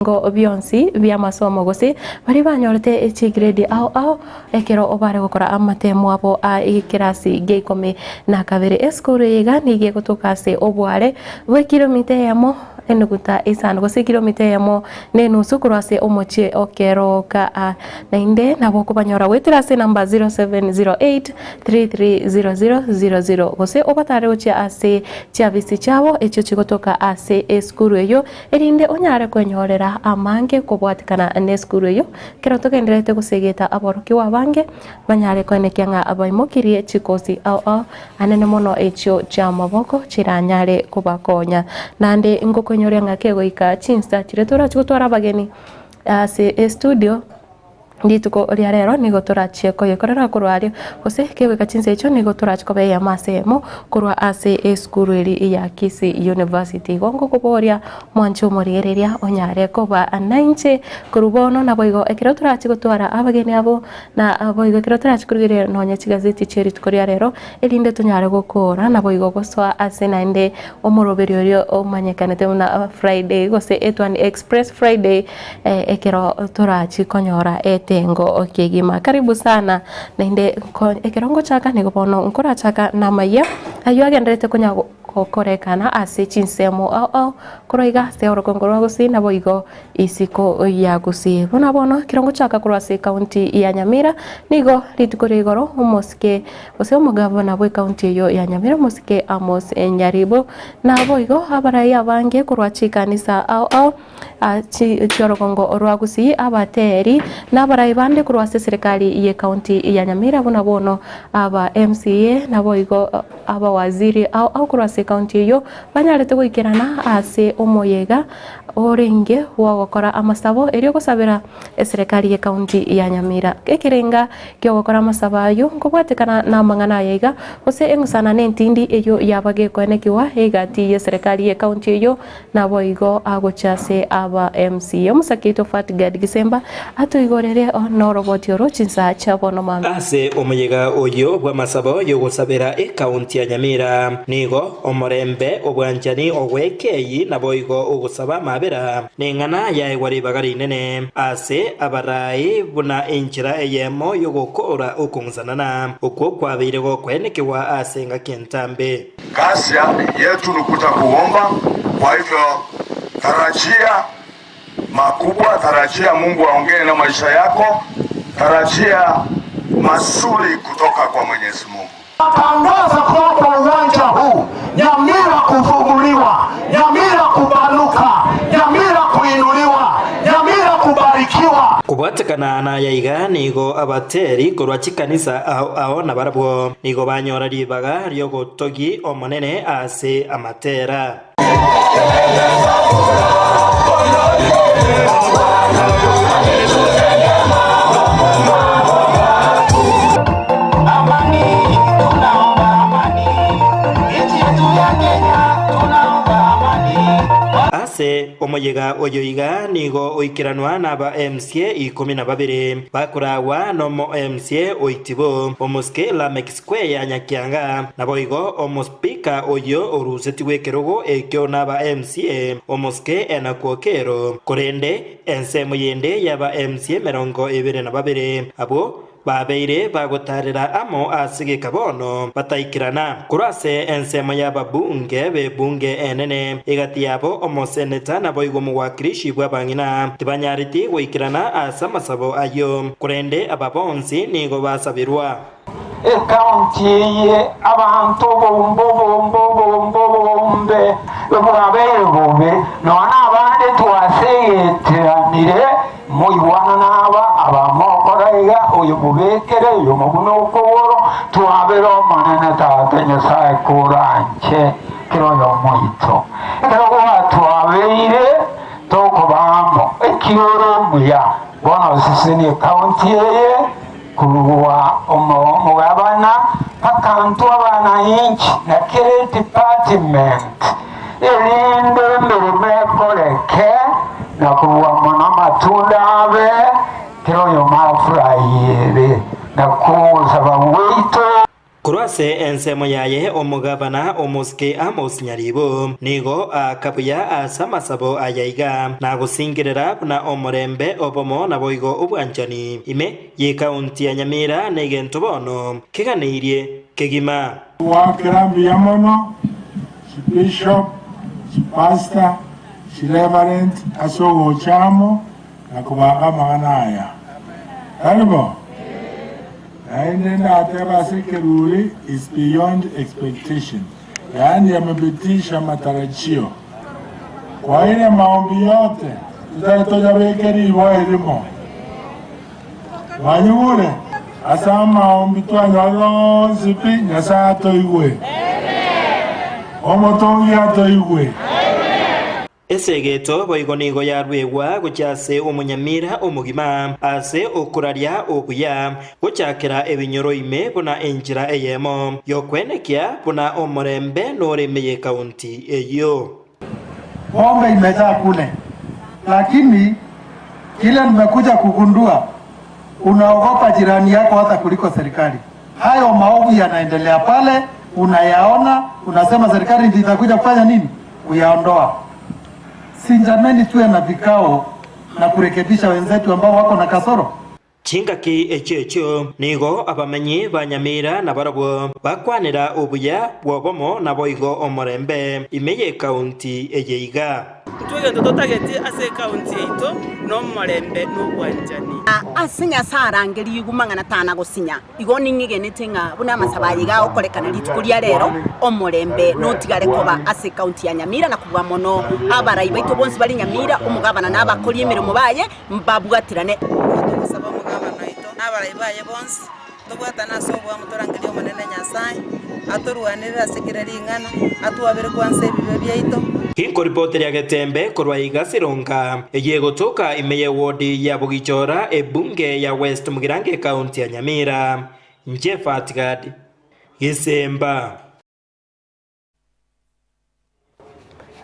Ebirengo bionsi bi'amasomo gose baria banyorete chigredi ao ao ekero bare gokora amatemo abo a ekerasi gia ikomi na kabere. Esukuru eye iga nigo egotoka ase oboare bw'ekilomita eyemo enuguta isano gose ekilomita eyemo na enusu korwa ase omochie o Keroka. Naende nabo okobanyora goetera ase enamba 0708 330000 gose obatare gochia ase chiafisi chiabo echio chigotoka ase esukuru eyio Erinde onyare kwenyorera amange kobwatekana nesukuru eyio, ekero togendererete gosegeta aborokigwa abange banyare koenekia ng'a baimokirie chikosi ao ao anene mono echio chi'amaboko chiranyare kobakonya. Naende ngokoinyoria ng'a kegoika chinsa chiria torachi gotwara abageni ase estudio, Rituko ria rero nigo torachie koyekorera korwa aria, gose kegoika chinsa echio nigo torache koba eyemo ase eyemo korwa ase esukuru eria ya Kisii University. Igo ngokoboria mwanche omorigereria onyare koba nainche korwa bono naboigo ekero torache gotwara abageni abwo na boigo ekero torache korigereria nonye chigazeti chie rituko ria rero erinde tonyare gokora naboigo gosoa ase naende omoroberio oria omanyekanete buna Friday gose Etwani Express Friday. Ekero torachi konyora etengo kegima. Karibu sana naende ekero ngochaka nigo bono nkorachaka namayia ayio agendererete konya gokorekana ase chinsemo ao ao korwa iga ase orogongo rwa Gusii naboigo isiko ya Gusii. Buna bono ekero ngochaka korwa ase ekaunti ya Nyamira nigo rituko ria igoro omosike gose omogavana bw'ekaunti eyio ya Nyamira omosike Amos Nyaribo naboigo abarai abange korwa chikanisa ao ao chi'orogongo rwa Gusii, abateeri, na abarai bande korwa ase eserekari y'ecounty ya Nyamira buna bono aba MCA naboigo abawaziri ao ao korwa ase ecounty eyio banyarete goikerana ase omoyega orenge bw'ogokora amasabo erio gosabera eserekari y'ecounty ya Nyamira. Ekerenga ki'ogokora amasabo ayio nkobwatekana namang'ana aya iga gose eng'usana nentindi eyio yaba gekoenekigwa egati y'eserekari y'ecounty eyio Naboigo agochia ase aba MC. Omosake oito Fatgad Gisemba atoigorere noroboti oro chinsa chia bono mambia. Ase omoyega oyio bw'amasabo y'ogosabera ekaunti ya Nyamira, nigo omorembe, obwanchani, ogwekeyi naboigo ogosaba amabera neng'ana yaegwa ribaga rinene ase abarai buna enchera eyemo y'ogokoora okong'usanana okwo kwabeire gokoenekigwa ase engaki entambe. Ghasia yetu ni kutakuomba, kwa hivyo tarajia makubwa, tarajia Mungu aongee na maisha yako, tarajia mazuri kutoka kwa Mwenyezi Mungu. Natangaza kwamba uwanja huu Nyamira kufunguliwa, Nyamira kupanuka, Nyamira kuinuliwa, Nyamira kubarikiwa. Kobwatekana naya iga nigo abateri korwa chikanisa ao ao nabarabwo nigo banyora ribaga ri'ogotogi Omonene ase amatera. Ase omoyega oyo iga nigo oikeranwa naba MCA ikomi na babere, bakoragwa nomo MCA o Itibo, omosike Lameck Square Nyakianga, naboigo omospika oyio orusetigwe ekerogo ekio naba MCA omosike Enock Okero, korende ensemo yende yaba MCA 22 abwo Babeire bagotaarera amo ase geka bono bataikerana. Korwa ase ensemo y'ababunge b'ebunge enene, egati yabo omoseneta naboigo omowakilishi bw'abang'ina, tibanyareti goikerana ase amasabo ayio, korende aba bonsi nigo basabirwa. Ekaunti eye abanto bombe bombe bombe bombe bwabeire bobe, nonya nabande twasegeteranire. Moigwana naba abamokora iga, oyo mobekere, oyo mobune okogoro, twabere Omonene Tata Nyasae koranche kera oyomo oito. Ekero gwatwabeire tokoba amo, ekiore omuya, bono osesenie ekaunti eye korwa omogabana mpaka intwe abananchi na kera edepartment, erinde emeremo ekoreke na kobua mono amatunda abe kera oyomo afurahiere na kogosaba gwaito. Korwa. Korwa ase ensemo yaye omogavana omosike Amos Nyaribo nigo aaka buya ase amasabo aya iga na gosingerera buna omorembe obomo naboigo obwanchani ime y'ekaunti ya Nyamira negento bono keganeirie kegima. Goakera mbuya mono chibishop, chipastor, chireverend ase ogocha amo na kobanga amang'ana aya. Tari bo? Naende ndatebe ase ekeruri is beyond expectation, yaani yamepitisha matarajio. Kwa ile maombi yote tutari toyabeke ribo erimo. Mwanyigure? Ase amaombi twanyorire onsi pi, Nyasae atoigwe. Omotongi atoigwe. Esegeto boigo nigo yarwegwa gochia ase omonyamira omogima ase okoraria obuya gochakera ebinyoro ime buna enchera eyemo yokwenekia buna omorembe noreme y'ekaunti eyio. Pombe imejaa kule, lakini kile nimekuja kugundua, unaogopa jirani yako hata kuliko serikali. Hayo maovu yanaendelea pale, unayaona, unasema serikali ndiyo itakuja kufanya nini? Kuyaondoa. Si jameni, tuwe na vikao na kurekebisha wenzetu ambao wako na kasoro. Chingaki echio echio nigo abamenyi ba Nyamira nabarabwo bakwanera obuya bwobomo naboigo omorembe ime y'ekaunti eye iga. Ntwegento totageti ase ekaunti yaito nomorembe nobwanchani. Ase Nyasae arangerie igwa mang'ana tana gosinya, igo ning'egenete ng'a buna amasabo aye iga agokorekana rituko ria rero, omorembe notigare koba ase ekaunti ya Nyamira na kobua mono abarai baito bonsi bare Nyamira, omogabana na abakori emeremo baye mbabwaterane. Nigo togosaba omogabana oito na abarai baye bonsi, tobwatane ase oboamo torangerie Omonene Nyasae, atorwanerere ase kera ring'ana, atwabere kwansa ebibe biaito. Ginkoripoteria Getembe korwa iga Sironga, eyio egotoka ime y'ewodi ya Bogichora, ebunge ya West Mugirango ekaunti ya Nyamira. Inche Fatgad Gisemba.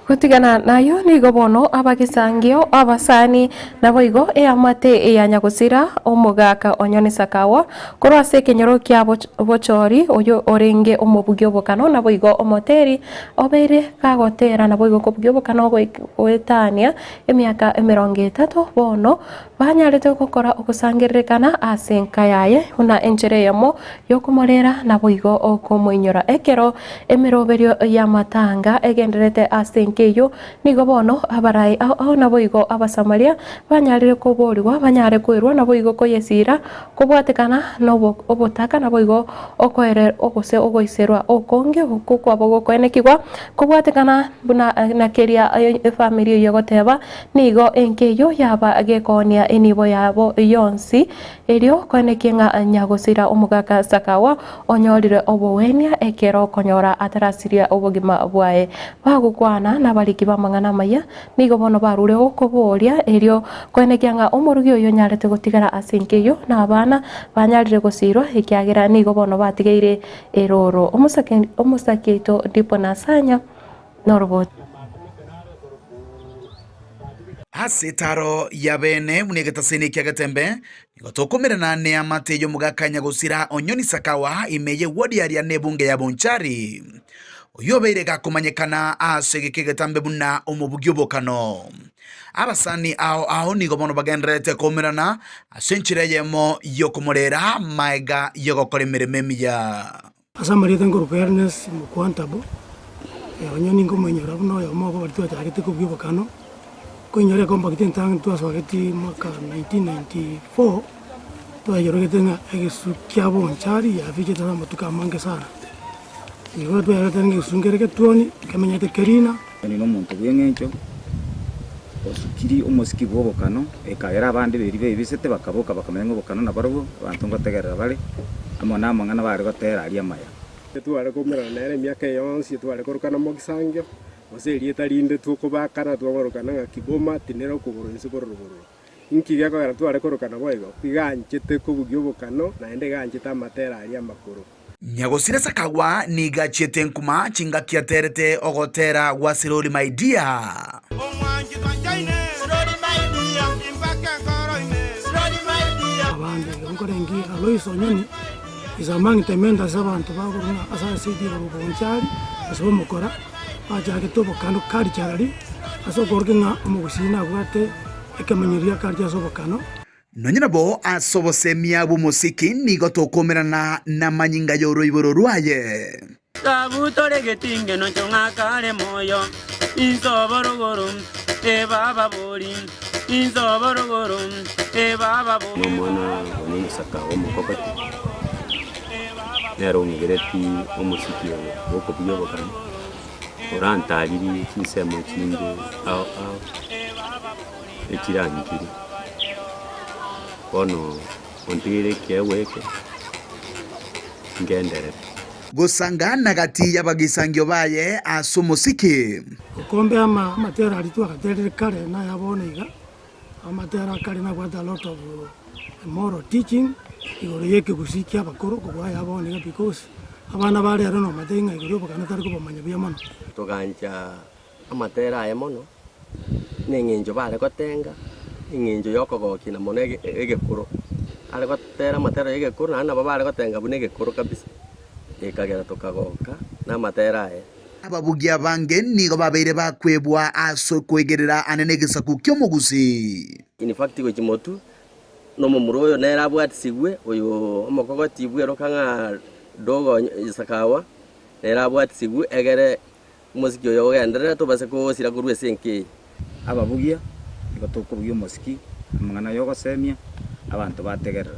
Gotigana nayo nigo bono abagisangio, abasani, naboigo eamate eya nyagosira omogaka Onyoni Sakawa korwa ase ekenyoro kia Bochori oyo orenge omobugi obokano naboigo omoteri obeire kagotera naboigo kobugia obokano goetania emiaka emerongo etato bono banyarete gokora ogosangererekana ase enka yaye buna enchera eyemo y'okomorera naboigo okomoinyora ekero emeroberio y'amatanga egendererete ase enka eyio. Nigo bono abarai ao naboigo Abasamaria banyarire koboorigwa banyare kwerwa naboigo koyesiira kobwatekana nobotaka naboigo gose ogoiserwa okonge okwo kwabo gokoenekigwa kobwatekana buna na keria efamiri eyio egoteba. Nigo enka eyio yaba gekoonia enibo yabo yonsi, erio koenekie ng'a nyagosira omogaka Sakawa onyorire obogwenia ekero okonyora atarasiria obogima bwaye. Bagokwana nabariki b'amang'ana amaya, nigo bono barure okoboria, erio koenekia ng'a omorugi oyio onyarete gotigara ase enka eyio, na abana banyarire gosirwa, ekiagera nigo bono batigeire erooro. Omosake oito Dipo Nasanya noroboti. Ase etaro ya bene buna egetaseni ekia Getembe, nigo tokomerana neamate y'omogaka Nyagosira Onyoni Sakawa ime y'ewodi aria nebunge ya Bonchari, oyio obeire gakomanyekana ase egeka egetambe buna omobugi obokano. Abasani ao ao nigo bono bagendererete koumerana ase enchera eyemo y'okomorera maega y'ogokora emeremo emiya. Ase amarieta nkorokwa Ernest Mokwantabu, onye ninkomoinyora buna oyomo obo baria twachagete kobua obokano, nkoinyora ecompact entang'ani twasogeti mwaka 1994, twayorogete ng'a egesu kia Bonchari yafichete ase amatuko amange sana. Igo twayorete ng'a egesu nkere getuoni, kemenyete kerina. Onye nomonto bw'engencho osukiri omosiki bw'obokano, ekagera abande beria bebisete bakaboka bakamanya ng'a obokano nabarobwo, abanto ngotegerera bare, amo namang'ana bare gotera aria amaya. Tware koumerana nere emiaka eye yonsi, tware korokana mogisangio, gose erieta rinde tokobakana twaborokana ng'a kiboma tinere okogoro inse bororo bororo. Inki gekogera tware korokana boigo? Iga anchete kobugia obokano, naende iga anchete amatera aria amakoro. Nyagosira Sakagwa nigo achiete nkuma chingaki aterete ogotera gwa Sirori My Dear. Abande igo nkorengi Alois Onyoni, Is among the mentors abanto bakorwa ng'a ase ase igoro bonchari gose bomokora bachagete obokano culturally ase okorokia ng'a omogusii nabwate ekemanyererio akarche ase obokano. Nonye nabo ase obosemia bw'omosiki nigo tokomerana namanyinga y'oroiboro rwaye. Kabutore getingeno chong'akare moyo, inse oborogoro, ebaba bori, inse oborogoro, ebaba bori. Nomwana one omosaka omokogoti, nere ong'igereti omosiki oyo bw'okobugia obokano, orantaririe chinsemo chinde ao ao, echirangire. Bono ontigeire ekiegwa eke, ngenderere. Gosanga na gati y'abagisangio baye ase omosiki. Okombe ama amatera aria twagaterire kare naya bono iga, amatera akare nabwate a lot of moral teaching igoro ya ekegusii kia abakoro kobua aya bono iga because abana ba rero nomanyete ng'a igoro ya obokano tari kobamanya buya mono. Togancha amatera aye mono, na eng'encho bare gotenga, eng'encho ya okogokina mono ege egekoro. Are gotera amatera ya egekoro naende nabo bare gotenga buna egekoro kabisa, ekagera tokagoka na amatera aye. Ababugia abange nigo babeire bakwebwa ase okoegerera ane negesaku ki'omogusii. In fact gochia motwe, na omomura oyo nere abwatisigwe, oyo omokogoti bweroka ng'a dogo Sakawa, nere abwatisigwe egere Omosiki oyo ogenderere tobase kogosira korwa ase enka eye. Ababugia, nigo tokobugia omosiki, amang'ana y'ogosemia, abanto bategerera.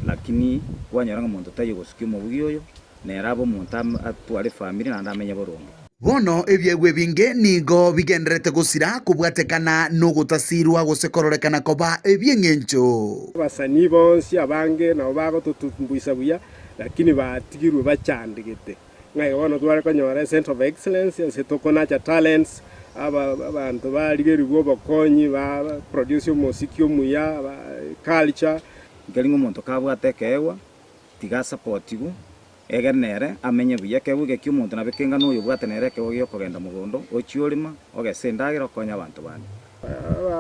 Lakini kwanyora ng'a monto taiyo gosukia omobugia oyo, nere abe omonto atware efamiri naende amenye boronge. Bono ebiegwa ebinge nigo bigendererete gosira kobwatekana nogotasirwa gose kororekana koba ebi'engencho. Abasanii bonsi abange nabo bagototumbuisa buya, lakini batigirwe bachandegete. Ng'a iga bono tware konyora eCentre of Excellence ase tokonacha talents, aba abanto barigerigwe obokonyi ba produce omosiki omuya, ba culture. Nkeri ng'a omonto kabwate ekeegwa, tiga asapotigwe, egere nere amenye buya. Ekeegwa eke kia omonto nabo ekeng'ana oyo obwate nere ekeegwa gia okogenda mogondo, ochie orima, ogese endagera, okonye abanto bande.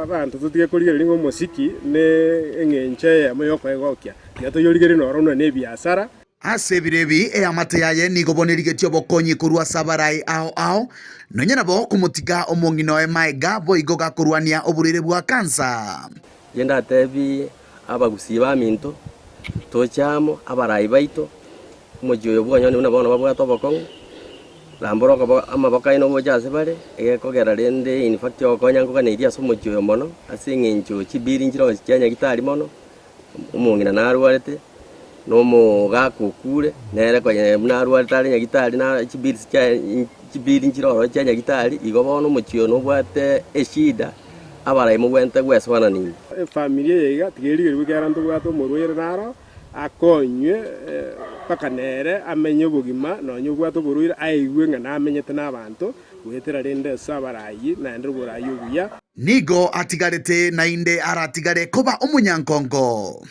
Abanto totige korigereria ng'a omosiki ne eng'encho eyemo yokoegokia, tiga toyorigererie noro buna ne ebiasara. Ase ebiro ebi eamate yaye nigo bono erigetie obokonyi korwa ase abarai ao ao, nonya nabo komotiga omong'ina oye maega boigo gakorwania oborwaire bwa kansa. Inche ndatebi abagusii baminto, toche amo, abarai baito, omochie oyo bwonyoni buna bono babwate obokong'u, rambora okobo amaboko aino gocha ase bare, egekogera rende in fact ogokonya nkoganeirie ase omochie oyo mono, ase eng'encho chibiri nchire chia nyagitari mono, Omong'ina narwarete, na omogaka okure, nere konya buna arwarete are nyagitari na chibills chiaye chibili nchire ororo chia nyagitari, igo bono omochie oyo nobwate eshida, abarai mobwenerete gwesoana ninwe. Efamiri eye iga tiga erigerigwe ekiagera ntobwate omorwaire naro, akonywe mpaka nere amenye obogima nonye obwate oborwaire aigwe ng'a namenyete na abanto, goetera rende ase abarai naende oborai obuya. Nigo atigarete naende aratigare koba omonyankongo.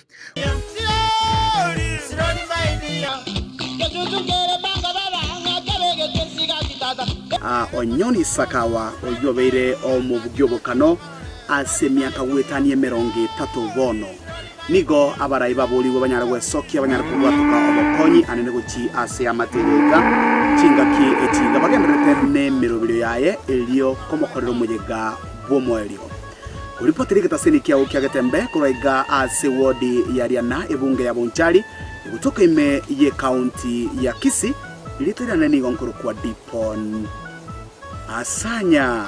Onyoni Sakawa oyio obeire omobugi obokano ase emiaka goetania emerongo etato bono. Nigo abarai baboorigwe banyare gwesokia banyare kobwatoka obokonyi anene gochia ase amate goika chingaki echi iga bagendererete nemeroberio yaye erio komokorera omoyega bw'omoerio. Koripotera egetaseni kiao kia Getembe korwa iga ase wodi ya Riana ebunge ya Bonchari egotoka ime y'ecounty ya Kisii, erieta riane nigo nkorokwa Dipon Asanya.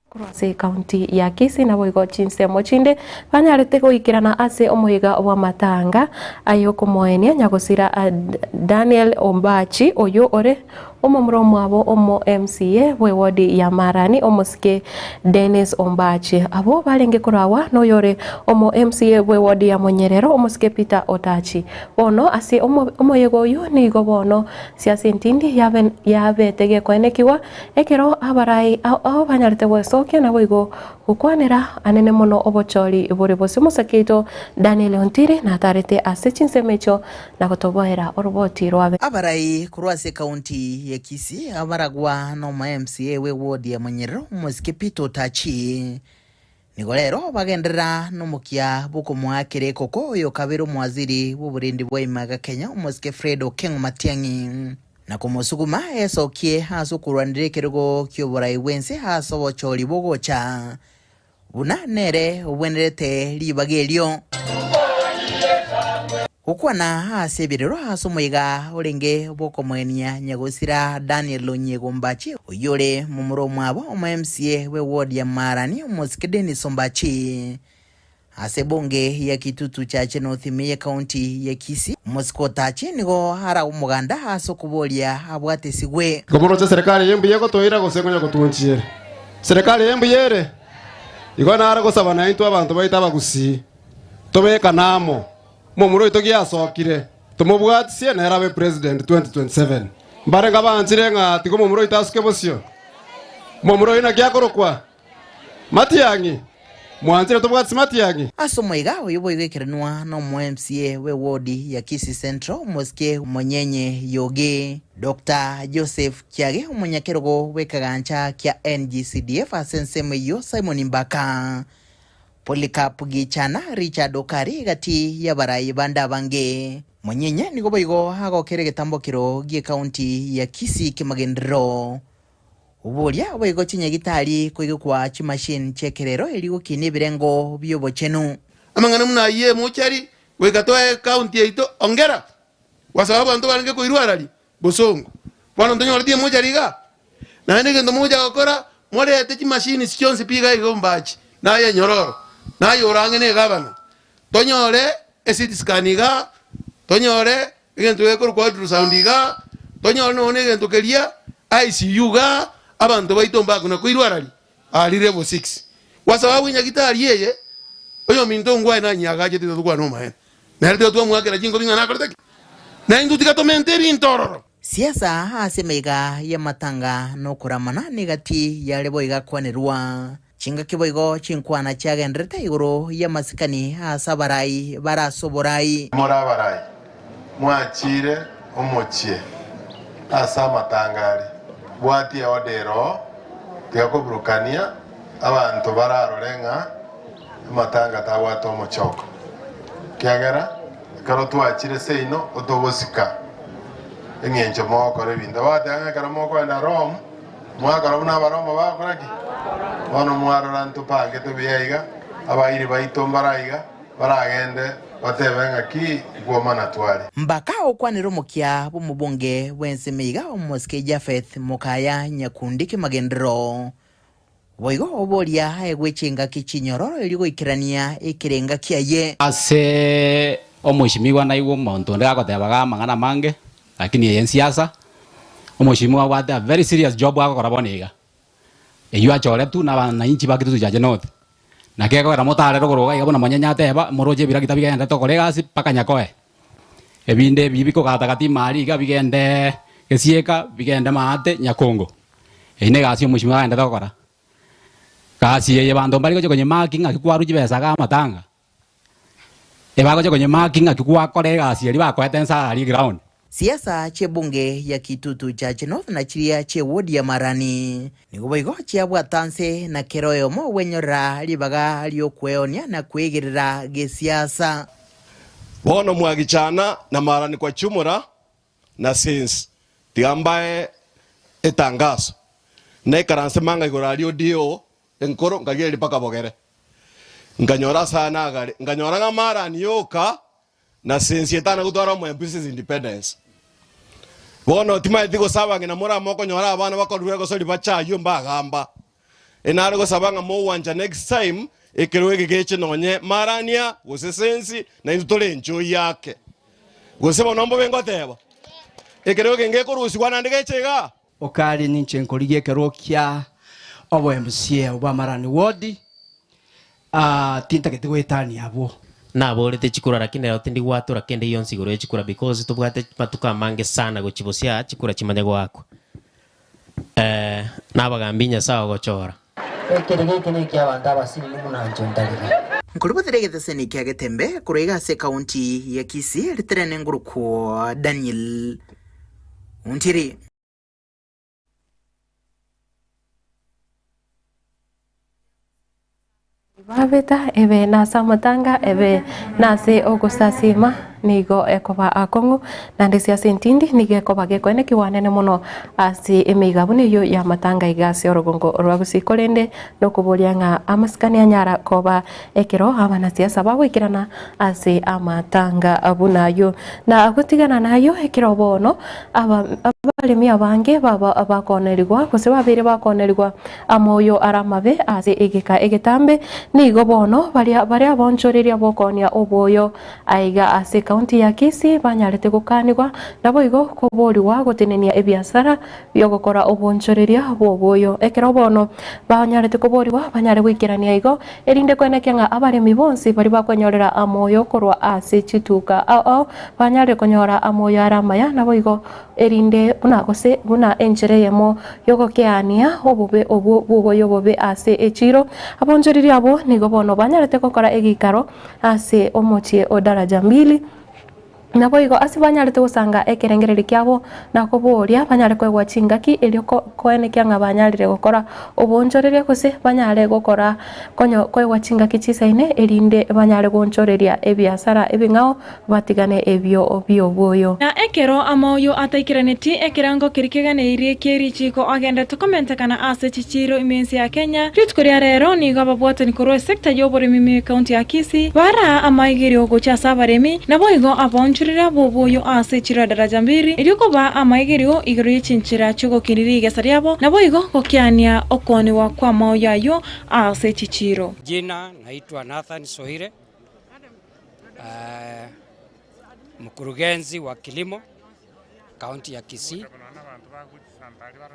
Korwa ase ekaunti ya Kisii naboigo chinsemo chinde banyarete goikerana ase omoyega bw'amatanga ayokomoenia nyagosira Daniel Ombachi oyio ore Omomura omwabo omo MCA bw'ewodi ya Marani omosike Dennis Ombachi. Abwo barenge koragwa noyore omo MCA bw'ewodi ya Monyerero omosike Peter Otachi. Bono ase omoyega oyio nigo bono siasa entindi yabete gekoenekigwa ekero abarai ao banyarete gwesokia naboigo. Gokwanera anene mono obochori bore bosio omosake oito Daniel Ontiri natarete ase chinsemo echio na gotoboera oroboti rwabe. Abarai korwa ase ekaunti ya Kisii abaragwa nomo MCA bwe ward ya Monyerero omosike Peter Otachi nigo rero bagenderera nomokia bw'okomoakera ekoko oyo kabere omowaziri bw'oborendi bwa imaga Kenya omosike Fred Okengo Matiang'i na komosuguma esokie ase okorwanera ekerogo ki'oborai bw'ense ase obochori bogocha, buna nere obwenerete ribaga erio. Gokwana ase ebirero ase omoyega orenge bw'okomoenia nyagosira Daniel Onyiego Ombachi, oyio ore momura omwabo omo MCA bwe ward ya Marani omosike Dennis Ombachi. Ase ebunge ya Kitutu Chache North ime y'Ekaunti ya Kisii, omosike Otachi nigo arawe omoganda ase okoboria abwate esigwe. Igo moroche serikali eye mbuya egotoira gose konya gotuonchiera? Serikali eye mbuya ere? Igo nare gosaba naintwe abanto baito abagusii, tobekane amo, momura oito giasokire, tomobwatisie nere abe president 2027. Mbare nkabanchire ng'a tiga omomura oito asuke bosio? Omomura oyio naki akorokwa? Matiang'i! Mwanchire tobwatisi matiang'i? Ase omoiga oyo boigo ekerenwa nomo MCA bwe ward ya Kisii Central omosike Monyenye Yogi, Doctor Joseph Kiage omonyakerogo bw'ekegancha kia NGCDF ase ensemo eyio Simon Mbaka, Polycarp Gichana, Richard Okari egati y'abarai bande abange. Monyenye nigo boigo agokera egetambokero gi'ecounty ya Kisii kemagenderero. Oboria boigo chinyagitari koigekwa chimachine chi'ekerero erio gokina ebirengo bi'obochenu. Amang'ana buna ayio emochari goika toe ecounty yaito ongera gwasaba abanto barenge koirwa arari bosongo. Bono ntonyoreti emochari igaa? Naende egento mogocha gokora morete chimachines chionsi pi iga iga ombachi naye enyororo naye ore ang'e na egavana tonyore e-CT scan igaa tonyore Egento gekorokwa ultrasound igaa, tonyore nonya negento keria ICU igaa, abanto baito mbakona koirwa arari aria level six. Kwa sababu enyagitari eye, oyominto ongwae nanyiagachete tiga tokwane omaene, nere tiga twamwakera chinkobi ng'a nakorete ki? Na intwe tiga tomente ebinto ororo. Siasa ase emaiga y'amatanga na okoramana negati yare boigo akwanerwa. Chingaki boigo chinkwana chiagenderete igoro y'amasikani ase abarai bare ase oborai. More abarai, mwachire omochie ase amatanga aria, bwatia eoda ere oo, tiga koburukania abanto bararore ng'a amatanga tabwate omochoko, ekiagera ekero twachire seino otogosika eng'encho mogokora ebinto. Bagoteba ng'a ekero mokoenda Rome, Mwakora buna Abaroma bagokora ki? Bono mwarora ntopangete buya iga, abairi baito mbare aiga, baragende batebe ng'aki nkwomana tware. Mbaka okwanere omokia bw'omobunge bw'ensemo iga omosike Japheth Mokaya Nyakundi Kemagenderero. Boigo oboria aegwe chingaki chinyororo erio goikerania ekerenga kiaye. Ase omoshimiwa naigwe omonto onde gagoteba iga amang'ana amange, lakini eye nsiasa, omoshimiwa abwate a very serious job agokora bono iga, eywo achoretwe na abananchi ba Kitutu Chache North. Naki ekogera motare rogoro iga iga buna monyenye ateba, moroche ebiragita bigenderete gokora egasi mpaka nyakoe. Ebinde ebi bikogata gati ime aria iga bigendeee gesieka, bigende maate nyakongo. Eyio negasi omoshimiwa agenderete gokora. Gasi eye banto mbari gochia konyemaki ng'aki kwarwa chibesa iga amatanga, ebagochia konyemaki ng'aki gwakora egasi eria bakoete nsa aria eground. Siasa chi'ebunge ya Kitutu Chache North na chiria chi'eward ya Marani nigo boigo chiabwata nse na kera oyomo bwenyorera ribaga ri'okweonia na kwegerera gesiasa. Bono mwagichana na Marani kwa chumura Na since tiga mbae etangaso, naikaranse manga igoro aria ODO enkoro nkageria mpaka bogere. Nkanyora ase aya nagare, nkanyora ng'a Marani yoka na since etana gotwara omoempu since independence. Bono timaeti gose abang'ina more amo okonyora abana bakorurwe egosori bachaywe mbagamba. Enare gosaba ng'a mogwancha next time ekerogo eke geche nonye Marania gose Sensi naintwe tore enchoi ake. Gose bono mbobe ngoteba, ekerogo eke ngekorusigwa naende geche igaa? Okari ninche nkorigia ekerogo kia obo MCA bwa Marani ward, ah tintageti goetania abwo. Naborete chikura lakini rero tindi gwatora kende gionsi igoro ye chikura because tobwate matuko amange sana gochia bosio aa chikura chimanye goakwa. Nabagambi Nyasae ogochora. Ekerego eke neki'abanto abasinini buna inche ntarire. Nkorubathera egeteseni kia Getembe korwa iga ase ekaunti ya Kisii ritere nengurukwo Daniel Ontiri. Babeta ebe nase amatanga, ebe nase ogosasiima, nigo ekoba akong'u, naende ase ase entindi nigo ekoba gekoenekigwa anene mono ase emeiga buna eyio y'amatanga iga ase orogongo rwa Gusii. Korende nokoboria ng'a amasikani anyara koba ekero abanasiasa bagoikerana ase amatanga buna ayio. Na gotigana nayio ekero bono aba abaremi abange baba bakonerigwa gose babeire bakonerigwa Amoyo are amabe ase egeka egetambe, nigo bono baria bare abaonchoreria b'okoonia obwoyo aiga ase ekaunti ya Kisii banyarete gokanigwa naboigo koborigwa gotenenia ebiasara bi'ogokora obonchoreria bw'obwoyo. Ekero bono banyarete koborigwa banyare goikerania igo erinde koenekia ng'a abaremi bonsi baria bakwenyorera amoyo korwa ase chituka ao ao banyare konyora amoyo are amaya naboigo erinde buna gose buna enchera eyemo y'ogokeania obobe obwo bw'oboyo obobe ase echiiro. Abonchoreri abwo nigo bono banyarete gokora egeikaro ase omochie o Daraja Mbili, naboigo ase banyarete gosanga ekerengererio kiabo na koboria banyare koegwa chingaki erio koenekia ng'a banyarire gokora obonchoreria gose banyare gokora konyo koegwa chingaki chisaine erinde banyare gonchoreria ebiasara ebing'ao batigane ebio bi'oboyo. Na ekero amoyo ataikeranitie ekerango keria keganeirie kie richiiko agenderete komentekana ase chichiiro ime ense ya Kenya, rituko ria rero nigo ababwatani korwa esecta y'oboremi ime ekaunti ya Kisii baraa amaigerio gochia ase abaremi naboigo abaonchorera b'oboyo ase echiro ya Daraja Mbili erio kobaa amaigerio igoro ye chinchera chi'ogokinia rigesa riabo naboigo gokiania okoonigwa kw'amaoyo ayio ase chichiiro. Jina naitwa Nathan Soire. Mkurugenzi wa kilimo kaunti ya Kisii.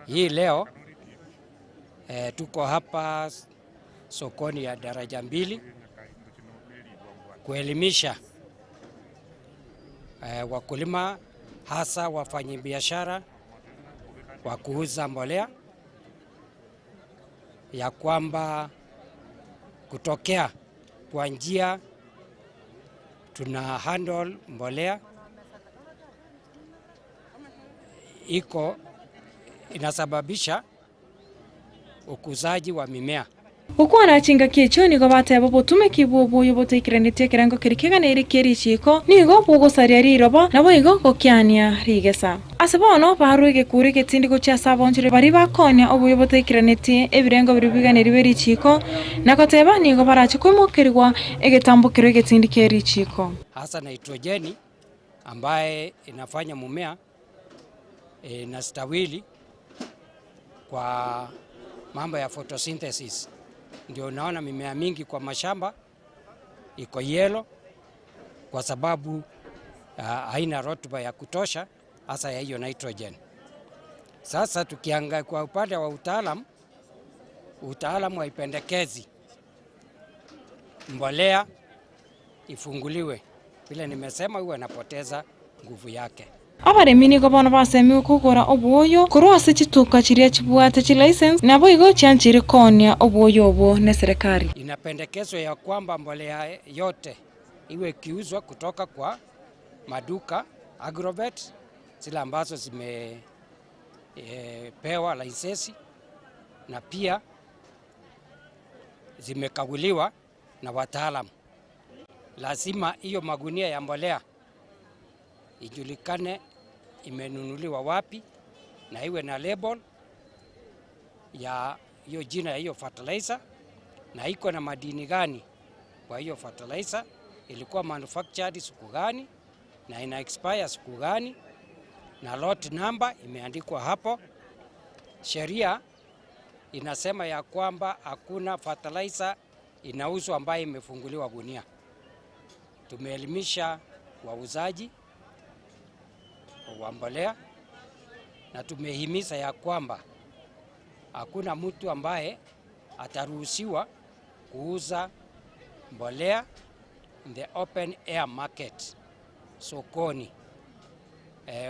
Hii leo tuko hapa sokoni ya Daraja Mbili kuelimisha wakulima hasa wafanyabiashara wa kuuza mbolea ya kwamba kutokea kwa njia tuna handle mbolea iko inasababisha ukuzaji wa mimea. Gokwana chingaki echio nigo bateba obotumeki bw'oboyo botaikeranetie ekerengo keria keganeire kie richiiko nigo bogosaria riroba, naboigo gokiania rigesa. Ase bono barue egekuro egetindi gochia ase abaonchoreri baria bakoonia oboyo botaikeranetie ebirengo biria biganeire bie richiiko, na goteba nigo barache koimokerigwa egetambokero egetindi kie richiiko. Hasa nitrojeni ambaye inafanya mumea inastawili kwa mambo ya photosynthesis. Ndio unaona mimea mingi kwa mashamba iko yellow kwa sababu haina rutuba ya kutosha hasa ya hiyo nitrogen. Sasa tukiangalia kwa upande wa utaalam, utaalamu haipendekezi mbolea ifunguliwe, vile nimesema huwa inapoteza nguvu yake. Abaremi nigo bono basemigwe kogora obwoyo korwa ase chituka chiria chibwate chilicense, naboigo chianchire koonia obwoyo obwo neserekari. Inapendekezwa ya kwamba mbolea yote iwe ikiuzwa kutoka kwa maduka agrovet zile ambazo zimepewa lisensi na pia zimekaguliwa na wataalamu. Lazima hiyo magunia ya mbolea ijulikane imenunuliwa wapi na iwe na label ya hiyo jina ya hiyo fertilizer na iko na madini gani kwa hiyo fertilizer, ilikuwa manufactured siku gani na ina expire siku gani, na lot number imeandikwa hapo. Sheria inasema ya kwamba hakuna fertilizer inauzwa ambayo imefunguliwa gunia. Tumeelimisha wauzaji wa mbolea na tumehimiza ya kwamba hakuna mtu ambaye ataruhusiwa kuuza mbolea in the open air market, sokoni.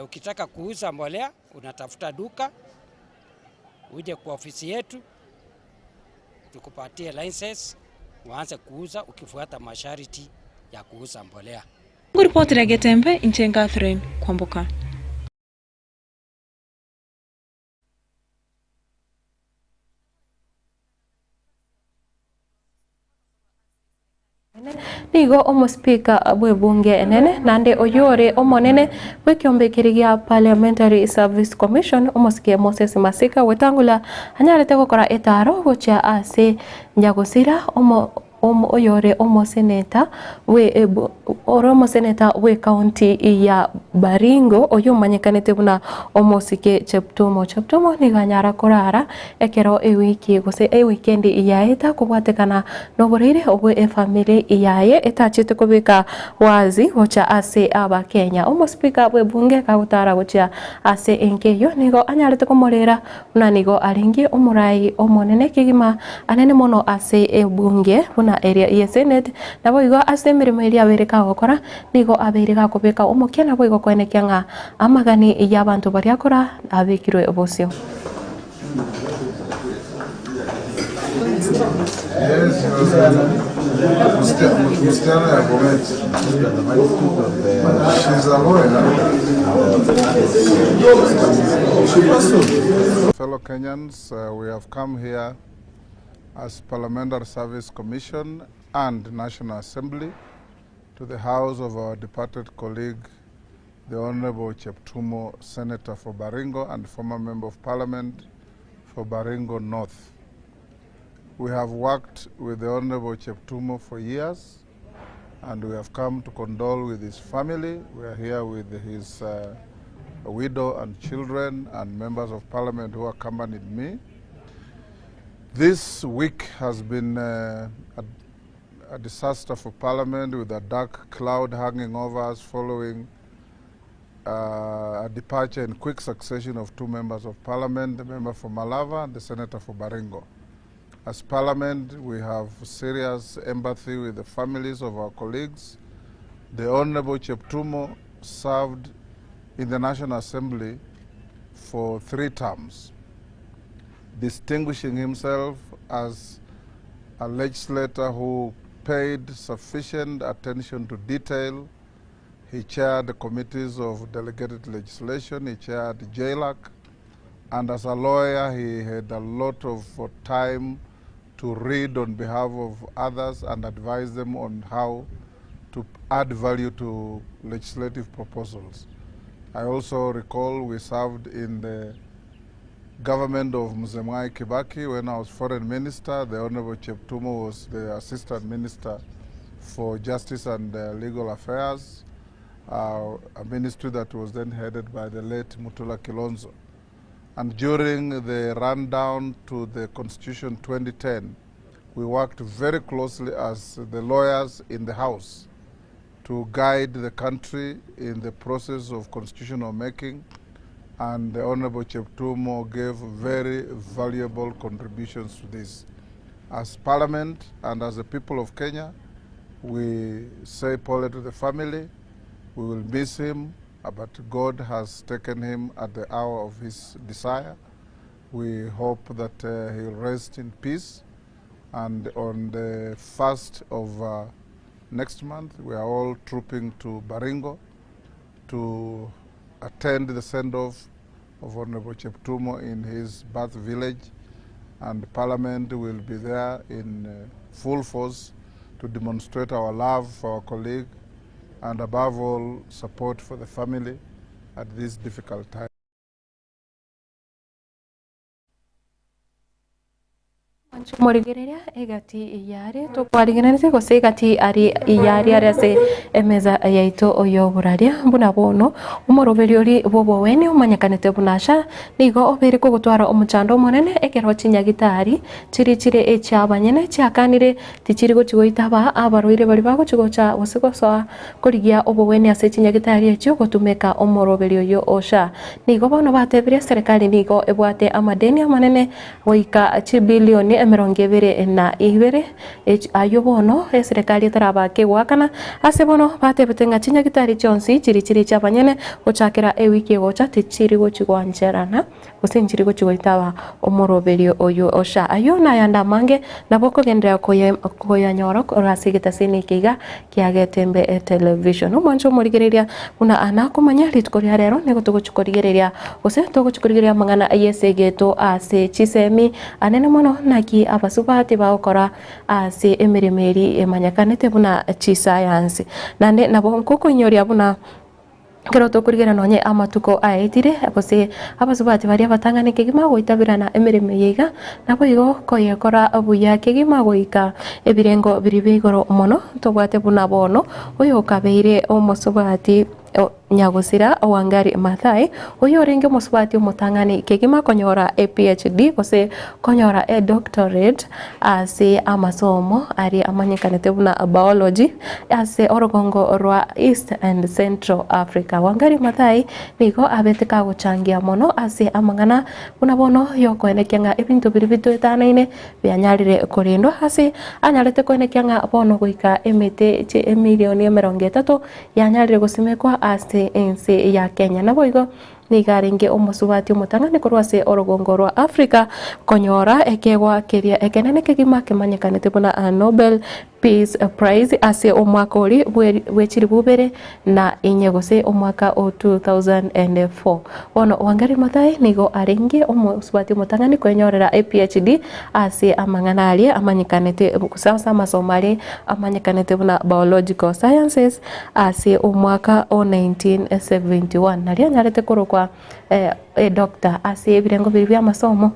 Ukitaka kuuza mbolea unatafuta duka, uje kwa ofisi yetu Tukupatie license uanze kuuza ukifuata masharti ya kuuza mbolea. Ngoripotera Getembe, inche Catherine Kwamboka. Nigo omospeaker bw'ebunge enene naende oyio ore omonene bw'ekeombe keria gia Parliamentary Service Commission omosike Moses Masika Wetangula anyarete gokora etaro gochia ase Nyagosira omo oyore omoseneta bwe ore omoseneta bw'ecounty ya Baringo oyio omanyekanete buna omosike Cheptumo. Cheptumo nigo anyara korara Ekero ewiki gose ewikendi yaeta kobwatekana noboraire obwe efamiri yaye etachete kobeka wazi gocha ase abakenya. Omosipika bw'ebunge kagotara gochia ase enka eyio nigo anyarete komorera buna nigo arenge omorai omonene kegima anene mono ase ebunge buna eria ye senate naboigo ase emeremo eria abeire kagokora nigo abeire gakobeka omokia naboigo koenekia ng'a amagani y'abanto baria akora abekirwe bosio. Fellow Kenyans, uh, we have come here as Parliamentary Service Commission and National Assembly to the house of our departed colleague, the Honorable Cheptumo, Senator for Baringo and former Member of Parliament for Baringo North. We have worked with the Honorable Cheptumo for years and we have come to condole with his family. We are here with his uh, widow and children and members of parliament who accompanied me. This week has been uh, a, a disaster for parliament with a dark cloud hanging over us following uh, a departure in quick succession of two members of parliament, the member for Malava and the senator for Baringo. As parliament, we have serious empathy with the families of our colleagues. The Honorable Cheptumo served in the National Assembly for three terms, distinguishing himself as a legislator who paid sufficient attention to detail. He chaired the committees of delegated legislation, he chaired JLAC, and as a lawyer, he had a lot of time to read on behalf of others and advise them on how to add value to legislative proposals. I also recall we served in the government of Mzee Mwai Kibaki when I was foreign minister. The Honorable Cheptumo was the assistant minister for justice and uh, legal affairs, uh, a ministry that was then headed by the late Mutula Kilonzo. And during the rundown to the Constitution 2010, we worked very closely as the lawyers in the House to guide the country in the process of constitutional making. And the Honorable Cheptumo gave very valuable contributions to this. As Parliament and as the people of Kenya, we say pole to the family. We will miss him, but God has taken him at the hour of his desire. We hope that uh, he will rest in peace. And on the 1st of uh, next month, we are all trooping to Baringo to attend the send-off of Honorable Cheptumo in his birth village. And Parliament will be there in uh, full force to demonstrate our love for our colleague and above all, support for the family at this difficult time. Morigereria egati yare tokwarigereretie gose egati ari yare are ase emeza yaito oyoboraria buna bono omoroberi ori bw'oboweni omanyekanete buna SHA nigo obeire kogotwara omochando omonene ekero chinyagitari chiri chire echiabanyene chiakanire tichiri gochi goitaba abarwaire baria bagochi gocha gose gosoa korigia oboweni ase chinyagitari echio gotumeka omoroberi oyo o SHA. Nigo bono batebirie eserekari nigo ebwate amadeni amanene goika chibilioni. emerongo ebere na ibere ayio bono eserekari etaraba kegoakana ase bono batebete ng'a chinyagitari chionsi chiri chire chi'abanyene gochakera ewiki egocha tichiri gochi goancherana gose nchiri gochi goitaba omoroberio oyio o SHA. Ayio nayande amange nabo okogenderera koyanyora korwa ase egetaseni eke iga kia Getembe Television. Omwancho omorigereria buna nakomanya rituko ria rero nigo togochi korigereria gose togochi korigereria amang'ana y'esegeto ase chisemi anene mono naki abasubati bagokora ase emeremo eria emanyekanete buna chisayansi. Naende nabo nkokoinyoria buna Ekero tokorigereria nonye amatuko aetire, gose abasubati baria abatang'ani kegima goitabirana emeremo eye iga, naboigo koyekora buya kegima goika ebirengo biria bia igoro mono, tobwate buna bono oyokabeire omosubati nyagosira Wangari Maathai, oyio orenge omosubati omotang'ani kegima konyora ePhD gose konyora edoctorate ase amasomo aria amanyekanete buna Biology ase orogongo rwa East and Central Africa. Wangari Maathai nigo abete kagochangia mono ase amang'ana buna bono yokoenekia ng'a ebinto biria bitoetanaine bianyarire korendwa ase anyarete koenekia ng'a bono goika emete emilioni emerongo etato yanyarire gosimekwa ase ense ya Kenya. Naboigo Nigo arenge omosubati omotang'ani korwa ase orogongo rwa Africa konyora ekeegwa keria ekenene kegima kemanyekanete buna Nobel Peace Prize ase omwaka oria bwe chilifu ibere na inye gose omwaka o 2004. Bono Wangari Maathai nigo arenge omosubati omotang'ani kwenyorera ePhD ase amang'ana aria amanyekanete gose ase amasomo aria amanyekanete buna Biological Sciences Ase omwaka o 1971 nario anyarete korokwa edoctor ase ebirengo biria bi'amasomo,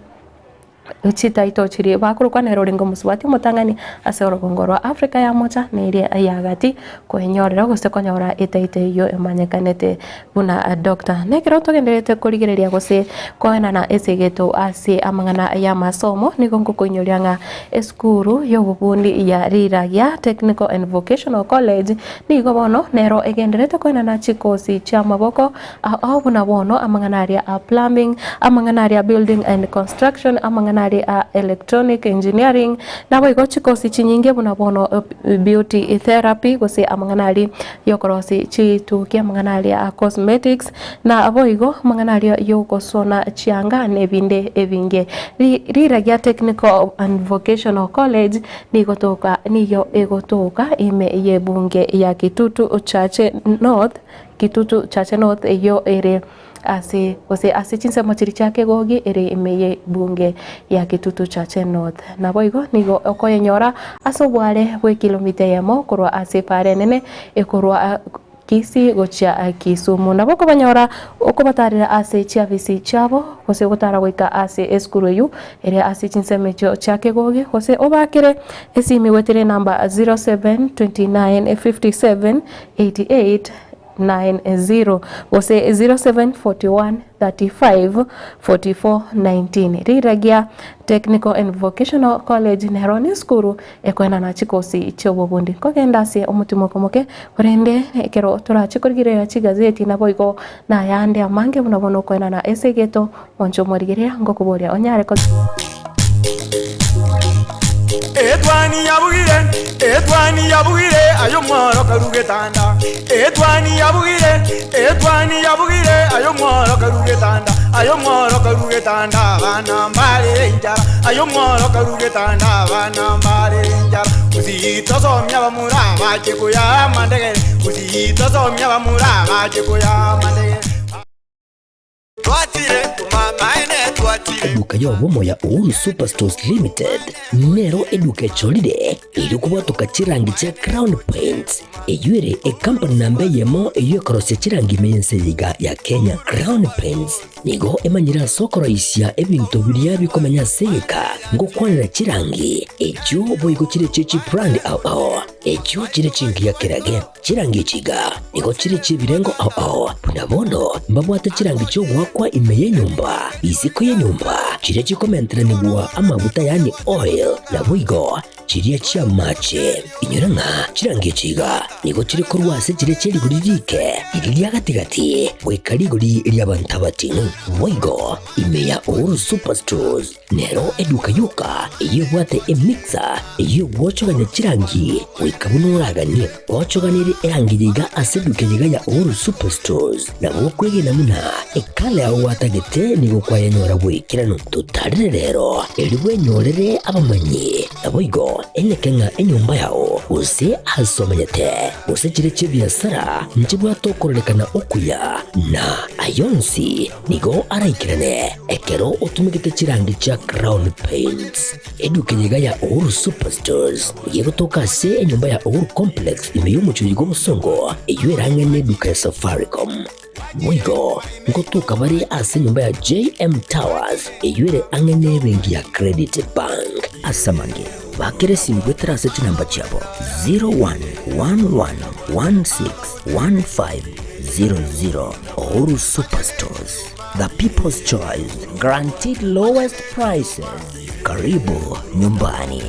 chititle chiria bakorokwa nere orenge omosubati omotang'ani ase orogongo rwa Africa ya mocha na eria ya gati koenyorera gose konyora etitle eyio emanyekanete buna doctor. Na ekero togendererete korigereria gose koenana esegeto ase amang'ana y'amasomo nigo ngokoinyoria ng'a Esukuru y'obobundi ya Riragia Technical and Vocational College nigo bono nero egendererete koenana chikosi chi'amaboko ao buna bono amang'ana aria a plumbing, amang'ana aria a building and construction, amang'ana aria a electronic engineering, naboigo chikosi chinyinge buna bono beauty therapy gose amang'ana aria y'okorosia chituki, amang'ana aria a cosmetics, na boigo amang'ana aria y'ogosona chianga na ebinde ebinge. Riragia Technical and Vocational College nigotoka nigo egotoka ime y'ebunge ya Kitutu Chache North, Kitutu Chache North eyio ere ase gose ase chinsemo chiria chia Kegogi ere ime y'ebunge ya Kitutu Chache North. Naboigo nigo okoyenyora ase obware bw'ekilomita eyemo korwa ase epaara enene ekorwa Kisii gochia Kisumu. Nabo okobanyora okobatarera ase chiafisi chiabo, gose gotara goika ase esukuru eyio ere ase chinsemo echio chia Kegogi, gose obaakere esimi goetera enamba 07 29 57 88 90 gose 07 41 35 44 19. Riragia Technical and Vocational College nero nesukuru ekoenana chikosi chi'obobundi. Nkogenda ase omotimoko omoke, korende ekero torache korigereria chigazeti naboigo nayande amange buna bono okoenana ase egeto, mwanche omorigereria ngokoboria onyare ko. Etwani yabugire, etwani yabugire, aye omworo karu getanda. Etwani yabugire, etwani yabugire, aye omworo karu getanda. Aye omworo karu getanda, abana mbarere enchara. Aye omworo karu getanda, abana mbarere enchara. Gusii tosomia abamura abache koyaa amandegere, Gusii tosomia abamura abache koyaa amandegere. Eduka y'obomo ya Uhuru Superstores Limited nero eduka echorire erio kobwatoka chirangi chia Crown Paints eyio ere ekampani namba eyemo eyio ekorosia chirangi ime y'ense eye iga ya Kenya. Crown Paints nigo emanyire ase okoroisia ebinto biria bikomenya ase egeka ngokwanera chirangi echio boigo chire chie chibrand ao ao echio chire chingiya kerage. Chirangi echi iga nigo chire chi'ebirengo ao ao, buna bono mbabwate chirangi chi'ogoakwa ime y'enyomba, isiko y'enyomba, chiria chikomenteranigwa amaguta yaani oil, naboigo chiria chi'amache. Inyora ng'a chirangi echi iga nigo chire korwa ase chiria chie rigori riike riria ria gati-gati goika rigori ri'abanto abating'u. Boigo ime ya Uhuru Superstores nero eduka yoka eyio ebwate emixer eyio egwochogania chirangi goika buna oraganie. Gwochoganirie erangi eye iga ase eduka eye iga ya Uhuru Superstores nabo okwegena buna ekala yao gwatagete nigo kwayenyora bw'ekeranu. Totarere rero erio bwenyorere abamanyi. Naboigo enyeke ng'a enyomba yao, gose aase omenyete, gose chiria chi'ebiasara, nchibwate okororekana okuya, na ayio onsi nigo araikerane ekero otumegete chirangi chia Crown Paints. Eduka eye iga ya Uhuru Superstores nigo egotoka ase enyomba ya Uhuru Complex ime y'omochie oyio bw'obosongo, eyio erang'e neduka ya Safaricom. Boigo ngotoka bare ase enyomba ya JM Towers eyio ere ang'e n'ebenki ya Credit Bank. Ase amange, bakera esimi goetera ase chinamba chiabo 0111161500. Uhuru Superstores, the people's choice, guaranteed lowest prices. Karibu nyumbani.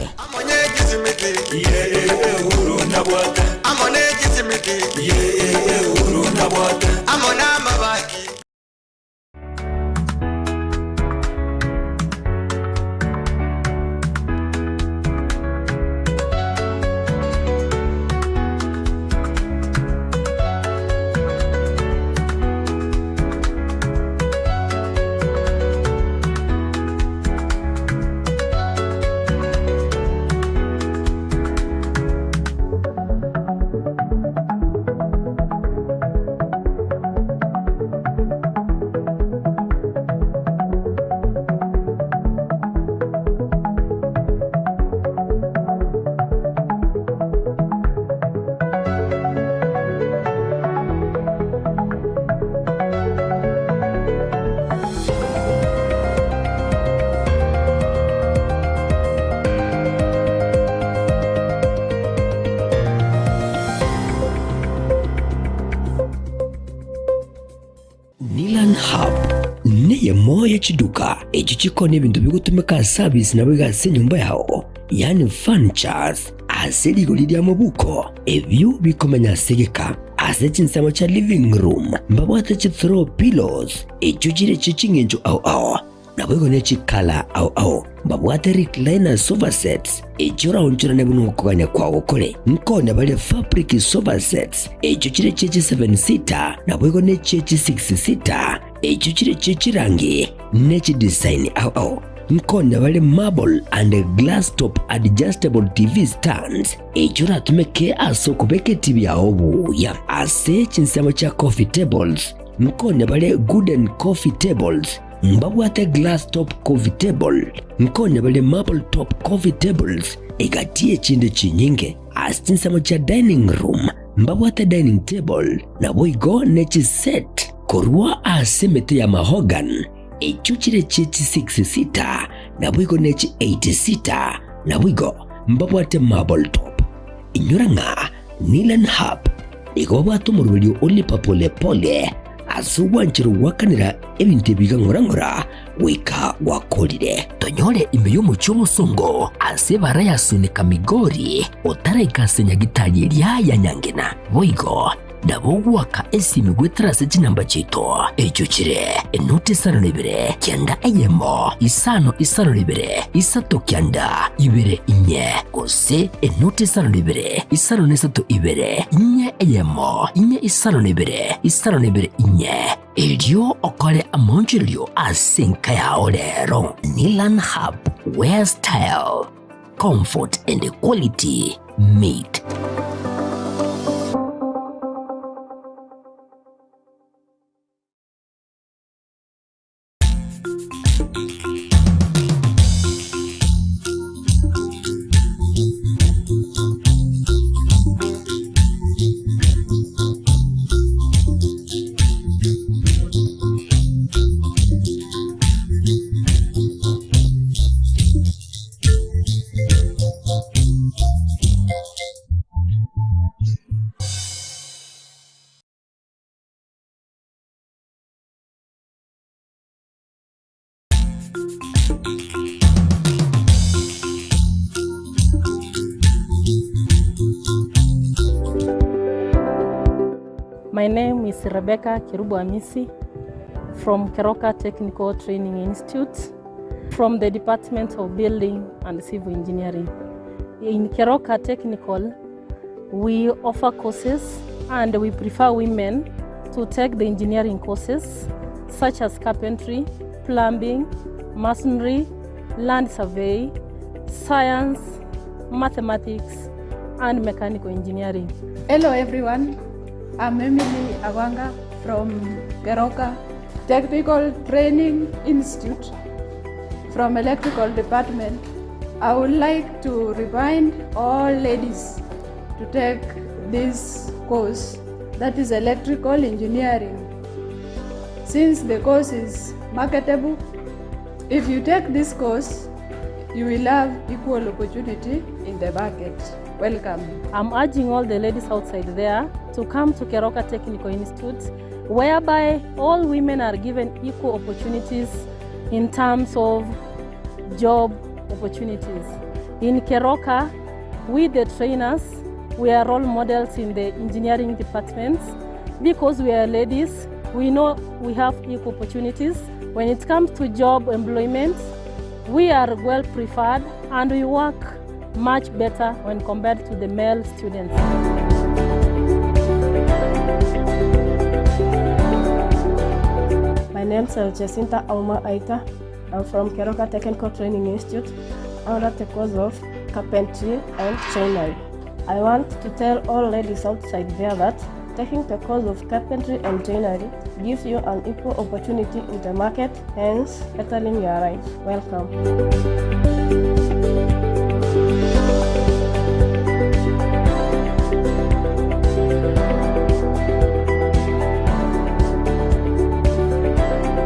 Nilan Hub neyemo ye chiduka echio chikoonia ebinto bigotumeka ase abisi naboigo ase enyomba yao, yaani furnitures, ase rigori ria mobuko, ebio bikomenya ase egeka. Ase chinsemo chia living room mbabwate chi throw pillows echio chire chie ching'encho ao ao, naboigo ne chikala ao ao. Mbabwate recliner sofa sets echio oraonchorane buna okogania kwao kore. Nkonya bare fabric sofa sets echio chire chie chi seven seater naboigo ne chie chi six seater echio chire chie chirangi ne chidesign ao ao. Nkonya bare marble and glass top adjustable TV stands echio oratumeke ase okobeka etibi yao buya. Ase chinsemo chia coffee tables nkonya bare gooden coffee tables Mbabwate glass top coffee table, nkonya bare marble top coffee tables, egati y'echinde chinyinge. Ase chinsemo chia dining room mbabwate dining table, naboigo ne chiset korwa ase emete ya mahogany, echio chire chie chi six seater, naboigo ne chi eight seater, naboigo mbabwate marble top. Inyora ng'a Nilan Hub nigo babwate omoroberio o lipa pole pole ase ogwanchera goakanera ebinto ebi iga ng'ora ng'ora goika gwakorire. Tonyore ime y'omochie omosongo ase ebara ya Sunika Migori otaraika ase nyagitari eria ya Nyangena. Boigo nabo ogoaka esimi goetera ase chinamba chiaito echio chire enoti isano na ibere kianda eyemo isano isano na ibere isato kianda ibere inye gose enoti isano na ibere isano na isato ibere inye eyemo inye isano na ibere isano na ibere inye erio okore amaonchorerio ase enka yao rero. Nilan Hub where style, comfort and quality meet. My name is Rebecca Kerubo Amisi from Keroka Technical Training Institute from the Department of Building and Civil Engineering. In Keroka Technical, we offer courses and we prefer women to take the engineering courses such as carpentry, plumbing, masonry, land survey, science, mathematics, and mechanical engineering. Hello everyone, I'm Emily Awanga from Keroka Technical Training Institute from Electrical Department. I would like to remind all ladies to take this course that is electrical engineering. Since the course is marketable, if you take this course, you will have equal opportunity in the market. Welcome. I'm urging all the ladies outside there to come to Keroka Technical Institute, whereby all women are given equal opportunities in terms of job opportunities. In Keroka, we the trainers, we are role models in the engineering departments because we are ladies, we know we have equal opportunities. When it comes to job employment, we are well preferred and we work much better when compared to the male students. My name is Jacinta Auma Aita. I'm from Keroka Technical Training Institute under the course of carpentry and joinery. I want to tell all ladies outside there that taking the course of carpentry and joinery gives you an equal opportunity in the market, hence bettering your life. Welcome.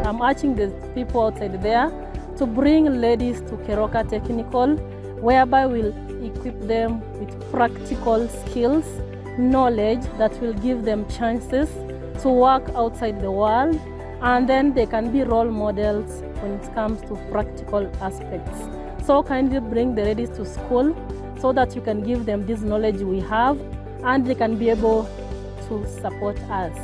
I'm urging the people outside there to bring ladies to Keroka Technical, whereby we'll equip them with practical skills, knowledge that will give them chances to work outside the world, and then they can be role models when it comes to practical aspects. So kindly bring the ladies to school so that you can give them this knowledge we have and they can be able to support us.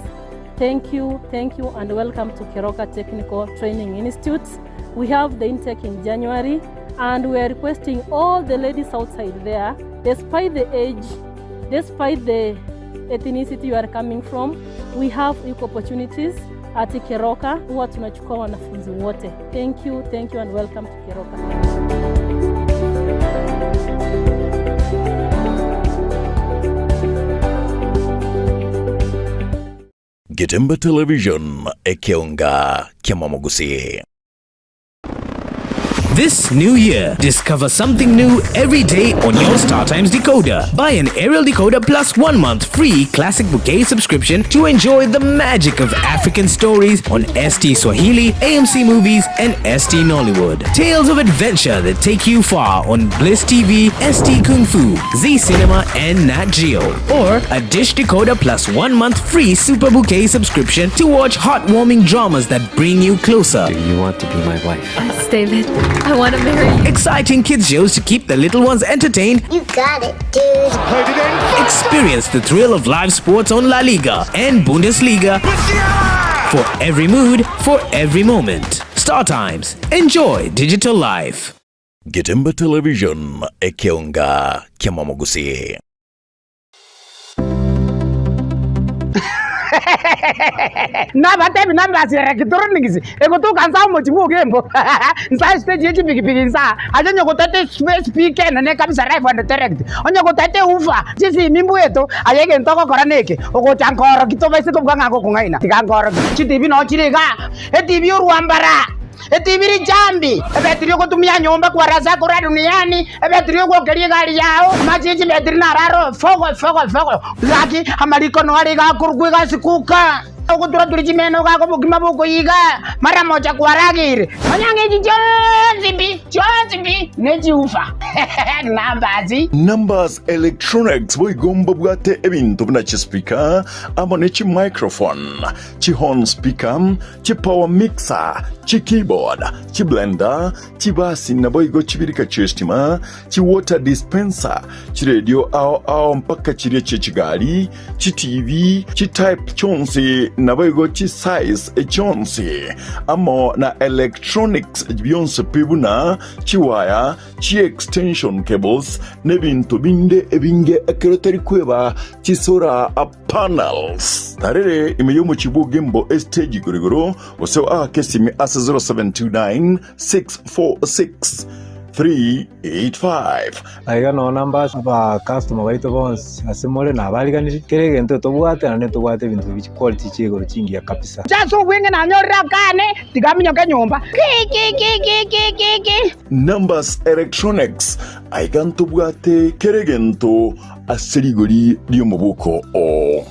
Thank you, thank you, and welcome to Keroka Technical Training Institute. We have the intake in January, and we are requesting all the ladies outside there, despite the age, despite the ethnicity you are coming from, we have equal opportunities at Keroka. Huwa tunachukua wanafunzi wote. Thank you, thank you, and welcome to Keroka. Getemba Television ekeonga kyamamugusi. This new year, discover something new every day on your StarTimes decoder. Buy an aerial decoder plus 1 month free Classic Bouquet subscription to enjoy the magic of African stories on ST Swahili, AMC Movies, and ST Nollywood. Tales of adventure that take you far on Bliss TV, ST Kung Fu, Z Cinema, and Nat Geo. Or a dish decoder plus 1 month free Super Bouquet subscription to watch heartwarming dramas that bring you closer. Do you want to be my wife? Yes, David, I want to marry you. Exciting kids shows to keep the little ones entertained. You got it, dude. Experience the thrill of live sports on La Liga and Bundesliga. For every mood, for every moment. Star Times. Enjoy digital life. Getemba Television ekeonga kyamamugusi. Nabatebi nambasi electronics egotuka nsa omochi bwa ogembo nsa stage ye chipikipiki nsa ache onye gotete speaker enene kabisa live and direct onye gotete ufa chisimi mbweto aye egento ogokora na eke ogocha nkoroki tobaise kobuga ng'a ngokong'aina tiga nkoroki chitibi no chire iga etibi orwambara etibi richambi ebetiri ogotumia nyomba kwarasa korwa duniani ebetiri ogwokeria egari yao amache chibetiri nararo fogo fogo fogo laki amariko noare iga akorokwa egasi kuka. Ogotura-tura chimeno ogaka obokima bokoyiga, mara mocha kwarageire. Manya ng'a echi chionsi pi, chionsi pi, nechiufa. Numbers. Numbers Electronics boigo mbabwate ebinto buna chispeaker amo ne chimicrophone, chihorn speaker, chipower mixer, chikeyboard, chiblender, chibasi naboigo chibirika chi'estima, chiwater dispenser, chiredio ao ao mpaka chiria chi'echigari, chiTV, chitype chionsi naboigo chisize chionsi, amo na electronics bionsi pi buna chiwaya, chiextension cables, nebinto binde ebinge ekero tari kweba chisolar panels. Tarere ime y'omochie bw'Ogembo estage igoro igoro, gose oake esimi ase 0729 646 385. Aiga noo namba ase abakastoma baito bonsi ase more nabariganirie, kera egento tobwate naende ntobwate ebinto bi chiquality chia igoro chingiya kabisa. Inche ase obweng'e nanyorire akane, tigaminyoka nyomba. Kikikikikiki. Numbers Electronics, aiga ntobwate kera egento ase rigori ri'omobuko oo.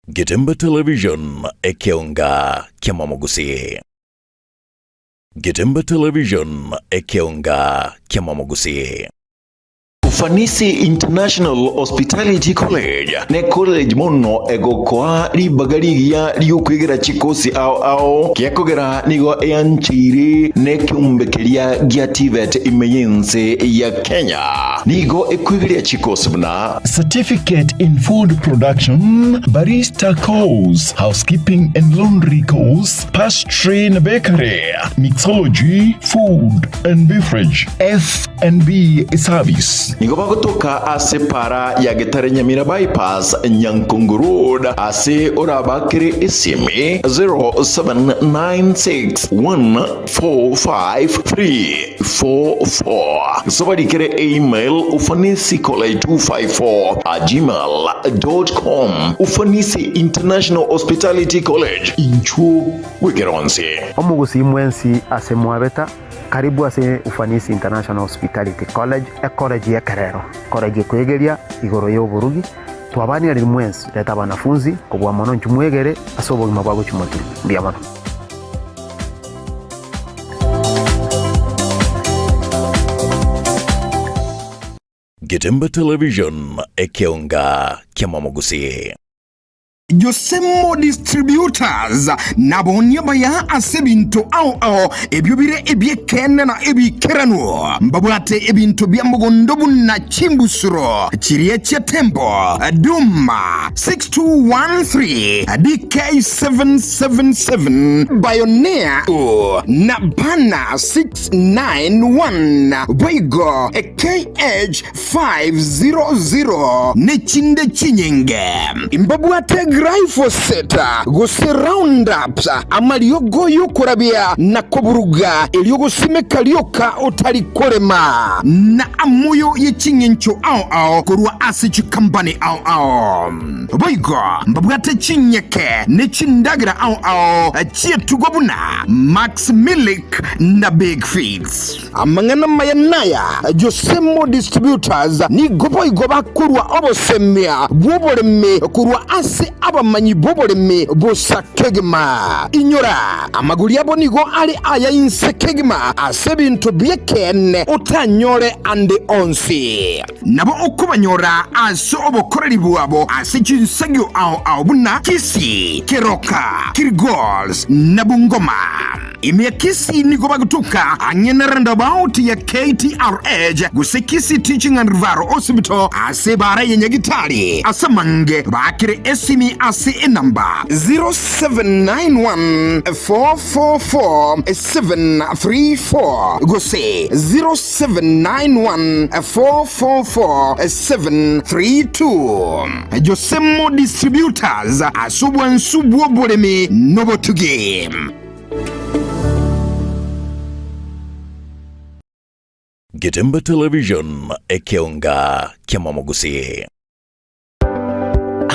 Getembe Television, ekeonga ki'amamogusii. Getembe Television, ekeonga ki'amamogusii. Ufanisi International Hospitality College ne college mono egokoa ribaga rigiya riokwegera chikosi ao ao, gekogera nigo eancheire nekeombe keria gia TVET ime y'ense ya Kenya. Nigo ekwegeria chikosi buna Certificate in Food Production, Barista Course, Housekeeping and Laundry Course, Pastry na Bakery, Mixology, Food and Beverage, F&B Service. Nigo bagotoka ase para ya Getare Nyamira Bypass, Nyankongo Road, ase orabakere esimi 0796145344. Gose barikere email ufanisicollege254@gmail.com. Ufanisi International Hospitality College, inchuo bw'ekeronsi. Omogusii mwensi ase mwabeta, karibu ase Ufanisi International Hospitality College, ecollege y'ekerero, college ekoegeria igoro y'oborugi. Twabanire mwensi, reta abanafunzi, kobua mono inchuo mwegere ase obogima bwa gochia motwe. Mbuya mono. Getembe Television, ekeonga ki'amamogusii. Josemo Distributors nabonie abaya ase ebinto ao ao ebio bire ebi'ekeene na ebiikeranu. Mbabwate ebinto bia mogondo buna chimbusuro chiria chia Tembo, Duma 6213, DK777, Bioneer na Banner 691, boigo KH 500 nechinde chinyinge. Mbabwate glyphosate gose Roundup, amariogo y'okorabia na koburuga, erio gosimeka rioka otari korema, na amoyo ye ching'encho ao ao korwa ase chikampani ao ao. Boigo mbabwate chinyeke ne chindagera ao ao chi'etugo buna Max Milk na Big Feeds. Amang'ana amaya naya, Josemo Distributors nigo boigo bakorua obosemia bw'oboremi korwa ase abamanyi b'oboremi bosa kegima. Inyora, amagori abo nigo are aya inse kegima ase ebinto bi'ekeene otanyore ande onsi. Nabo okobanyora ase obokoreri bwabo ase chinsagio ao ao buna Kisii, Keroka, Kilgoris na Bungoma. Ime ya Kisii nigo bagotoka ang'e na roundabout ya KTRH gose Kisii Teaching and Referral Hospital ase ebara ya Nyagitari. Ase amange baakere esimi ase enamba 0791 444 734 gose 0791 444 732. Josemo Distributors ase obwansu bw'oboremi nobotugi. Getembe Television, ekeonga ki'amamogusii.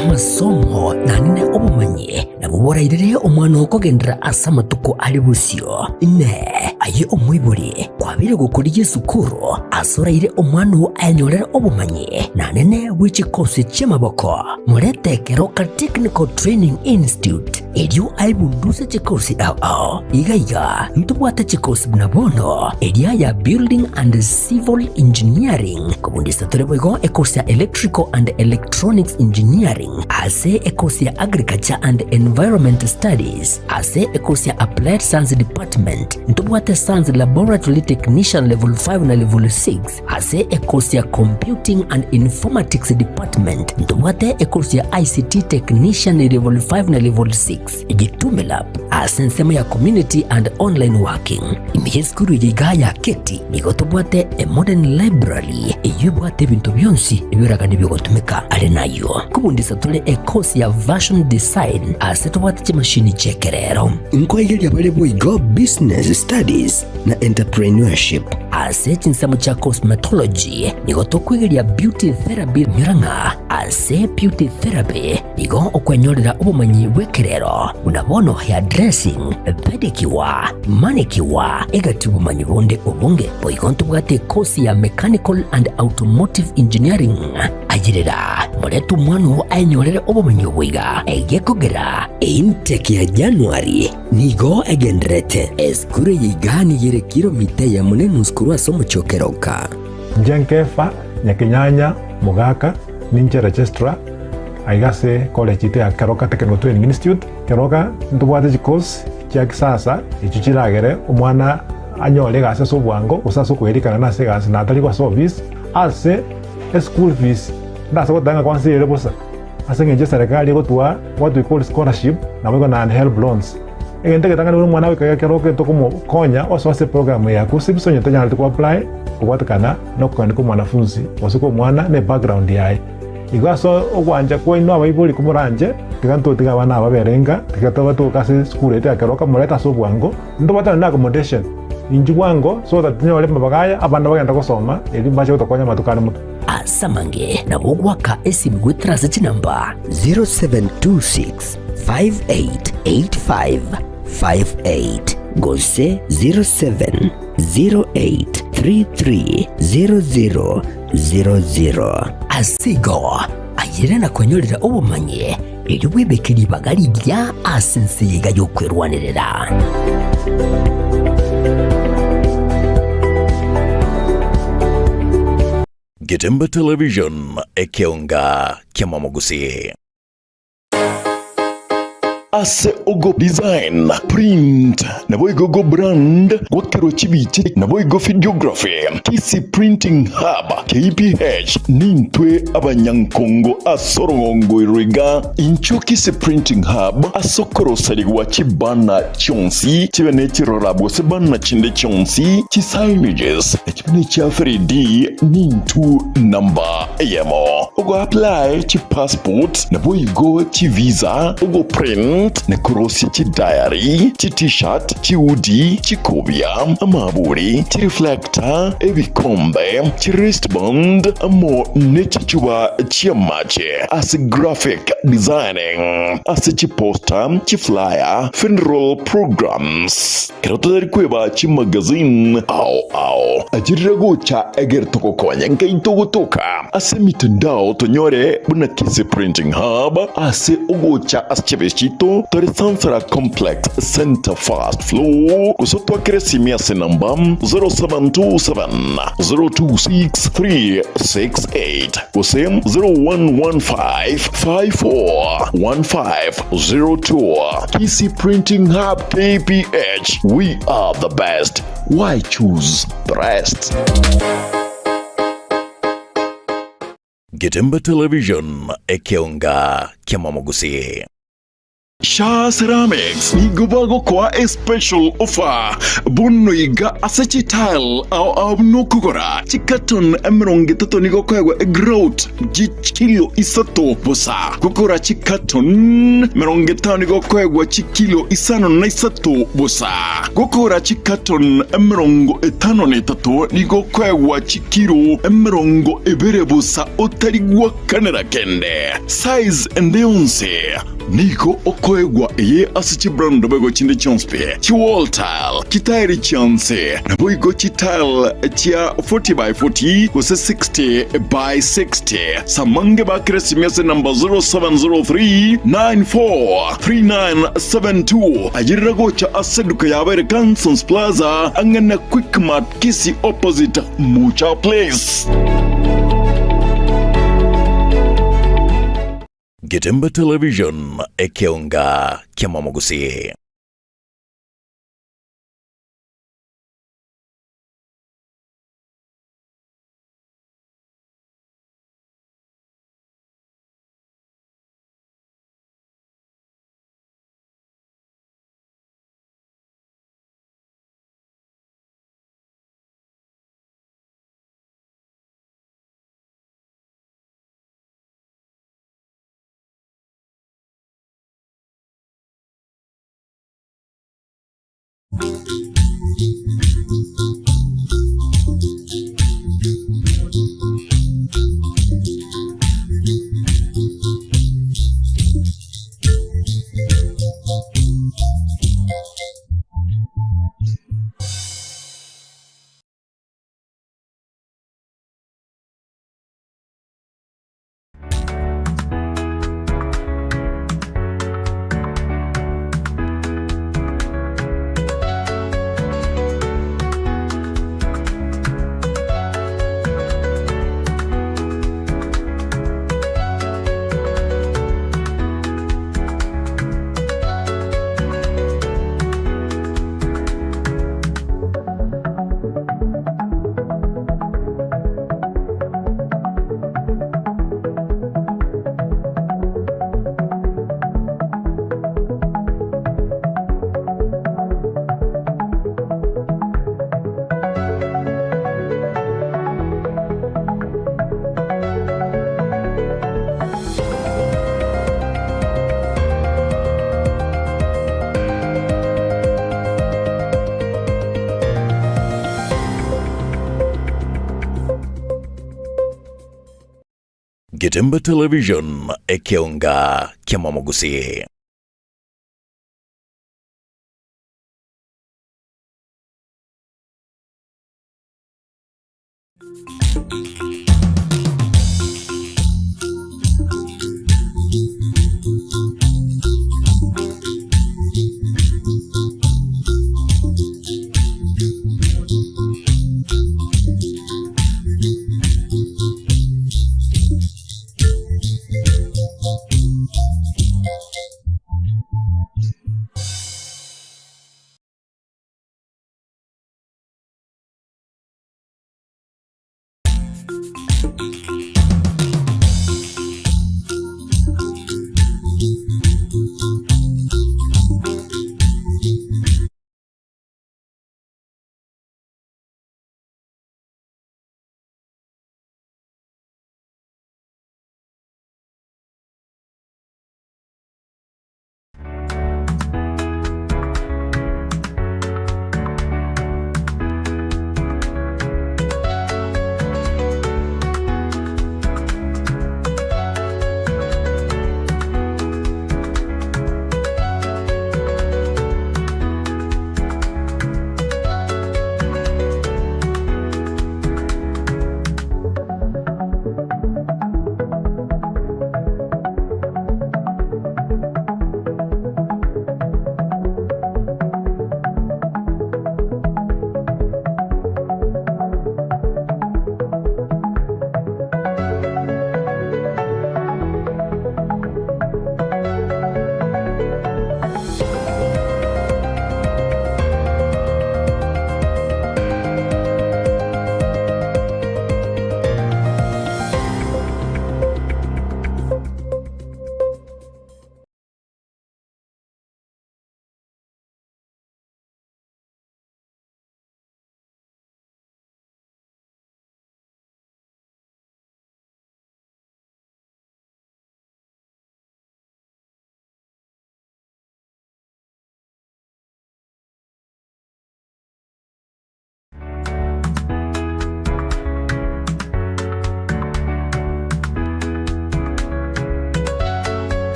Amasomo naende obomanyi nabwo borairere omwana oo kogenderera ase amatuko are bosio. Inee! Aye omoibori, kwabeire gokorigia esukuru ase oraire omwana oo ayenyorere obomanyi naende bwe chikosi chi'amaboko? Morete Keroka Technical Training Institute erio aebunduse chikosi ao ao. Iga iga ntobwate chikosi buna bono eria ya Building and Civil Engineering, kobundisa tore boigo ekosi ya Electrical and Electronics Engineering, ase ekosi ya Agriculture and Environment Studies, ase ekosi ya Applied Science Department ntobwate Science Laboratory Technician Level 5 na Level 6, Ase ekosi ya Computing and Informatics Department ntobwate ekosi ya ICT Technician Level 5 na Level 6, Gitume Lab ase ensemo ya Community and Online Working. Ime y'esukuru eye igaa ya Keti nigo tobwate a modern library eyio ebwate ebinto bionsi ebioragani biogotumeka. Are nayio nkobundisa tore ekosi ya Fashion Design ase tobwate chimashini chi'ekerero. Nkoigeria bare boigo Business Studies na Entrepreneurship. Ase chinsemo chia cosmetology nigo tokwegeria beauty therapy nyora ng'a ase beauty therapy nigo okwenyorera obomanyi bw'ekerero buna bono hair dressing, pedicure, manicure egati obomanyi bonde obonge. Boigo ntobwate ekosi ya mechanical and automotive engineering. Ayerera morete omwana oo aenyorere obomanyi obo iga egekogera Eintake ya January Nigo egendererete. Esukuru eye iga nigo ere kilomita eyemo na enusu korwa ase omochie o Keroka. Inche Nkefa, Nyakenyanya, Mogaka, ninche registrar aiga ase college yaito ya Keroka Technical Training Institute. Keroka ntobwate chicourse chia kisasa echio chiragere omwana anyore egasi ase obwango gose ase okoerikana nase egasi na atari gosoa office. Ase eschool fees ndase goteba ng'a kwansa ere bosa. Ase engencho eserekari egotwaa what we call scholarship naboigo naende helb loans. Egento egetang'ani buna omwana goika ekero okogenda tokomokonya osoe ase eprogram ya KUCCPS onye tanyareti ko apply kobwatekana na okogania kwa omwanafunzi gose kwa omwana na ebackground yaye. Igo ase ogwancha kwaino abaibori komoranche tiga ntotige abana aba babere inka tiga tobatoke ase esukuru yaito ya Keroka morete ase obwango ntobwatane na accommodation inchuo bwango so that tonyore amabaga aya abana bagende gosoma erio mbache gotokonya amatuko are motwe. Ase amange nabo ogoaka esimi goetera ase chinamba 0726 5885 58 gose 0708 330000. Ase igo, ayere na kwenyorera obomanyi, erio bwebeke ribaga rigiya ase ense eye iga y'okwerwanerera. Getembe Television, ekeonga ki'amamogusii. Ase ogo design, print, naboigo go brand, gwakerwa chibicha naboigo videography, Kisii Printing Hub, KPH, nintwe abanyankongo ase orogongo ero iga. Inchuo Kisii Printing Hub ase okoroserigwa chibanner chionsi, chibe ne chirora gose banner chinde chionsi, chisignages, chibe ne chia 3D, nintwe namba eyemo. Ogo apply chi passport naboigo chi visa, ogo print na korosia chi diary, chi t-shirt, chi hoodie, chikobia, amaburi, chi reflector, ebikombe, chi wristband amo ne chichuba chi'amache ase graphic designing, ase chi poster, chi flyer, funeral programs. Ekero totari kweba chimagazine ao ao, achirire gocha egere togokonye nkai togotoka ase emitandao tonyore buna Kisii Printing Hub ase ogocha ase chiabesi chiaito tore Sansara Complex Center First Floor gose otwakere esimi ase namba 0727 026 368 gose 0115 54 1502. Kisii Printing Hub KPH, we are the best, why choose the rest? Getembe Television, ekeonga ki'amamogusii. Shaa Ceramics nigo bagokoa a special offer bono iga ase chitile ao ao buna okogora chicarton 30 nigo okoegwa egrout chikilo isato bosa. Gokora chicarton 50 nigo okoegwa chikilo 53 bosa. Gokora chicarton 53 nigo okoegwa chikilo 20 bosa otari gwakanera kende. Size ende yonsi. Nigo okoegwa eye ase chibrand boigo chinde chionsi pi, chiwall tile, chitairi chionsi, naboigo chitile chia 40 by 40 gose 60 by 60. Samange bakire esimi ase number 0703 94 3972. Ayerera gocha ase eduka yabo ere Cansons Plaza ang'e na Quickmart Kisii opposite Mucha Place. Getembe Television, ekeonga ki'amamogusii. Getembe Television, ekeonga ki'amamogusii.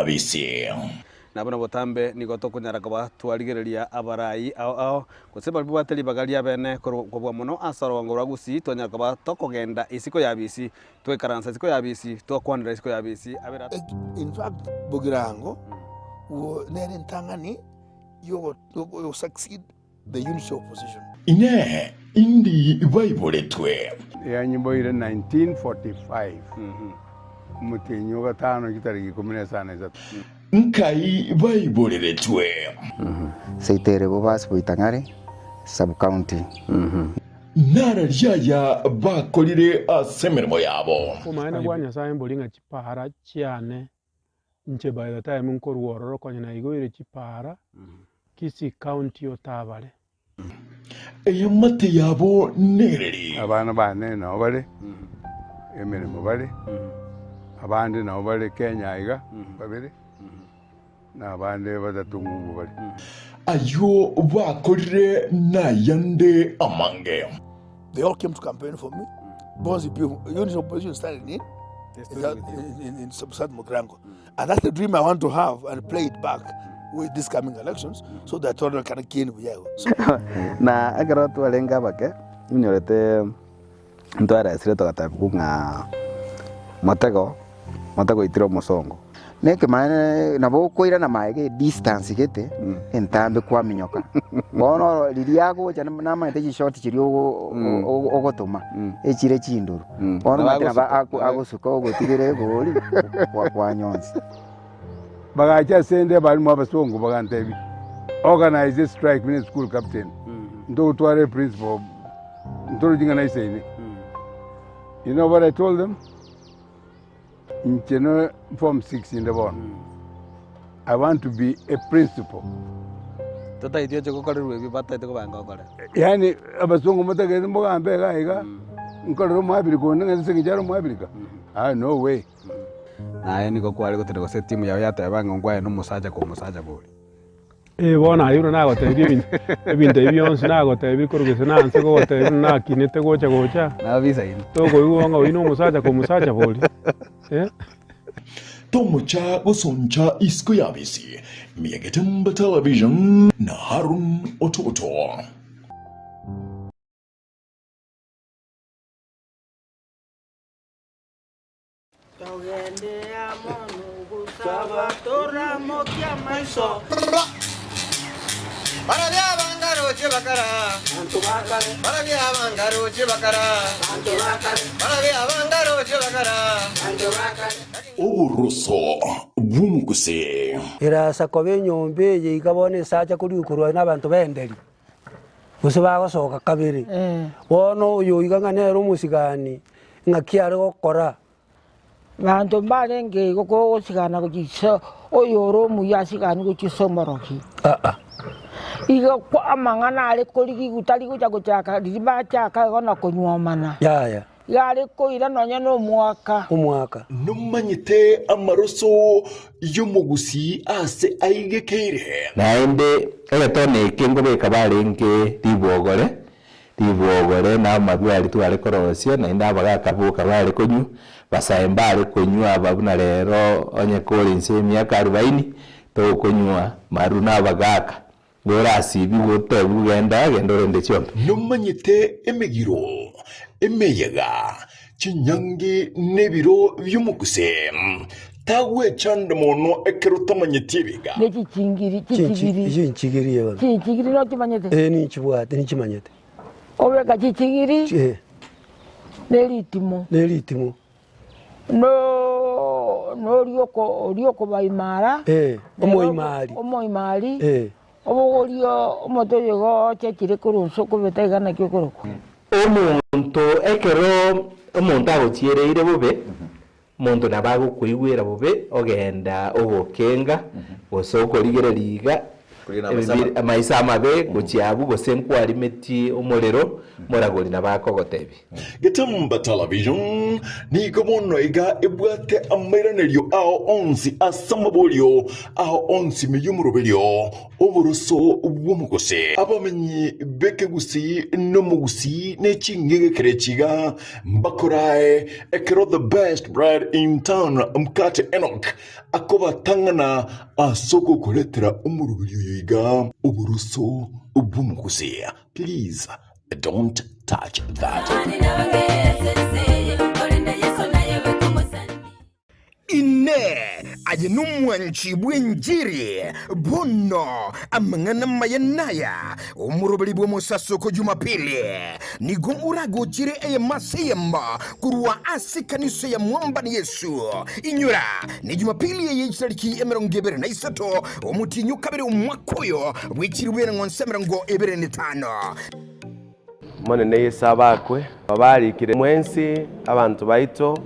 yabisi. Na buna botambe nigo tokonyara koba twarigereria abarai ao ao, gose baria babwate ribaga riabene korwa kobua mono ase orogongo rwa Gusii, twanyara koba tokogenda isiko y'abisi, twaikaransa isiko y'abisi, twakwanera isiko y'abisi, abere. In fact, Bogirango nere entang'ani yogo succeed the unity of opposition. Inee! Indi baiboretwe? Yanyiboire 1945, omotienyi o gatano chitariki ikomi na isano na isato. Nkai baiboreretwe? Seito Bobasi Boitang'are Sub-county. Nararia aya bakorire ase emeremo yabo. Obomaene bwa Nyasae mbori ng'a chipara chiane Inche by the time nkorwa ororo konya naigoire chipaara Kisii county otabare. Eamate yabo nereri. Abana bane nao bare emeremo bare, abande nao bare Kenya iga babere, na abande batato ng'umbu bare. Ayio bakorire nayande amange. They all came to campaign for me because unity of opposition started in, in, in, in South Mugirango. And that's the dream I want to have and play it back with these coming elections so that Tono can gain Buyago. So, Na ekero twarenge abake, inyorete ntwaresire togatebigwa ng'a motego, motego oitire omosongo. Nekemaene nabo okoirana maega edistance gete entambe kwaminyoka. Bono riria agocha namanyete chishoti chiria ogotoma echire chindoro. Bono omanyete nabo agosuka ogotigera egori kwanyonsi. Bagacha ase 'nde abalimu abasongo bagantebia, Organise a strike buna eschool captain, ntogotwara eprincipal ntorochi ng'a naisaine. You know what I told them? Inche ne form six inde bono, I want to be a principal. Totaeti oche gokorerwa ebio bataete kobanga okore. Yaani abasongo motagete mbogambe iga iga, nkorere omoabirika onde ng'a ase eng'encho are omoabirika? Ah no way. Naye nigo kware gotera gose etimu yao yateba ng'a nkwaye nomosacha kwa omosacha bori. Ee bono aye buna nagotebirie ebinto ebinto ebi bionsi nagotebirie korwa gese na nse gogotebia buna nakinete gocha gocha, Nabisaine. tokoigwa ng'a oyio na omosacha ka omosacha bori eh. Tomocha gosoncha isiko y'abisi, Miagetemba Television na Harun Ototo. Togende amo nogosaba toramokie amaiso. Barabia abangaroche bakara, barabia abangaroche bakara, barabia abangaroche bakara. Oboroso bw'omogusii. Erasa koba enyomba eye iga bono esacha korigwa korwa nabanto b'enderi, gose bagosoka kabere. Bono oyo iga ng'a nere omosigani, ng'aki are gokora? Banto mbarenge igo kogosigana gochia iso oyore omuya asigani gochia ase omorogi. Igo kwa amang'ana are korigigwa tari gocha gochaka riria bachaka igo na konyuomana. Yaya. Iga are koira nonya na omwaka. Omwaka. Nomanyete amaroso y'omogusii ase aigekeire? Naende egetone eke nkobeka barenge ribogore, ribogore na amabwe aria tware korosia, naende abagaka boka bare konywa, basae mbare konywa aba buna rero onye kore inse y'emiaka arubaini, togokonywa maru na abagaka. Igo orasibigwe otebigwe genda, genda orende chiombe. Nomanyete emegiro, emeyega, chinyangi na ebiro bi'omoguse. Tagwechanda mono ekero otamanyeti ebiga. Ne chichingiri, chichigiri. Chinchigiri bono. Chinchigiri nochimanyete? Ee ninchibwate, ninchimanyete. Obeka chichigiri Ee. ne ritimo. Ne ritimo. No noria oko oria okobaimara. Ee, omoimari. Omoimari. Ee. Obogorie omote oyo igo ochechire korwa inse okobeta iga naki okorokwa. Omonto ekero omonto agochiereire bobe, omonto nabo agokoigwera bobe ogenda ogokenga, gose okorigereria iga. Ebibiri amaiso amabe gochia abwo gose nkwarimetie omorero, moragori nabo akogotebia. Getembe Television nigo bono iga ebwate amairanerio ao onsi ase amaborio ao onsi ime y'omoroberio oboroso bw'omogose. Abamenyi b'ekegusii n'omogusii ne ching'egekere chiga mbakorae ekero the best bread in town Mkate Enock akobatang'ana ase ogokoretera omoroberio oyo iga oboroso bw'omogusii. Please don't touch that. Inee! Aye nomwanchi bw'enchiri? Bono amang'ana amaya naya, Omoroberi bw'omosasoko Jumapili nigo oragochire eyemo ase eyemo korwa ase ekanisa ya Mwambani Yesu. Inyora, ne Jumapili eye chitariki 23 omotienyi o kabere omwaka oyo bw'echilifu eng'onse 25. Omonene Yeso abakwe, babarikire mwensi abanto baito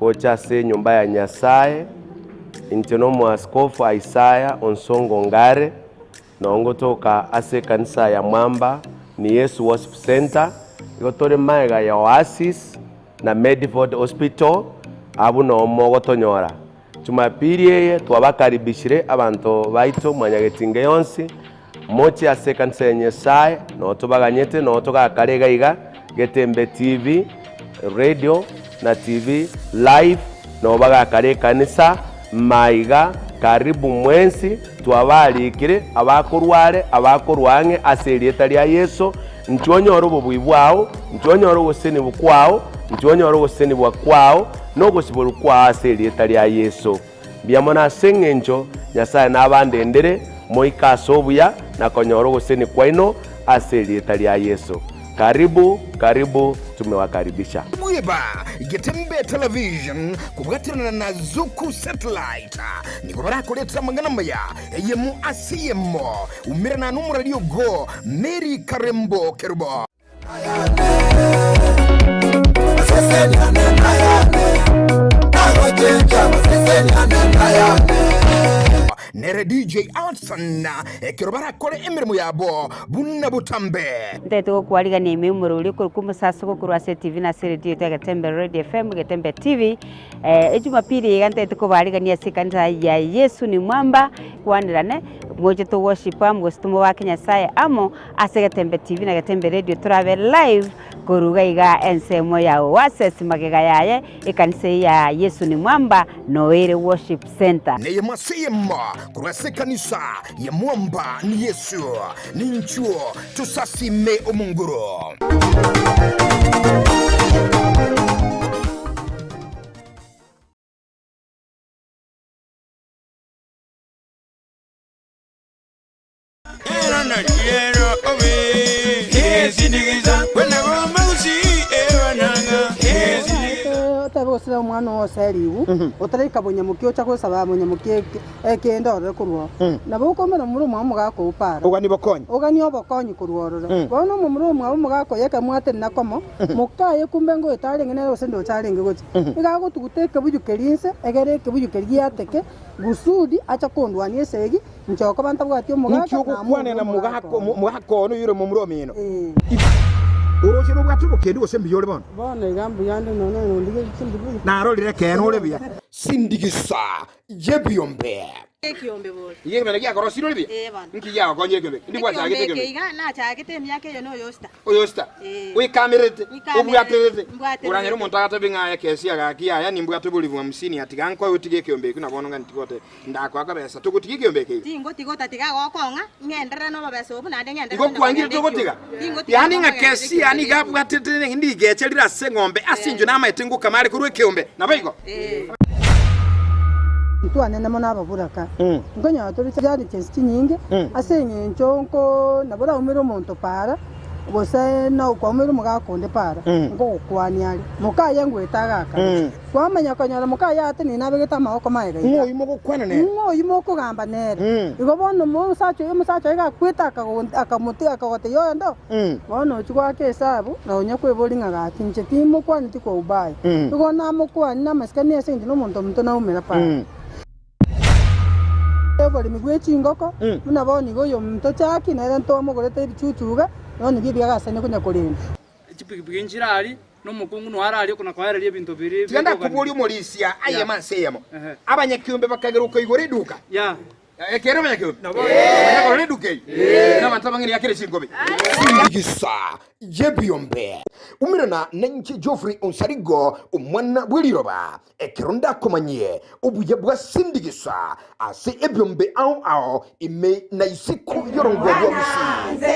gocha ase enyomba ya Nyasae. Inche nomoaskofu Isaya Onsongo Ngare, noo ngotoka ase ekanisa ya Mwamba ni Yesu Worship Centre, igo tore magega ya Oasis na Medford Hospital, abwo noo mogotonyora. Jumapili eye twabakaribishire abanto baito mwanyagetinga yonsi, moche ase ekanisa ya Nyasae, noo tobaganyete, noo togakare iga iga, Getembe TV, radio na TV live, noo bagakare ekanisa, maiga, karibu mwensi, twabarikire, abakorwa are, abakorwa ang'e ase erieta ria Yeso, inchuo onyore obobui bwao, inchuo onyore ogosesenigwa kwao, inchuo onyore ogosesenigwa kwao, na ogosiborwa kwao ase erieta ria Yeso. Mbuya mono ase engencho Nyasae nabandendere moike ase obuya na konyora ogosesenia kwaino ase erieta ria Yeso. Karibu, karibu, tumewakaribisha. Bweba Getembe Television kobwaterana na Zuku Satellite nigo barakoretera amang'ana amaya eyemo ase eyemo. Umerana nomorari ogo Mary Karembo Kerubo. Nere DJ Hudson ekero barakore emeremo yabo buna botambe. Ntaete gokwarigania ime omorori okorokwa omosasoko korwa ase etibi na ase eredio yaito ya Getembe Radio FM, Getembe TV. Ejumapili iga ntaete kobarigania ase ekanisa ya Yesu ni Mwamba, kwanirane, moche to worship amo gose tomobake Nyasaye amo. Ase Getembe TV na Getembe Radio torabe live korwa iga iga ensemo ya Oasis magega yaye ekanisa eye ya Yesu ni Mwamba noere Worship Center. Neyemo ase eyemo korwa ase ekanisa ya Mwamba ni Yesu, ninchuo tosasime Omonguru. Otebe gose omwana oo oseriwu, otaraika bonyamokia ocha gosaba monyamokia ekende ororo korwa oo. Nabo okomera momura omwabo omogaka oo para. Oganie obokonyi. Oganie obokonyi korwa ororo. Bono omomura omwabo omogaka oye ekero mwatenena komo, mokaye kumbe ngoeta arenge nere gose ndoche arenge gocha. Iga agotuguta ekebuyu keria inse, egere ekebuyu keria giateke, gusudi ache kondwania esegi, Inche okoba ntabwati omogaka, Ninki ogokwanera namourire omogaka mogaka one. mogaka one oyore momura omino? Oroche nobwate obokendu gose mbuya ore bono? Bono iga mbuya nde nonya nondigerie chindibuya. Narorire ekeene ore buya. Sindigisa y'ebiombe. Ekiombe bori. Iga ekiombe giakorosire ore buya? Ee bono. Nki giagokonyire ekiombe eke? Ndi gwachagete Ekiombe ekiombe eke eke? iga nachagete emiaka eye noyosita. Oyosita? Ee. Oikamererete? Nkamererete. Obwatererete? Mbwatererete. Oranyore omonto agatebe ng'a aye kesi agaki yaya nimbwate oboribu hamsini atiga nkoe otige ekiombe ekio na bono ng'a ntigote Ndakoa kabesa, togotiga ekeombe eke iga. Tingotiga otatiga agokong'a, ng'enderere nobobesa obwo, naende ng'enderere Igo kwangire togotiga? Tingotiga Yaani ng'a ngokogenda kesi yani iga abwatete ndigecha rire ase eng'ombe ase inchwe namaete ngokama are korwa ekeombe. Naboigo? Ntwanene mono ababuraka, nkonyora tore challenges chinyinge ase eng'encho nko nabo oraumere omonto para. Gose nokwaumera omogaka onde para, nkogokwania are, Mokaye ngwete agakare. Kwamanya konyora mokaye atenene nabegete amaboko magega iga. Ng'o oyio mogokwana nere? Ng'o oyio mokogamba nere? Igo bono omosacha oyo, omosacha oye gakwete akamotiga akagotebia oyonde oo, bono ochia goaka esabu, na onya kweboria ng'a gaki inche timokwaneti kwa ubaya. Igo namokwanie namasikani ase eng'encho nomonto omonto naumera para. oboremi bwe chingoko, buna bono iga oyominto Jackie nere ntwamogorete ebichuchu iga, bono nigo ebiaga asane konya korenda. Chipigipigi nchire aria, na omokungu noyo are aria okona-koereria ebinto biria Tiga bikogania. ndakoboria omorisia ayemo ase eyemo. Abanyakiombe bakagerwa koigora eduka. Ekeene abanyakiombe? Bamanya korora eduka eyio. Na abanto abang'ina yakire chinkobi. Rigisa y'ebiombe. Umerana nainche Geoffrey Onsarigo, omwana bw'eriroba, ekero ndakomanyie obuya bwa sindigisa ase ebiombe ao ao ime na isiko y'orongo rwa Gusii.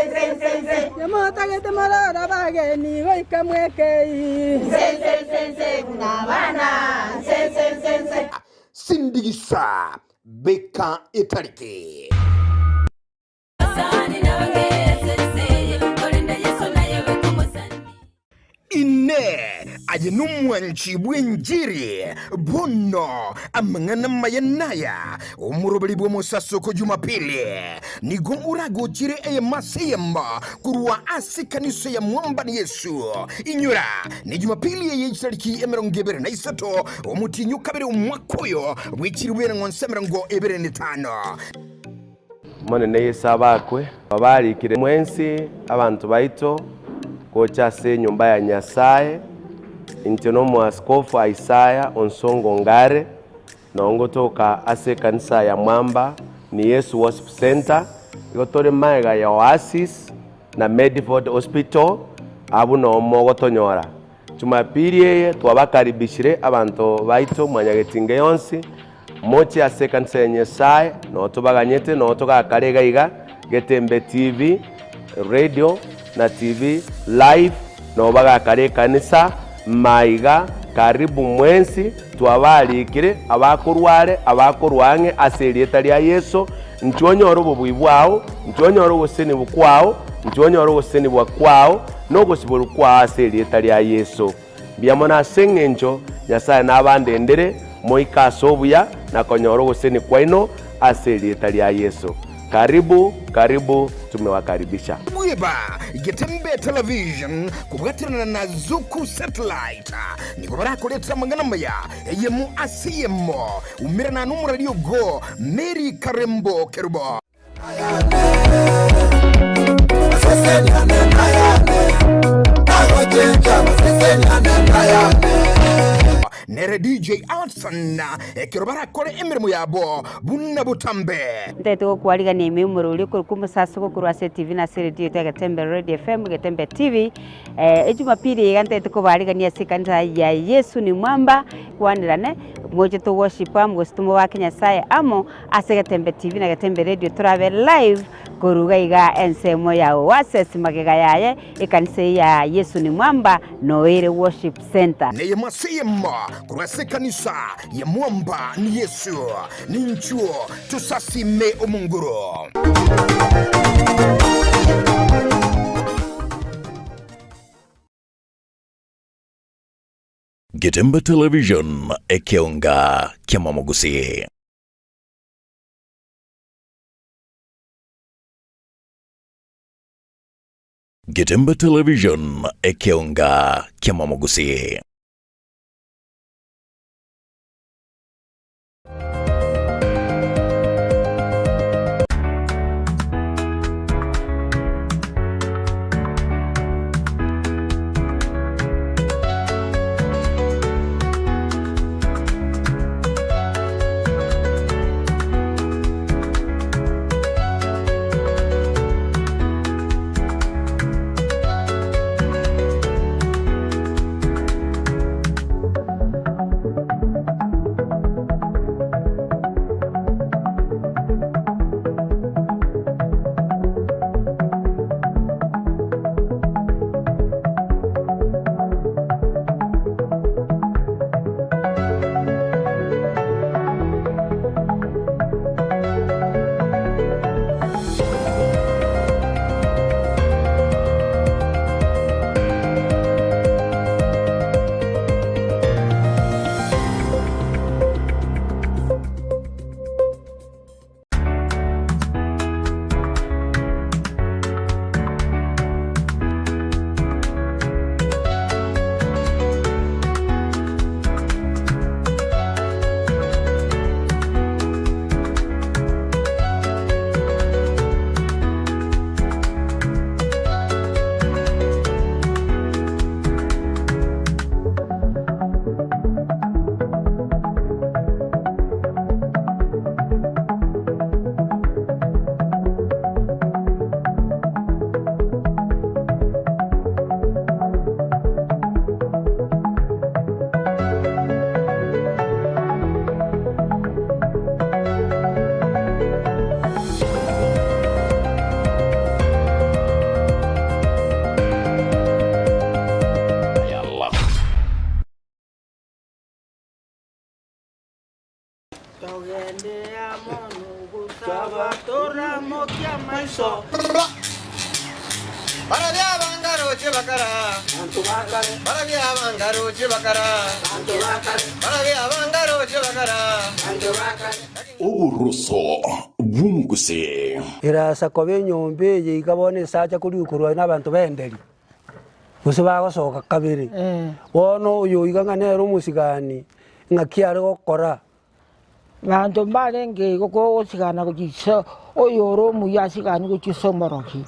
Yamotagete mororo abageni goika mwekei. Sindigisa beka etariki. Inee! Aye nomwanchi bw'enchiri? Bono amang'ana amaya naya, Omoroberi bw'omosasoko Jumapili nigo oragochire eyemo ase eyemo korwa ase ekanisa ya Mwambani Yesu. Inyora, ne Jumapili eye chitariki 23 omotienyi o kabere omwaka oyo bw'echilifu eng'wanso 25. Omonene Yeso abakwe, babarikire mwensi abanto baito gocha ase enyomba ya Nyasae. Inche nomoaskofu Isaya Onsongo Ngare, noo ngotoka ase ekanisa ya Mwamba ni Yesu Worship Centre, igo tore magega ya Oasis na Medford Hospital, abwo noo mogotonyora. Jumapili eye twabakaribishire abanto baito mwanyagetinga yonsi, Moche ase ekanisa ya Nyasae, noo tobaganyete, noo togakare iga iga, Getembe TV, Radio na TV live, noo bagakare ekanisa, maiga, karibu mwensi, twabarikire, abakorwa are, abakorwa ang'e ase erieta ria Yeso, inchuo onyore obobui bwao, inchuo onyore ogosesenigwa kwao, inchuo onyore ogosesenigwa kwao, na ogosiborwa kwao ase erieta ria Yeso. Mbuya mono ase engencho Nyasae nabandendere moike ase obuya na konyora ogosesenia kwaino ase erieta ria Yeso. Karibu, karibu, tumewakaribisha. Bweba Getembe Television kobwaterana na Zuku Satellite nigo barakoretera amang'ana amaya eyemo ase eyemo. Umerana nomorari ogo Mary Karembo Kerubo. Nere DJ Adson ekero barakore emeremo yabo buna botambe. Ntaete gokwarigania ime omorero oria okorokwa omosasoko korwa ase etibi na ase eredio yaito ya Getembe Radio FM, Getembe TV. Ejumapili iga ntaete kobarigania ase ekanisa ya Yesu ni Mwamba, kwanirane, moche to worship amo gose tomobake Nyasaye amo. Ase Getembe TV na Getembe Radio torabe live korwa iga iga ensemo ya Oasis magega yaye ekanisa eye ya Yesu ni Mwamba noere Worship Center. Neyemo ase eyemo korwa ase ekanisa ya Mwamba ni Yesu, ninchuo tosasime Omonguru. Getembe Television, ekeonga ki'amamogusii. Getembe Television, ekeonga ki'amamogusii. Barabia abangaroche bakara. Barabia abangaroche bakara. Barabia abangaroche bakara. Oboroso bw'omogusii. Erasa koba enyomba eye iga bono esacha korigwa korwa na abanto b'enderi, gose bagosoka kabere. Bono oyo iga ng'a nere omosigani, ng'aki are gokora. Banto mbarenge igo kogosigana gochia iso oyore omuya asigani gochia ase omorogi.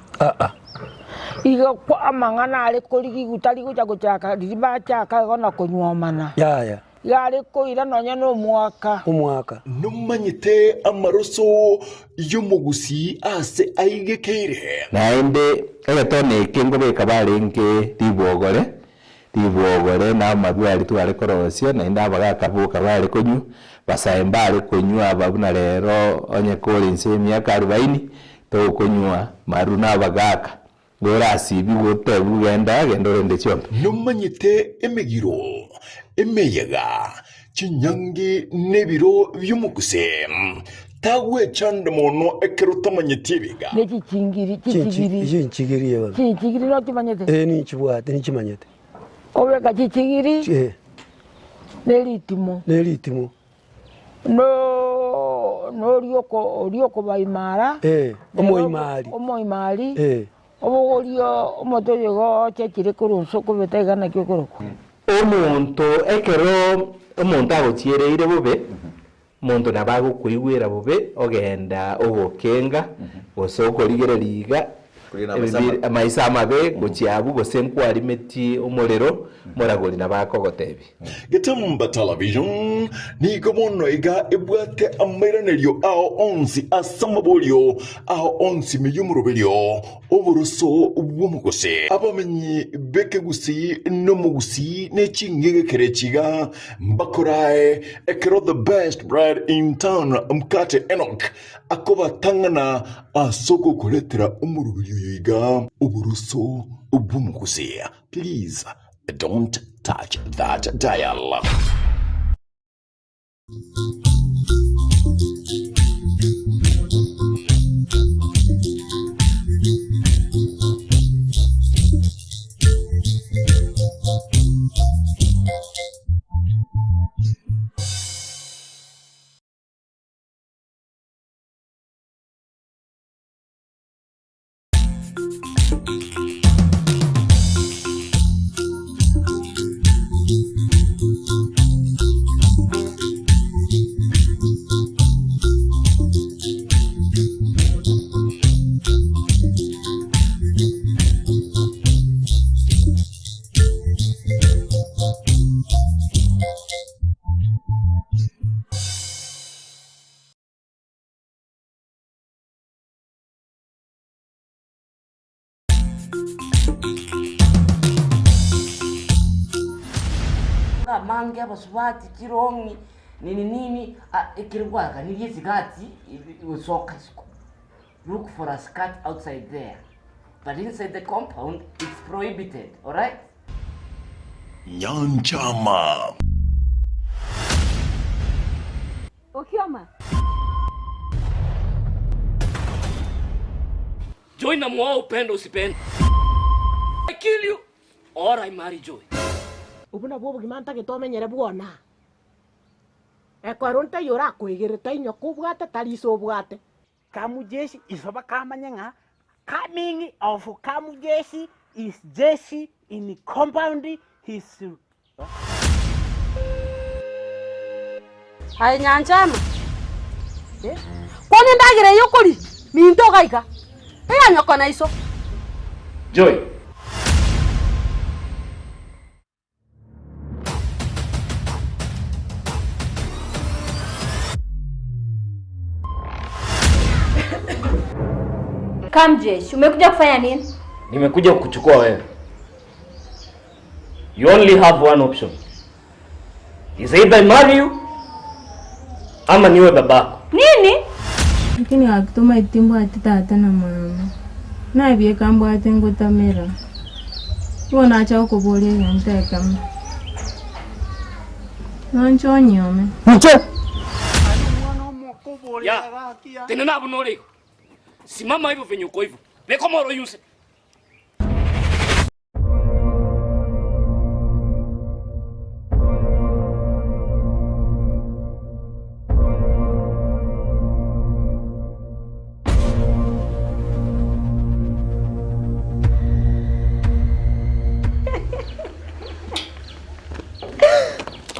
Igo amang'ana are korigigwa tari gocha gochaka riria bachaka igo na konyuomana. Yaya. Iga are koira nonya nomwaka. Omwaka. Nomanyete amaroso y'omogusii ase aigekeire? Naende egetone eke nkobeka barenge ribwogore, ribwogore na amarwa aria tware korosia, naende abagaka boka bare konywa, basae mbare konywa aba buna rero onye kore inse y'emiaka arubaini, tokonywa maru na abagaka. Igo orasibigwe otebiwe genda, genda orende chiombe. Nomanyete emegiro, emeyega, chinyangi na ebiro bi'omoguse. Tagwechanda mono ekero otamanyeti ebiga. Ne chichingiri, chichigiri. Chinchigiri ebe. Chinchigiri nochimanyete? Ee ninchibwate, ninchimanyete. Obeka chichigiri Ee. ne ritimo. Ne ritimo. No noria oko oria okobaimara. Ee, omoimari. Omoimari. Ee. Obogorie omote oyo igo ochechire korwa inse okobeta iga naki okorokwa. Omonto ekero omonto agochiereire bobe, omonto nabo agokoigwera bobe ogenda ogokenga, gose okorigereria iga, amaiso amabe gochia abwo, gose nkwarimetie omorero, moragori nabo akogotebia. Getemba Television nigo bono iga ebwate amairanerio ao onsi ase amaborio ao onsi ime y'omoroberio oboroso bw'omogose. Abamenyi b'ekegusii n'omogusii ne ching'egekere iga mbakorae ekero the best bread in town Mkate Enock akobatang'ana ase ogokoretera omoroberio oyo iga oboroso bw'omogose. Please don't touch that dial. Amange abasubati chirong'i nini nini ah, ekero gwaganirie esigati gosoka isiko look for a skirt outside there but inside the compound it's prohibited alright. Nyanchama. Okioma. Joy namuoa upende usipende. I kill you or I marry Joy. Obwo nabwo obogima ntagete omenyere bwona. Ekero ntaiyo orakoegere tainywa kobwate tari iso obwate. Kamujeshi iso bakamanye ng'a coming of Kamujeshi is jeshi in compound his Aye Nyanchama, kwana endagera eye okoria, minto ogaika, eya nyoko na iso. Joy. Kamjesh, umekuja kufanya nini? Nimekuja kukuchukua wewe. You only have one option. Is either I marry you ama niwe babako. Nini? Lakini gaki timbwati tata na mama. Nabieka mbwate ngotamera. Igo nacha gokoboria egento ekemo. Nonche onyuome. Inche! Omwana omoke Ya. Tenena abwo nore igo. Simama hivyo venye uko hivyo. Beka omoro oyio inse.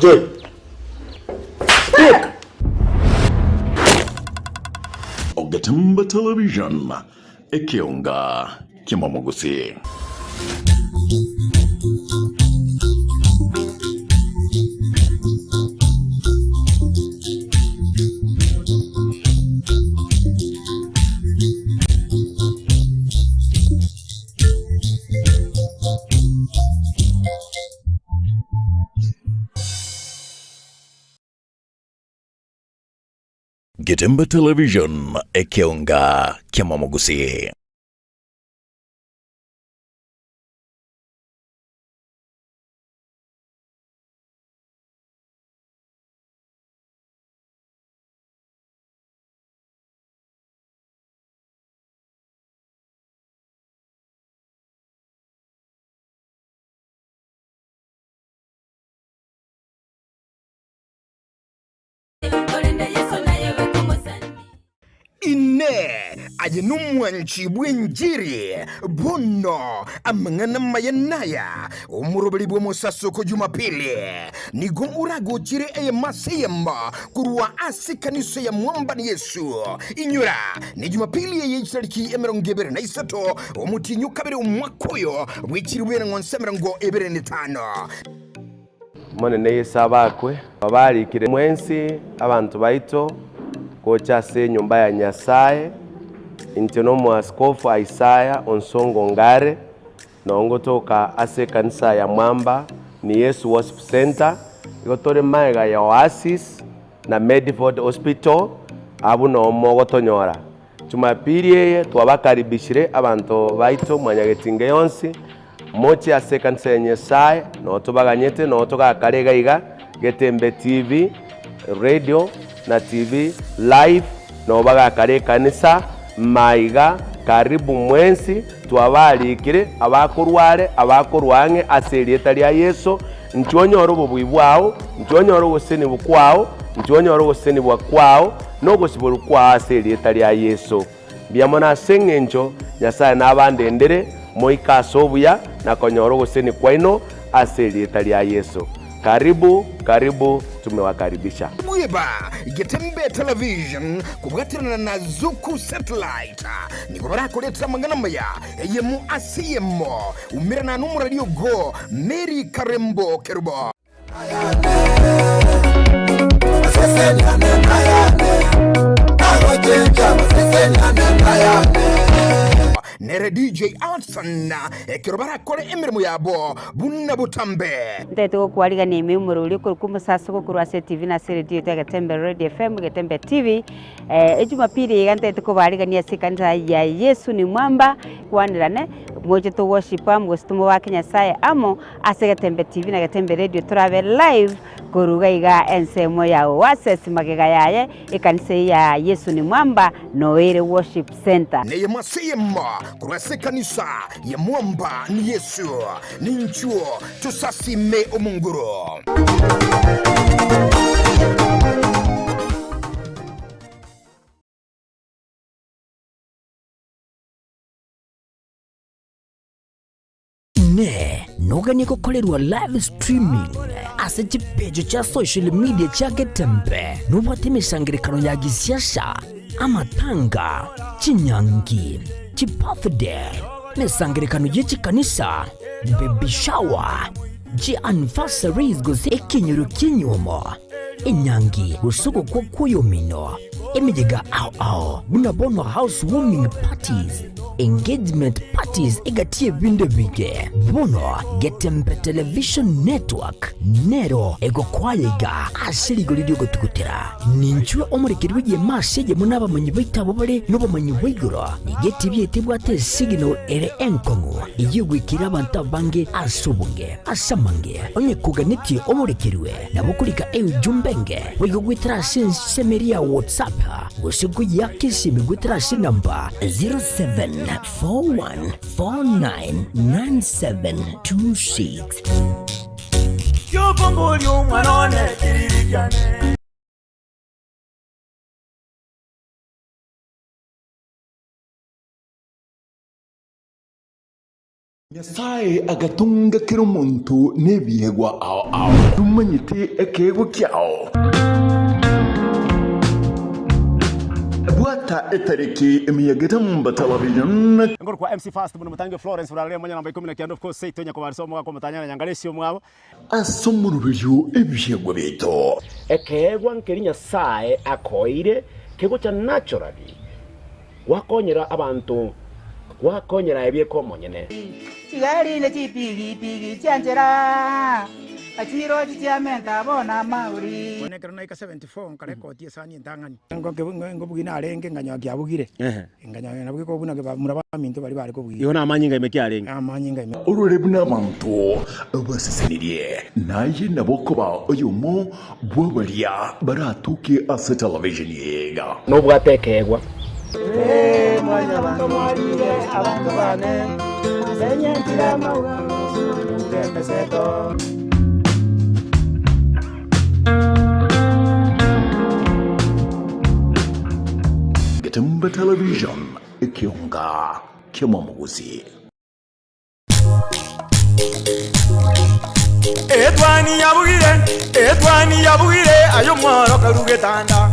Joy. Speak. Ogetemba Television, ekeonga ki'omomogusi. Getemba Television, ekeonga ki'omomogusi. Inee! Aye nomwanchi bw'enchiri? Bono amang'ana amaya naya, omoroberi bw'omosasoko Jumapili nigo oragochire eyemo ase eyemo korwa ase ekanisa ya Mwambani Yesu. Inyora, ne Jumapili eye chitariki 23 omotienyi o kabere omwaka oyo bw'echilifu bibere ng'onse 25. Omonene Yeso abakwe, babarikire mwensi abanto baito gocha ase enyomba ya Nyasae. Inche nomoaskofu Isaya Onsongo Ngare, noo ngotoka ase ekanisa ya Mwamba ni Yesu Worship Centre, igo tore magega ya Oasis na Medford Hospital, abwo noo mogotonyora. Jumapili eye twabakaribishire abanto baito mwanyagetinga yonsi, moche ase ekanisa ya Nyasae, noo tobaganyete, noo togakare iga iga, Getembe TV, radio na TV live, noo bagakare ekanisa, maiga, karibu mwensi, twabarikire, abakorwa are, abakorwa ang'e ase erieta ria Yeso, inchuo onyore obobui bwao, inchuo onyore ogosesenigwa kwao, inchuo onyore ogosesenigwa kwao, na ogosiborwa kwao ase erieta ria Yeso. Mbuya mono ase engencho Nyasae nabandendere moike ase obuya na konyora ogosesenia kwaino ase erieta ria Yeso. Karibu, karibu, tumewakaribisha. Bweba Getembe Television kobwaterana na Zuku Satellite nigo barakoretera amang'ana amaya eyemo ase eyemo. Umerana nomorari ogo Mary Karembo Kerubo. Nere DJ Hudson ekero barakore emeremo yabo buna botambe. Ntaete gokwarigania ime omorori okorokwa omosasoko korwa ase etibi na ase eredio yaito ya Getembe Radio FM, Getembe TV. Ejumapili iga ntaete kobarigania ase ekanisa ya Yesu ni Mwamba, kwanirane, moche to worship amo gose tomobake Nyasaye amo. Ase Getembe TV na Getembe Radio torabe live koruga iga ensemo ya Oasis magega yaye ekanisa eye ya Yesu ni Mwamba noere Worship Center. Neyemo ase eyemo korwa ase ekanisa ya Mwamba ni Yesu, ninchuo tosasime Omonguru. Inee! Noganie gokorerwa live streaming ase chipeji chia social media chia Getembe? Nobwate emesangerekano ya gisiasa, amatanga, chinyangi, chibirthday, emesangerekano ye chikanisa, baby shower, chianniversaries gose ekenyoro ki'enyuomo, enyangi gose ogokwa kw'oyomino, emeyega ao ao buna bono house warming parties. engagement parties egati y'ebinto ebinge. Bono Getembe Television Network nero egokwaya iga ase rigori ri'ogotugutera. Ninchwe omorekeri bw'egeema ase eyemo nabamanyi baito abwo bare nobomanyi bwa igoro. Nigo etibi yaito ebwate esignal ere enkong'u eyio egoikera abanto abange ase obonge. Ase amange, onye koganetie oborekerwe, nabo okorika eujumbe enge boigo goetera ase ensemo eria ya WhatsApp gose koyeaka esimi goetera ase enamba 0741499726. Kiokomboria omwana one kiriri kiane. Nyasae agatonga kera omonto nebiegwa ao ao. Nomanyete ekeegwa kiao? Bwata etariki emiyaga etamba television. Engoro kwa MC Fast buna omotangi o Florence Burarire omonya namba 19 of course seito onya kobarisa omogaka omotanyana Nyangaresi omwabo. Ase omoroberio ebiegwa biaito. Ekeegwa nkeri Nyasae akoeire kegocha naturally Gwakonyera abanto, gwakonyera aye bieka omonyene. Chigari ne chipigipigi chianchera, na chirochi chiamenta bono amauri. Bono ekero naika 74 nkarekotia esani entang'ani. Nkobugia narenge nganyoa kiabugire, nganyoa nabwo gekobuna bamura baminto baria bare kobugia. Igo namanyinga ime kiarenge. Amanyinga ime. Orore buna abanto basesenirie, naye nabo okoba oyomo Bw'abaria baratuke ase television eye iga. Nobwate ekeegwa. Ee, mwanyabanto mwarire abanto bane, senyentire amauga nunge emeseto. Getembe Television, ekionga ki'omomogusi. Etwani yabugire, etwani yabugire, aye omworo karu getanda.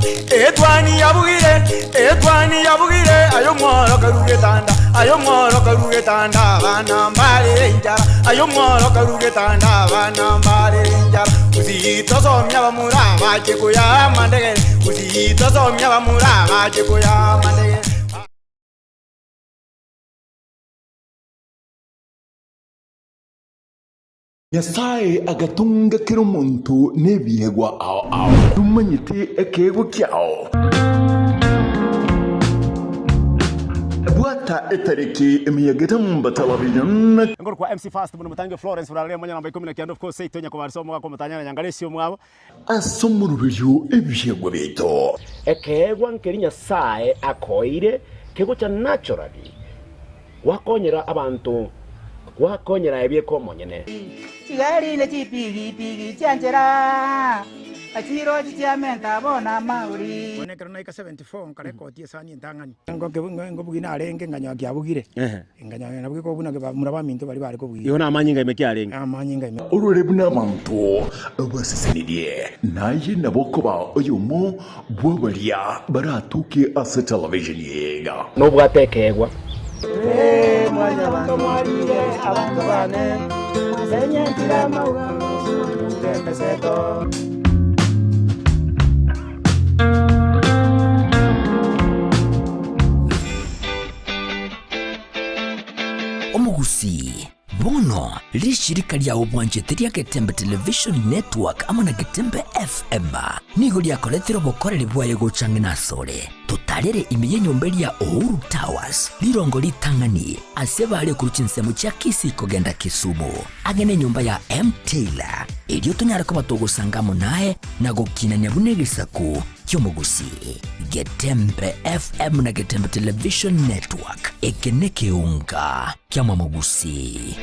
Etwani yabugire, etwani yabugire, aye omworo karu getanda. Aye omworo karu getanda, abana mbarere enchara. Aye omworo karu getanda, abana mbarere enchara. Gusii tosomia abamura bache koyaa amandegere. Gusii tosomia abamura bache koyaa amandegere. Nyasae agatonga kera omonto nebiegwa ao ao. Nomanyete ekeegwa kiao? Bwata etariki emiyaga etamba television. Engoro kwa MC Fast buna omotangi Florence Burarire omonya namba 19 of course seito onya kobarisa omogaka omotanyana Nyangaresi omwabo. Ase omoroberio ebiegwa biaito. Ekeegwa nkeri Nyasae akoeire kegocha naturally Gwakonyera abanto, gwakonyera aye bieka omonyene. Chigari ne chipigipigi chianchera, na chirochi chiamenta bono amauri. Bono ekero naika 74 nkarekotia esani entang'ani. Nkobugia narenge nganyoa kiabugire, nganyoa nabwo gekobuna bamura baminto baria bare kobugia. Igo namanyinga ime kiarenge. Amanyinga ime. Orore buna abanto basesenirie, naye nabo okoba oyomo Bw'abaria baratuke ase television eye iga. Nobwate ekeegwa. Ee, mwanyabanto mwarire abanto bane, senyentire amauga nunge emeseto. Omogusii. Bono rishirika ria obwanchete ria Getembe Television Network amo na Getembe FM nigo riakoretire obokoreri bwaye gocha ang'e nasore. Totarere ime y'enyomba eria Uhuru Towers, rirongo ritang'ani ase bare korwa chinsemo chia Kisii kogenda Kisumu, ang'e nenyomba ya M Taylor, erio tonyare koba togosanga amo naye na gokinania buna egesaku ki'omogusii. Getembe FM na Getembe Television Network, eke nekeunga ki'amamogusi.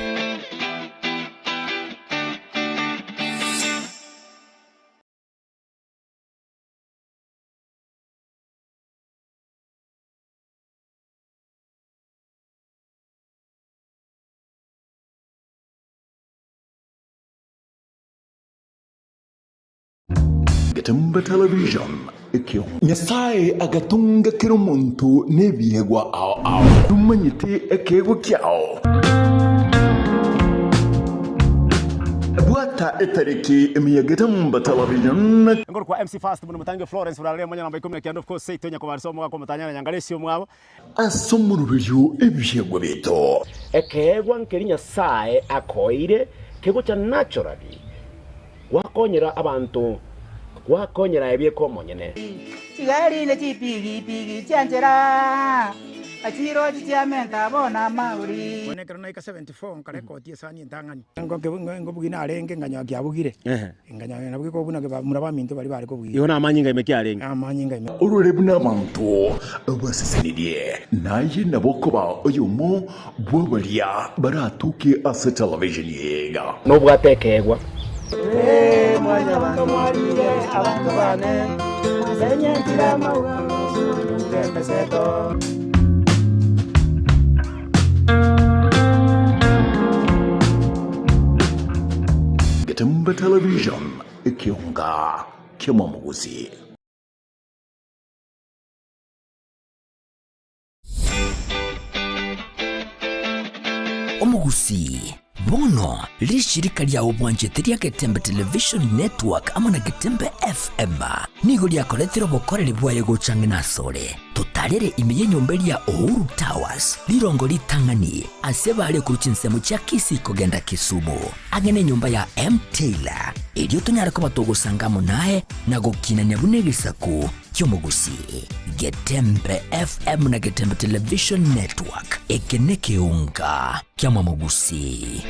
Getembe Television ekio. Nyasae agatonga kera omonto nebiegwa ao ao. Nomanyete ekeegwa kiao? Bwata etariki ime ya Getembe Television. Engoro kwa MC Fast buna mutangi Florence Burarire monya namba 19 of course seito nyakobarisa omogaka omotanyana nyangaresio omwabo. Ase omoroberio ebiegwa biaito. Ekeegwa nkeria Nyasae akoeire kegocha naturally gwakonyera abanto gwakonyera aye bieka omonyene. Chigari ne chipigipigi chianchera, chirochi chiamenta bono amauri. Bono ekero naika 74 nkarekoti esani entang'ani. Nkobugia narenge nganyoa kiabugire, nganyoa nabo gekobuna bamura baminto baria bare kobugia. Igo namanyinga ime kiarenge. Amanyinga ime. Orore buna abanto basesenirie, naye nabo okoba oyomo bw'abaria baratuke ase television eye iga. Nobwate ekeegwa. Ee, mwanyabanto mwarire abanto bane, mwasenyentire amauga onsi mwanyure emeseto. Getembe Television, ekeonga ki'omomogusi. Omogusii, bono rishirika riao bwanchete ria Getembe Television Network amo na Getembe FM nigo riakoretire obokoreri bwaye gocha ang'e nasore. Totarere ime y'enyomba eria Uhuru Towers, rirongo ritang'ani ase bare korwa chinsemo chia Kisii kogenda Kisumu, ang'e nenyomba ya M Taylor, erio tonyare koba togosanga amo naye na gokinania buna egesaku ki'omogusii, Getembe FM na Getembe Television Network, eke nekeunga kia mwamogusii.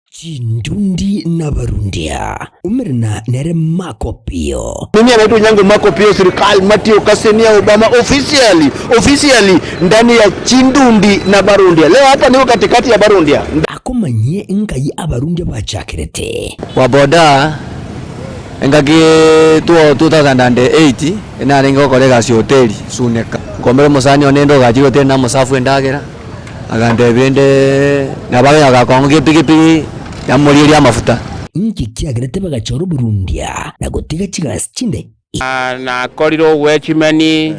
Chindundi nabarundia, umerana nere Marco Pio. Mimi anaitwa Nyango Marco Pio, serikali Matio Kasenia Obama officially officially ndani ya Chindundi na Barundia. Leo hapa niko katikati ya Barundia. Akomanyie ngai abarundia bachakerete. Wa boda engaki 2008 narenge gokora egasi hoteli Suneka, nkombera omosani one ende ogachire hoteli namosafu endagera, agantebia ende nabo agenya gakong'ukia epikipiki yamorieria amafuta. Inki kiagerete bagachora oborundia na gotiga chigasi chinde? Nakorire ogwechimeni,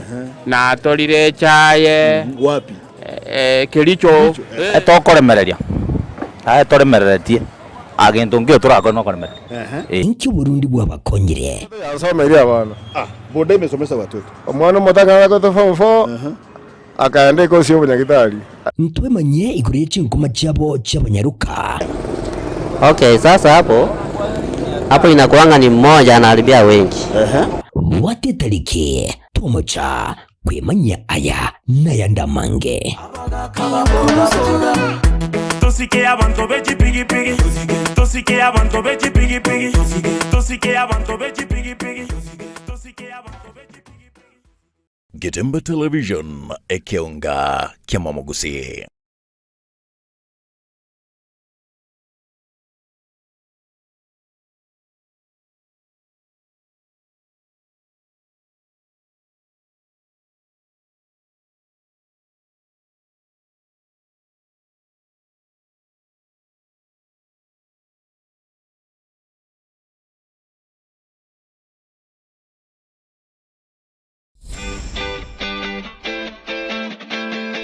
natorire echaye, Kericho. Tokoremereria, aye toremereretie, agento nkio torakore nokoremereria. Inki oborundi bwabakonyire? Yasomeire abana. Boda imesomesa watoto. Omwana omotang'ani agote form 4 akaenda ekosi ya obonyagitari. Ntwemanyie igoro ye chinkuma chiabo chi'abanyaruka. Okay, sasa hapo hapo inakuanga ni mmoja anaharibia wengi. Bwata etariki tomocha kwemanyia aya nayande amange. Tosike abantu b'echipigipigi Tosike abantu b'echipigipigi Tosike abantu b'echipigipigi Getembe Television, ekeonga kiamamogusii.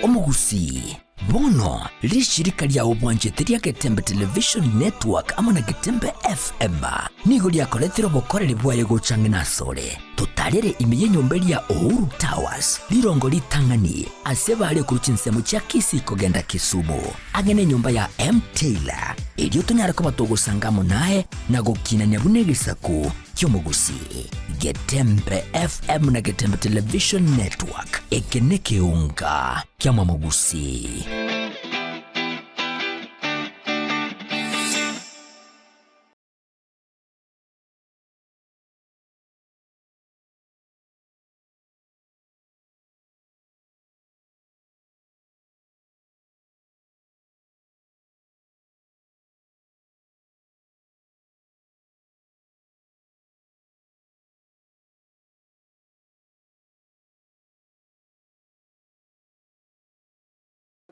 Omogusii, bono rishirika riao bwanchete ria Getembe Television Network amo na Getembe FM nigo riakoretire obokoreri bwaye gocha ang'e nasore. Totarere ime y'enyomba eria Uhuru Towers, rirongo ritang'ani ase bare korwa chinsemo chia Kisii kogenda Kisumu, ang'e nenyomba ya M Taylor, erio tonyare koba togosanga amo naye na gokinania buna egesaku ki'omogusii. Getembe FM na Getembe Television Network, eke nekeunga kia mwamogusii.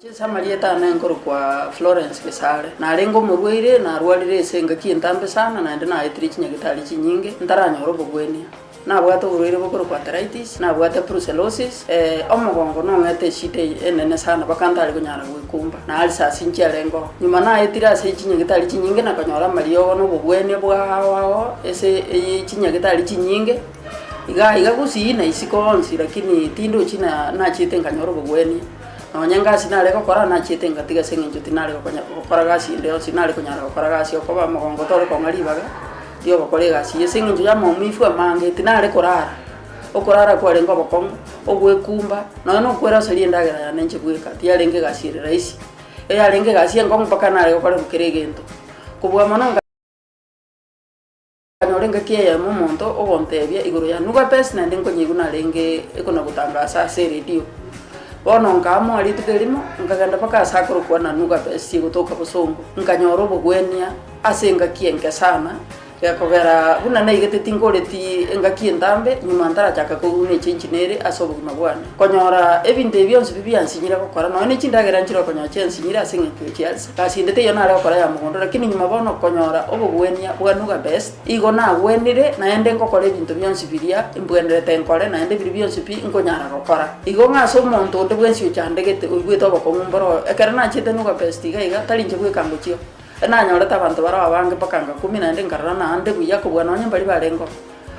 Ase amarieta ane nkorokwa Florence Gesare. Narenge omorwaire, narwarire ase engaki entambe sana naende naetire chinyagetari chinyinge ntaranyora obogwenia. Nabwate oborwaire bokorokwa arthritis, nabwate brucellosis, omogongo nong'ete eshida enene sana mpaka ntare konyara gwekumba, na ulcers nchiarenge oo. Nyuma naetire ase chinyagetari chinyinge na konyora amariogo na obogwenia bwa ao ao ase chinyagetari chinyinge, iga iga gusii na isiko onsi lakini tindochi na nachiete nkanyora obogwenia. Nonya egasi nare gokora, nachiete ngatiga ase eng'encho tinare gokonya gokora gasi ende yonsi, nare konyara gokora gasi okoba omogongo tore kong'a ribaga ri'ogokora egasi eye. Ase eng'encho y'amaumifu amange, tinare korara, okorara kwarenge obokong'u, ogwekumba, nonya na okweroseria endagera yane inche bweka, tiyarenge egasi ere rahisi. Eyarenge egasi enkong'u mpaka nare gokorerwa kera egento. Kobua mono nka. Nkanyora engaki eyemo omonto ogontebia igoro ya Nuga Best naende nkonyeigwa narenge ekona-gotangasa ase eredio. Bono nkaamua rituko erimo, nkagenda mpaka ase akorokwa na Nuga Best egotoka bosongo, nkanyora obogwenia ase engaki enke sana, gekogera buna naigete tinkoreti engaki entambe nyuma ntarachaka koigwa buna echange nere ase obogima bwane. Konyora ebinto ebi bionsi pi biansinyire gokora, nonya ne chindagera nchire okonyora chiansinyire ase eng'encho ye chiarisi. Gasi ende teiyo nare gokora ya mogondo, lakini nyuma bono okonyora obogwenia bwa Nuga Best, igo nagwenire naende ngokora ebinto bionsi biria mbwenerete nkore, naende biria bionsi pi nkonyara gokora. Igo ng'a ase omonto onde bwensi ochandegete oigwete obokong'u mboro, ekero nachete Nuga Best iga iga, tari inche bweka ngochio, enanyorete abanto baroo abange mpaka ngakumia naende nkarora naende buya kobua nonya mbaria barenge oo.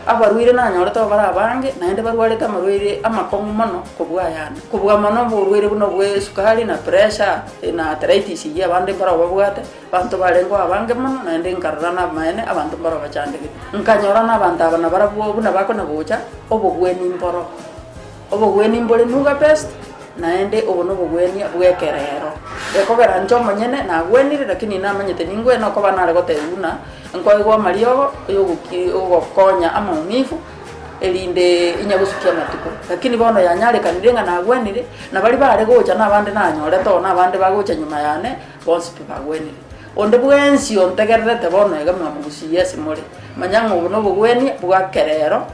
Abarwaire nanyorete abwo bare abange, naende barwarete amarwaire amakong'u mono kobua ayane. Kobua mono oborwaire buna obw'esukari, na pressure, na arthritis eyio abande mbarabwo babwate, abanto barengeo abange mono, naende nkarora namaene abanto mbarabwo bachandegete. Nkanyora na abanto aba nabarabwo buna bakona gocha, obogweni mboro. Obogweni mbore Nuga Best, naende obo nobogwenia bw'ekerero. Gekogera inche omonyene nagwenire, lakini namanyete ningwene okoba nare gotebia buna nkoegwa amariogo oyogoki ogokonya amaumivu, erinde inya gosukia amatuko. Lakini bono yanyarekanire ng'a nagwenire, na baria bare gocha na abande nanyorete oo, na abande bagocha nyuma yane, bonsi pi bagwenire. Onde bwensi ontegererete bono iga mwamogusirie ase more, manya ng'a obo nobogwenia bwa kerero.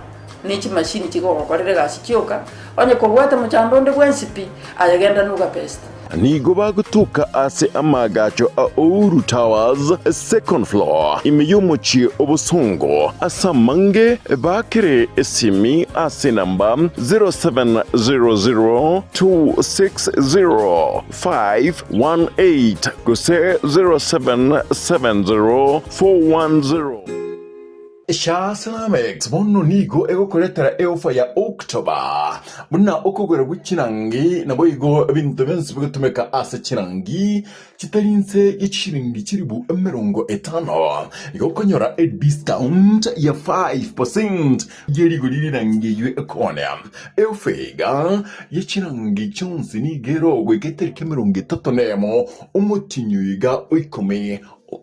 ne chimashini chigogokorera egasi chioka, onye kobwate mochando onde bwensi pi, aye genda Nuga Best. Nigo bagotoka ase amaagacho a Uhuru Towers, second floor, ime y'omochie o Bosongo. Ase amange baakere esimi ase enamba 0700260518 gose 077041. Sha Ceramics bono nigo egokoretera eofa ya October buna okogora gwe chirangi naboigo ebinto bionsi bigotumeka ase chirangi chitari inse ye chishiringi chilifu 50 igo okonyora ediscount ya 5% ye rigori rirangi eyio ekoonia. Eofa iga ye chirangi chionsi nigo ere goika etariki 31 omotienyi oiga o ikomi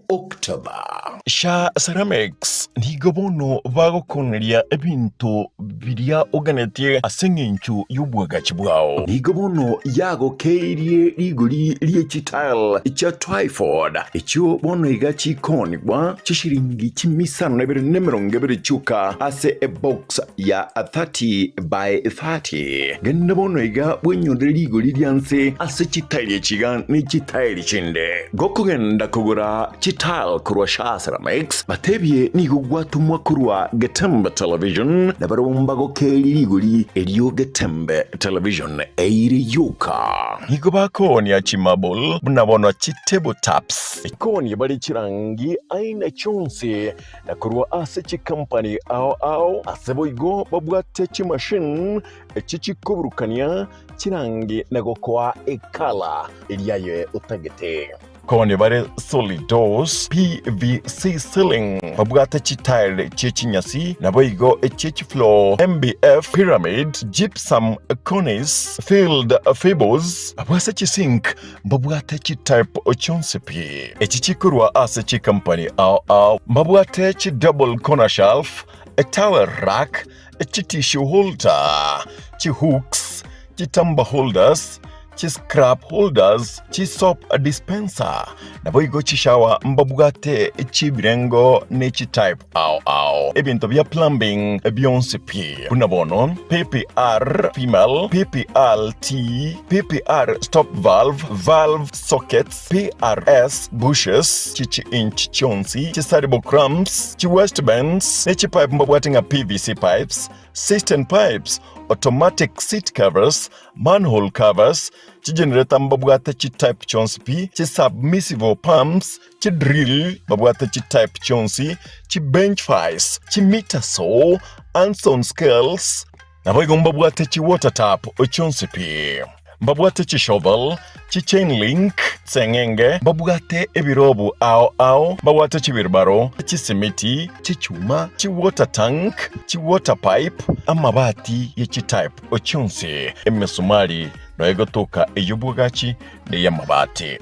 October. Sha Ceramics nigo bono bagokoneria ebinto biria oganetie ase engencho y'obwagachi bwao. Nigo bono yagokeirie rigori rie chitile chia Twyford echio bono iga chikoonigwa chishiringi chimisano na ibere na emerongo ebere chioka ase ebox ya 30 by 30. Genda bono iga bwenyorere rigori ria nse ase chitile echi iga ne chitile chinde. Gokogenda kogora chitile korwa Shaa Ceramics, batebie nigo gwatomwa korwa Getembe Television, na barabwo mbagokeerie rigori erio Getembe Television eire yoka. Nigo bakoonia chimarble buna bono chitable tops. Koonia bare chirangi aina chionsi na korwa ase chikampani ao ao. Ase boigo babwate chimachine echi chikoburukania chirangi na gokoa ekala eria aye otagete. Koni bare solid doors, PVC ceiling, babwate chitile chie chinyasi, naboigo echie chifloor, MBF, pyramid, gypsum, cornice, filled fables, abwo ase chisink mbabwate chitype chionsi pi. Echi chikorwa ase chikampani ao ao, mbabwate chidouble corner shelf, etowel rack, chitissue holder, chihooks, chitamba holders, Chiscrap holders, chisoap dispenser, naboigo chishower mbabwate chibirengo ne chitype ao ao. Ebinto bia plumbing bionsi pi, buna bono PPR female, PPR T, PPR stop valve, valve sockets, PRS bushes, chichi inch chionsi, chisaribo cramps, chiwaste bins, ne chipipe mbabwate ng'a PVC pipes, cistern pipes, automatic seat covers, manhole covers, chigenerator mbabwate chitype chionsi pi, chisubmersible pumps, chidrill babwate chitype chionsi, chibench vice, chimeter saw, Anson scales, naboigo mbabwate chiwater tap chionsi pi. Mbabwate chishovel, chichain link, seng'enge, mbabwate ebirobu ao ao, mbabwate chiwheelbarrow, chisimiti, chichuma, chiwater tank, chiwater pipe, amabati ye chitype chionsi, emesumari noyo egotoka ey'obwagachi na ey'amabati.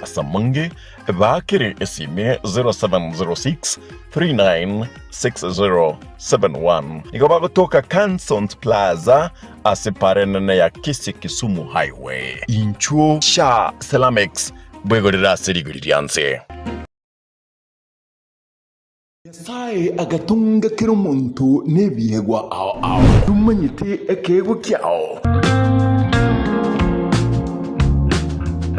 Ase amange, baakere esimi 0706 396071. Nigo bagotoka Cansons Plaza ase para enene ya Kisii Kisumu Highway. Inchuo Sha Ceramics bwegorere ase rigori ria nse. Nyasae agatonga kera omonto nebiegwa ao ao. Nomanyete ekeegwa kiao?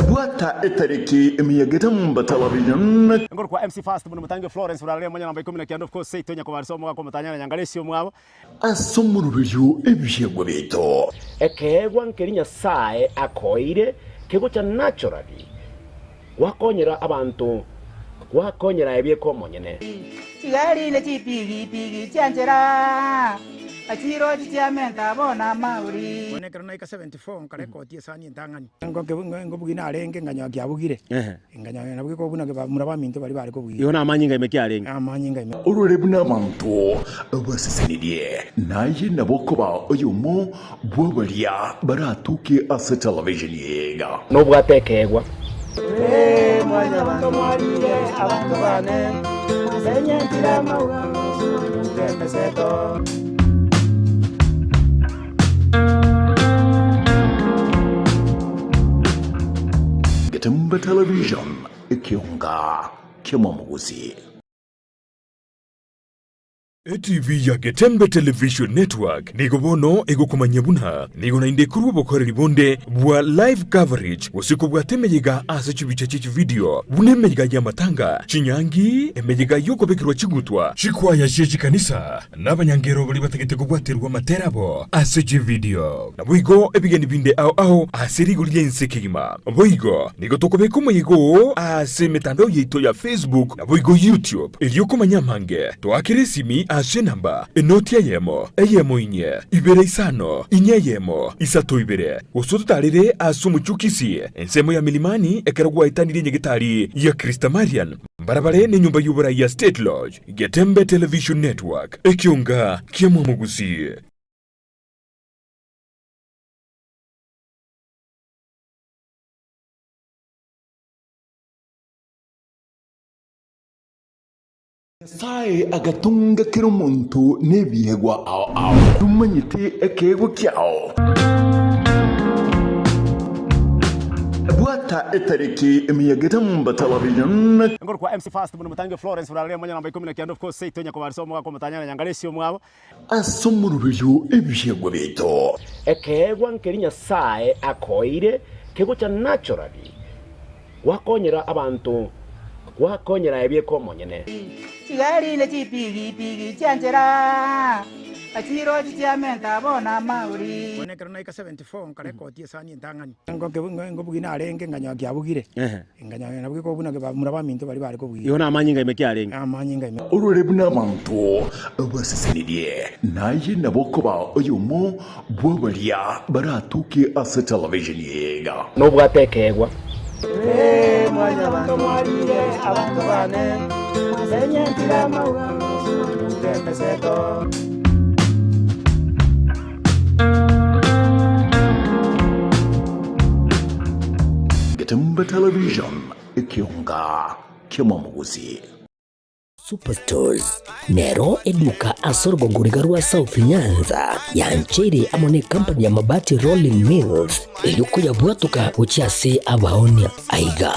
Bwata etariki emiyaga etamba television. Engoro kwa MC Fast buna omotangi o Florence orarere monya namba ikomi na kianda of course seito nyakobarisa omogaka omotanyana Nyangaresi omwabo. Ase omoroberio ebiegwa biaito. Ekeegwa nkeria Nyasae akoeire kegocha naturally gwakonyera abanto gwakonyera ebieka omonyene. Chigari ne chipigipigi chianchera, na chirochi chiamenta bono amauri. Bono ekero naika 74 nkarekotia esani entang'ani. Ngobugia narenge nganyoa kiabugire, nganyoa nabo gekobuna bamura baminto baria bare kobugia. Igo namanyinga ime kiarenge. Amanyinga ime. Orore buna abanto basesenirie, naye nabo okoba oyomo bw'abaria baratuke ase television eye iga. Nobwate ekeegwa. Ee, mwanyabanto mwarire abanto bane, mwasenyentire amauga onsi mwanyure emeseto. Getembe Television, ekionga ki'omomogusi. Etv ya Getembe Television Network nigo bono egokomanyia buna nigo naende ekorwa obokoreri bonde bwa live coverage gose kobwata emeyega ase chibicha chie chividio buna emeyega y'amatanga, chinyangi, emeyega y'okobekerwa chigutwa, chikwaya chie chikanisa na abanyangero baria batagete kobwaterwa amatera abo ase chividio. Naboigo ebigeni binde ao ao ase rigori ri'ense kegima. Boigo nigo tokobeka omoyega oo ase emetandao yaito ya Facebook naboigo YouTube. Erio komanya amange, toakere esimi ase enamba, enoti eyemo, eyemo inye, ibere isano, inye eyemo, isato ibere, gose ototarere ase omochie o Kisii, ensemo ya Milimani ekero gwaetanirie nyagetari ya Christamarian, mbarabare nenyomba y'oborai ya State Lodge, Getembe Television Network, ekionga kia Mwamogusi. Nyasae agatonga kera omonto nebiegwa ao ao. Nomanyete ekeegwa kiao? Bwata etariki emiyaga etamba television. Engoro kwa MC Fast buna omotangi o Florence orarere monya namba ikomi na kianda of course seito nyakobarisa omogaka omotanyana Nyangaresi omwabo. Ase omoroberio ebiegwa biaito. Ekeegwa nkeria Nyasae akoeire kegocha naturally gwakonyera abanto gwakonyera ebieka omonyene. Chigari ne chipigipigi chianchera, na chirochi chiamenta bono amauri. Bono ekero naika 74 nkarekotia esani entang'ani. Ngobugia narenge nganyoa kiabugire. Nganyoa nabo gekobuna bamura baminto baria bare kobugia. Igo namanyinga ime kiarenge. Amanyinga ime. Orore buna abanto basesenirie, naye nabo okoba oyomo bw'abaria baratuke ase television eye iga. Nobwate ekeegwa. Ee, mwanyabanto mwarire abanto bane, mwasenyentire amauga onsi mwanyure emeseto. Getembe Television, ekionga ki'omomogusi. Superstores nero eduka ase orogongo riga rwa South Nyanza yancheire amo ne company ya Mabati Rolling Mills erio koyabwatoka gochia ase abaonia. Aiga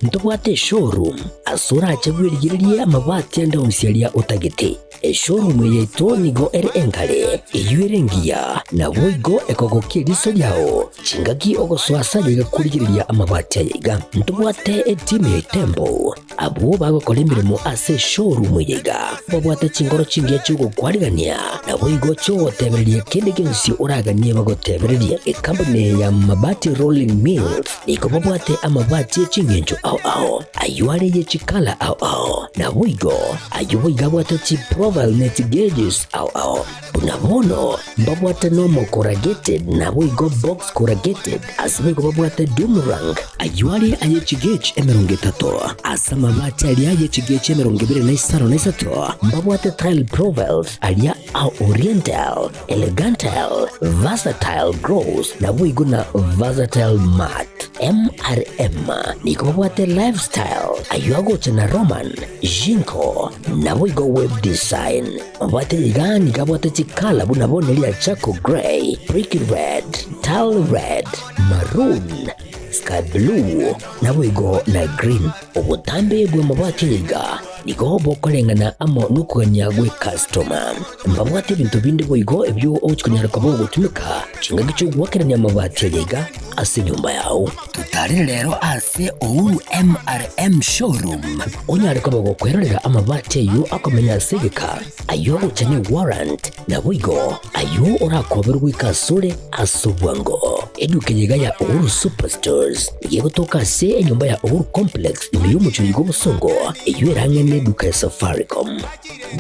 ntobwate eshowroom ase orache bwerigererie amabati ande onsi aria otagete. Eshowroom eye yaito nigo ere engare, eyio ere engiya, naboigo ekogokia eriso riao chingaki ogosoa ase aye iga korigereria amabati aye iga. Ntobwate etimu ya Itembo Abwo bagokora emeremo ase eshowroom eye iga babwate chingoro chingiya chi'ogokwarigania, naboigo chi'ogotebereria kende gionsi oraganie bagotebererie. Ekampuni eye ya Mabati Rolling Mills nigo babwate amabati e ching'encho ao ao, ayio are ye chikala ao ao, naboigo ayio boigo abwate chiprofile ne chigauges ao ao. Buna bono mbabwate nomo corrugated naboigo box corrugated, ase boigo babwate doom rank, ayio are aye chigauge 30, ase amabati aria aye chigauge 23 mbabwate tile profiles aria a oriental, elegantal, versatile gross naboigo na versatile matte. MRM nigo babwate lifestyle, ayio agocha na Roman, Jinko, naboigo web design. Mabwate iga nigo abwate chikala buna bono eria charcoal grey, brick red, tile red, maroon, sky blue, naboigo na green. Obotambe bw'amabati aya iga nigo bokoreng'ana amo nokogania gw'ekastoma. Mbabwate ebinto binde boigo ebio ogochi konyara koba ogotumeka chingaki chi'ogoakerania amabati aya iga ase enyomba yao. Totarere rero ase Uhuru MRM Showroom onyare koba gokwerorera amabati ayio akomenya ase egeka, ayio agocha ne warrant, naboigo ayio orakoberwe goika asore ase obwango. Eduka eye iga ya Uhuru Superstores nigo egotoka ase enyomba ya Uhuru Complex ime y'omochie oiga obosongo, eyio ere ang'e neduka ya Safaricom.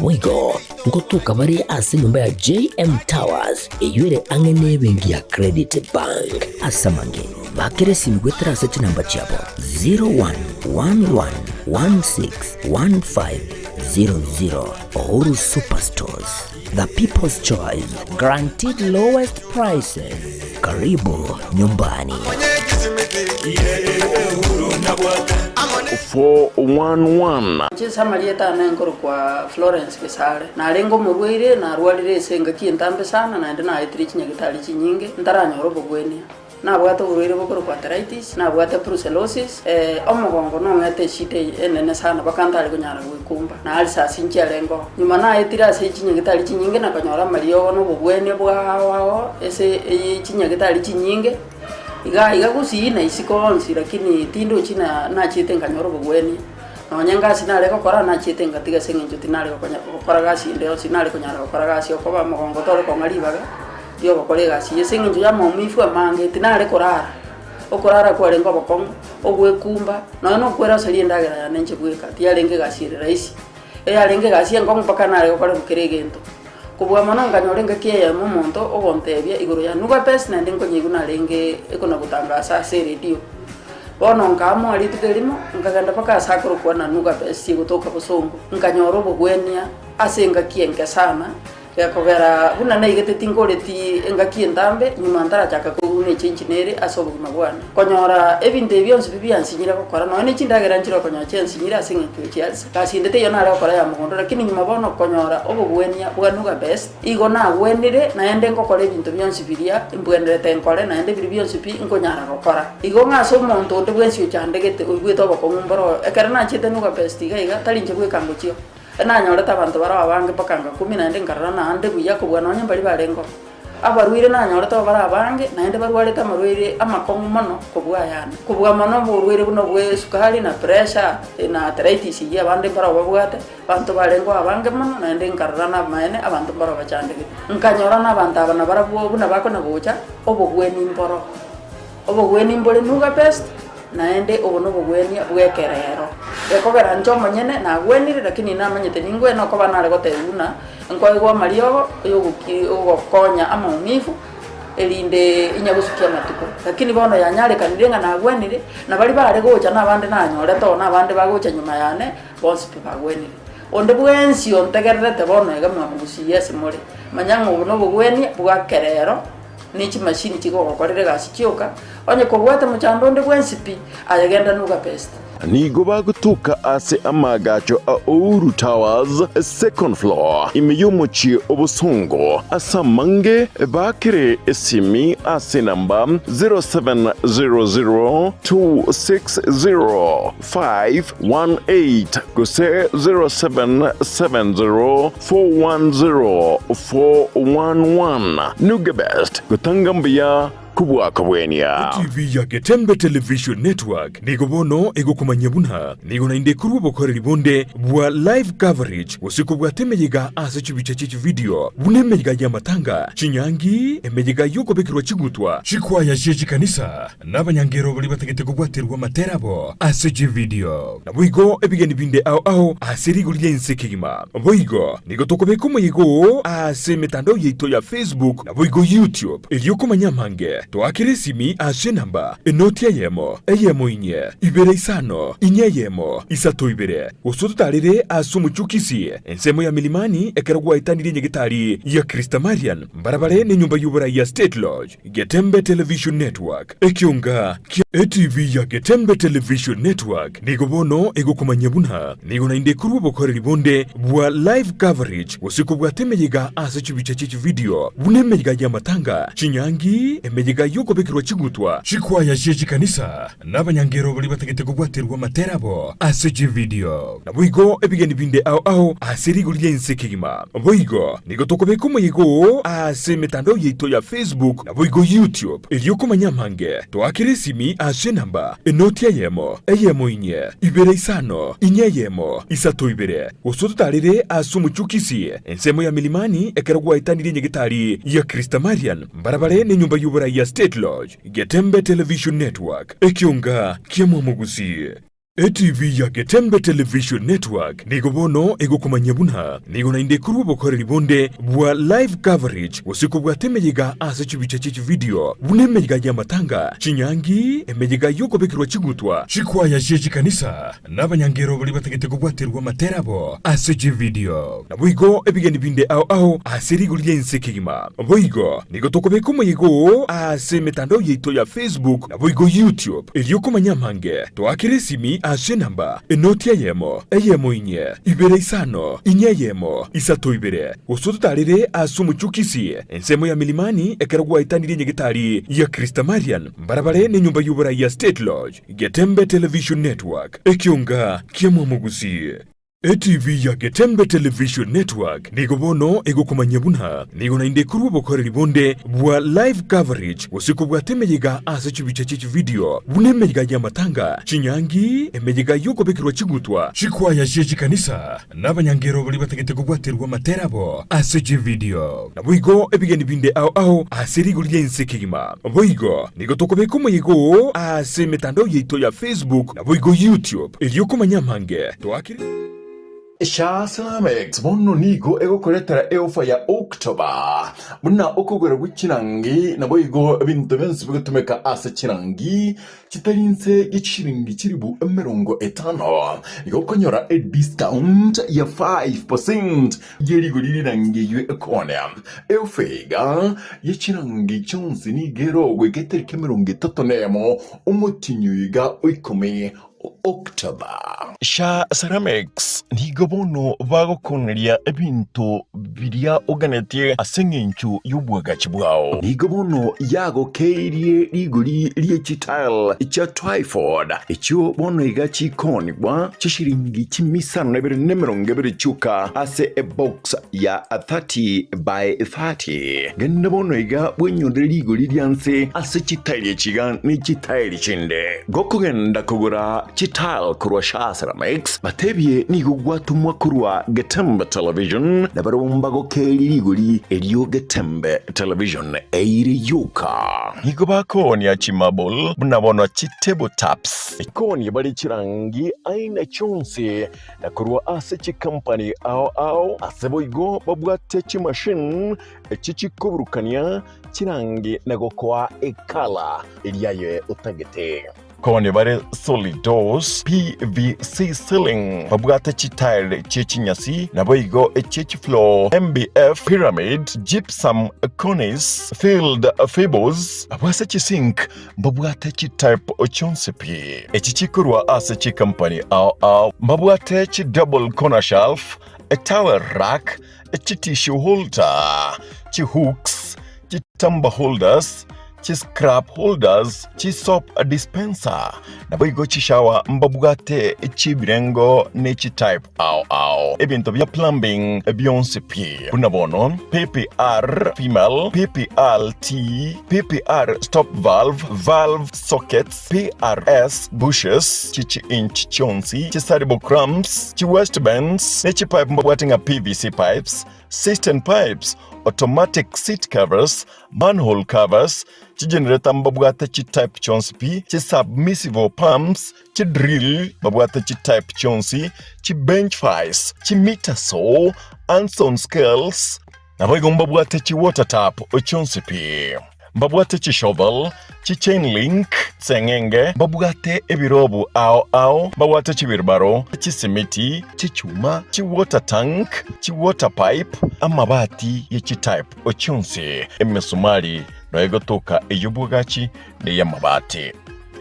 Boigo ngotoka bare ase enyomba ya JM Towers eyio ere ang'e nebenki ya Credit Bank. Ase amange, bakera esimi goetera ase chinamba chiabo 0111161500. Uhuru Superstores, the people's choice, guaranteed lowest prices. Karibu nyumbani. 411. Inche ase amarieta ane nkorokwa Florence Gesare. Narenge omorwaire, narwarire ase engaki entambe sana, naende naetire chinyagetari chinyinge, ntaranyora obogwenia. Nabwate oborwaire bokorokwa arthritis, nabwate brucellosis, omogongo nong'ete eshida enene sana mpaka ntare konyara goekumba, na ulcers nchiarenge oo. Nyuma naetire ase chinyagetari chinyinge na konyora amariogo na obogwenia bwao ao ase chinyagetari chinyinge, Iga iga gusii na isiko onsi, lakini tindochi na nachiete nkanyora obogwenia. Nonye ngasi nare gokora, nachiete ngatiga ase eng'encho tinare gokonya gokora gasi ende yonsi, nare konyara gokora gasi okoba omogongo tore kong'a ribaga riogokora egasi eye. Ase eng'encho ya amaumifu amange, tinare korara, okorara kwarenge obokong'u, ogwekumba, nonye na okweroseria endagera yane inche bweka, tiyarenge egasi ere rahisi. Eyarenge egasi enkong'u mpaka nare gokorerwa kera egento. Kobua mono nkanyora engaki eyemo omonto ogontebia igoro ya Nuga Best naende nkonyaigwa narenge ekona-gotangasa ase eredio. Bono nkaamua rituko erimo, nkagenda mpaka ase akorokwa na Nuga Best egotoka bosongo, nkanyora obogwenia ase engaki enke sana, gekogera buna naigete tinkoreti engaki entambe nyuma ntarachaka koigwa nechange nere ase obogima bwane. Konyora ebinto ebi bionsi pi biansinyire gokora, nonya ne chindagera nchire okonyora chiansinyire ase eng'encho ya chiarisa. Gasi ende teiyo nare gokora ya mogondo, lakini nyuma bono okonyora obogwenia bwa Nuga Best, igo nagwenire naende ngokora ebinto bionsi biria mbwenerete nkore, naende biria bionsi pi nkonyara gokora. Igo ng'a ase omonto onde bwensi ochandegete oigwete obokong'u mboro, ekero nachete Nuga Best iga iga, tari inche bweka ngochia oo. Nanyorete abanto baroo abange mpaka ngakumia naende nkarora naende buya kobua nonye mbaria barenge oo. Abarwaire nanyorete abwo bare abange, naende barwarete amarwaire amakong'u mono kobua ayane. Kobua mono oborwaire buna obw'esukari, na pressure, na arthritis eyio abande mbarabwo babwate, abanto barengeo abange mono, naende nkarora namaene abanto mbarabwo bachandegete. Nkanyora na abanto aba nabarabwo buna bakona gocha, obogweni mboro. Obogweni mbore nuga best, naende obo nobogwenia bw'ekerero. Gekogera inche omonyene nagwenire lakini namanyete ningwene okoba nare gotebia buna nkoegwa amariogo oyogoki ogokonya amaumivu erinde inya gosukia amatuko. Lakini bono yanyarekanire ng'a nagwenire, na baria bare gocha na abande nanyorete oo na abande bagocha nyuma yane, bonsi pi bagwenire. Onde bwensi ontegererete bono iga mwamogusii ase more, manya ng'a obo nobogwenia bwa kerero. ne chimashini chigogokorera egasi chioka, onye kobwate mochando onde bwensi pi, aye genda Nuga Best. Nigo bagotoka ase amaagacho a Uhuru Towers, second floor, ime y'omochie o Bosongo. Ase amange baakere esimi ase enamba 0700260518 gose 0770410411. Nuge Best, gotanga mbuya kobua kobwenia. TV ya Getembe Television Network nigo bono egokomanyia buna nigo naende ekorwa obokoreri bonde bwa live coverage gose kobwata emeyega ase chibicha chie chividio buna emeyega y'amatanga, chinyangi, emeyega y'okobekerwa chigutwa, chikwaya chie chikanisa na abanyangero baria batagete kobwaterwa amatera abo ase chividio. Naboigo ebigeni binde ao ao ase rigori ri'ense kegima. Boigo nigo tokobeka omoyega oo ase emetandao yaito ya Facebook naboigo YouTube. Erio komanya amange, toakere esimi ase enamba, enoti eyemo, eyemo inye, ibere isano, inye eyemo, isato ibere, gose ototarere ase omochie o Kisii, ensemo ya Milimani ekero gwaetanirie nyagetari ya Christamarian, mbarabare nenyomba y'oborai ya State Lodge. Getembe Television Network, ekionga kia Etv ya Getembe Television Network nigo bono egokomanyia buna nigo naende ekorwa obokoreri bonde bwa live coverage gose kobwata emeyega ase chibicha chie chividio buna emeyega y'amatanga, chinyangi, emeyega y'okobekerwa chigutwa, chikwaya chie chikanisa na abanyangero baria batagete kobwaterwa amatera abo ase chividio. Naboigo ebigeni binde ao ao ase rigori ri'ense kegima. Boigo nigo tokobeka omoyega oo ase emetandao yaito ya Facebook naboigo YouTube. Erio komanya amange, toakere esimi ase enamba, enoti eyemo, eyemo inye, ibere isano, inye eyemo, isato ibere, gose ototarere ase omochie o Kisii, ensemo ya Milimani ekero gwaetanirie nyagetari ya Christamarian, mbarabare nenyomba y'oborai ya State Lodge. Getembe Television Network, ekionga kia Mwamogusi. Etv ya Getembe Television Network nigo bono egokomanyia buna nigo naende ekorwa obokoreri bonde bwa live coverage gose kobwata emeyega ase chibicha chie chividio buna emeyega y'amatanga, chinyangi, emeyega y'okobekerwa chigutwa, chikwaya chie chikanisa na abanyangero baria batagete kobwaterwa amatera abo ase chividio. Naboigo ebigeni binde ao ao ase rigori ri'ense kegima. Boigo nigo tokobeka omoyega oo ase emetandao yaito ya Facebook naboigo YouTube. Erio komanya amange, toakere esimi ase enamba, enoti eyemo, eyemo inye, ibere isano, inye eyemo, isato ibere, gose ototarere ase omochie o Kisii, ensemo ya Milimani ekero gwaetanirie nyagetari ya Christamarian, mbarabare nenyomba y'oborai ya State Lodge. Getembe Television Network, ekionga kia Mwamogusi. Etv ya Getembe Television Network nigo bono egokomanyia buna nigo naende ekorwa obokoreri bonde bwa live coverage gose kobwata emeyega ase chibicha chie chividio buna emeyega y'amatanga, chinyangi, emeyega y'okobekerwa chigutwa, chikwaya chie chikanisa na abanyangero baria batagete kobwaterwa amatera abo ase chividio. Naboigo ebigeni binde ao ao ase rigori ri'ense kegima. Boigo nigo tokobeka omoyega oo ase emetandao yaito ya Facebook naboigo YouTube. Erio komanya amange, toakere. Sha Ceramics bono nigo egokoretera eofa ya October buna okogora gwe chirangi naboigo ebinto bionsi bigotumeka ase chirangi chitari inse ye chishilingi chilifu emerongo etano igo okonyora ediscount ya 5% ye rigori rirangi eyio ekoonia. Eofa iga ye chirangi chionsi nigo ere goika etariki emerongo etato nemo omotienyi oiga o ikomi October. Sha Ceramics nigo bono bagokoneria ebinto biria oganetie ase engencho y'obwagachi bwao. Nigo bono yagokeirie rigori rie chitile chia Twyford, echio bono iga chikoonigwa chishilingi chimisano na ibere na emerongo ebere chioka ase ebox ya 30 by 30. Genda bono iga bwenyore rigori ria nse ase chitile echi iga ne chitile chinde. Gokogenda kogora chitile korwa Shaa Ceramics, batebie nigo gwatomwa korwa Getembe Television, na barabwo mbagokeerie rigori erio Getembe Television eire yoka. Nigo bakoonia chimarble buna bono chitable tops. Koonia bare chirangi aina chionsi na korwa ase chikampani ao ao, ase boigo babwate chimachine echi chikoburukania chirangi na gokoa ecolour eria aye otagete. Nkone bare solid doors, PVC ceiling, babwate chitile chie chinyasi, naboigo echie chifloor, MBF, pyramid, gypsum, cornice, filled fables, abwo ase chisink mbabwate chitype chionsi pi. Echi chikorwa ase chikampani ao ao. Mbabwate chidouble corner shelf, towel rack, chitissue holder, chihooks, chitamba holders, chiscrap holders, chisoap dispenser, naboigo chishower mbabwate chibirengo ne chitype ao ao. Ebinto bia plumbing bionsi pi, buna bono PPR female, PPR T, PPR stop valve, valve sockets, PRS bushes, chichi inch chionsi, chisaribo cramps, chiwaste bins, ne chipipe mbabwate ng'a PVC pipes, cistern pipes, automatic seat covers, manhole covers, chigenerator mbabwate chitype chionsi pi, chisubmersible pumps, chidrill mbabwate chitype chionsi, chibench vice, chimeter saw, Anson scales, Naboigo mbabwate chiwater tap chionsi pi, mbabwate chishovel, chichain link, seng'enge, mbabwate ebirobu ao ao, mbabwate chiwheelbarrow, chisimiti, chichuma, chiwater tank, chiwater pipe, amabati ye chitype chionsi, emesumari noyo egotoka ey'obwagachi na ey'amabati.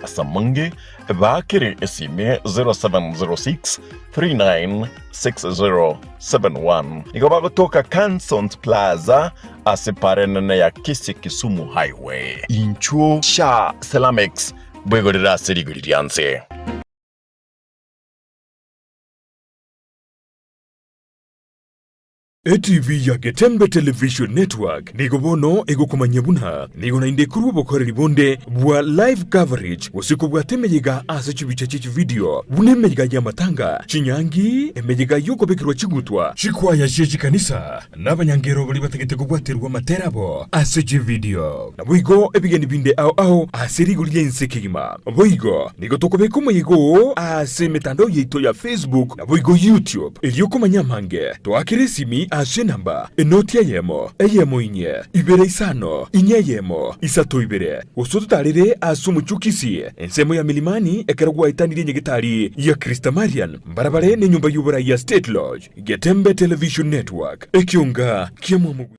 Ase amange, baakere esimi 0706 396071. Nigo bagotoka Cansons Plaza ase para enene ya Kisii Kisumu Highway. Inchuo Sha Ceramics bwegorere ase rigori ria nse. Etv ya Getembe Television Network nigo bono egokomanyia buna nigo naende ekorwa obokoreri bonde bwa live coverage gose kobwata emeyega ase chibicha chie chividio buna emeyega y'amatanga, chinyangi, emeyega y'okobekerwa chigutwa, chikwaya chie chikanisa na abanyangero baria batagete kobwaterwa amatera abo ase chividio. Naboigo ebigeni binde ao ao ase rigori ri'ense kegima. Boigo nigo tokobeka omoyega oo ase emetandao yaito ya Facebook naboigo YouTube. Erio komanya amange, toakere esimi ase enamba, enoti eyemo, eyemo inye, ibere isano, inye eyemo, isato ibere, gose ototarere ase omochie o Kisii, ensemo ya Milimani ekero gwaetanirie nyagetari ya Christamarian, mbarabare nenyomba y'oborai ya State Lodge, Getembe Television Network, ekionga kiamwamogusi.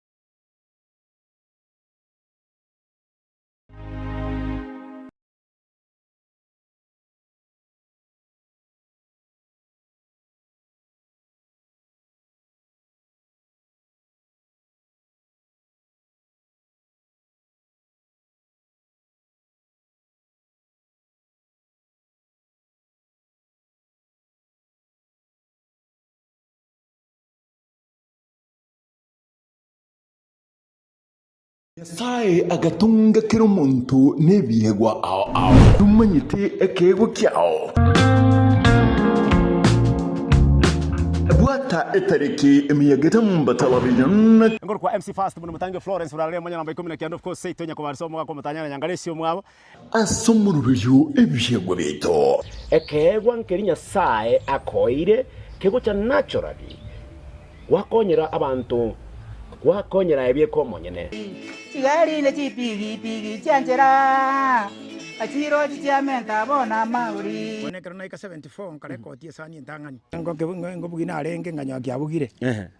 Nyasae agatonga kera omonto nebiegwa ao ao. Nomanyete ekeegwa kiao? Bwata etariki ime ya Getembe Television. Engoro kwa MC Fast buna mutangi Florence orarere monya namba ikomi na kianda of course seito nyakobarisa omogaka omotanyana nyangare esio mwabo. Ase omoroberio ebiegwa biaito. Ekeegwa nkeria Nyasae akoeire kegocha naturally gwakonyera abanto gwakonyera aye bieka omonyene. Chigari ne chipigipigi chianchera, chirochio chiamenta bono amauri. Bono ekero naika 74 nkarekotia esani entang'ani. Ngobugia narenge nganyoa kiabugire,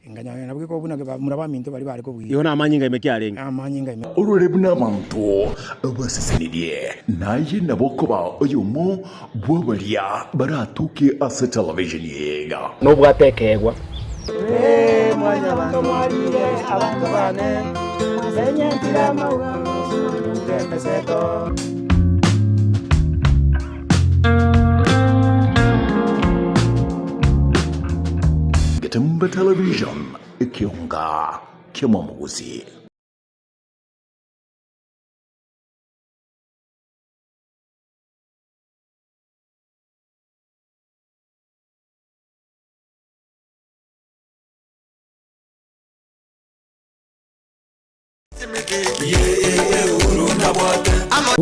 nganyoa nabo gekobuna bamura baminto baria bare kobugia. Igo namanyinga ime kiarenge. Amanyinga ime. Orore buna abanto basesenirie, naye nabo okoba oyomo bw'abaria baratuke ase television eye iga. Nobwate ekeegwa. Ee, mwanyabanto mwarire abanto bane, mwasenyentire amauga onsi mwanyure emeseto. Getembe Television, ekionga ki'omomogusi.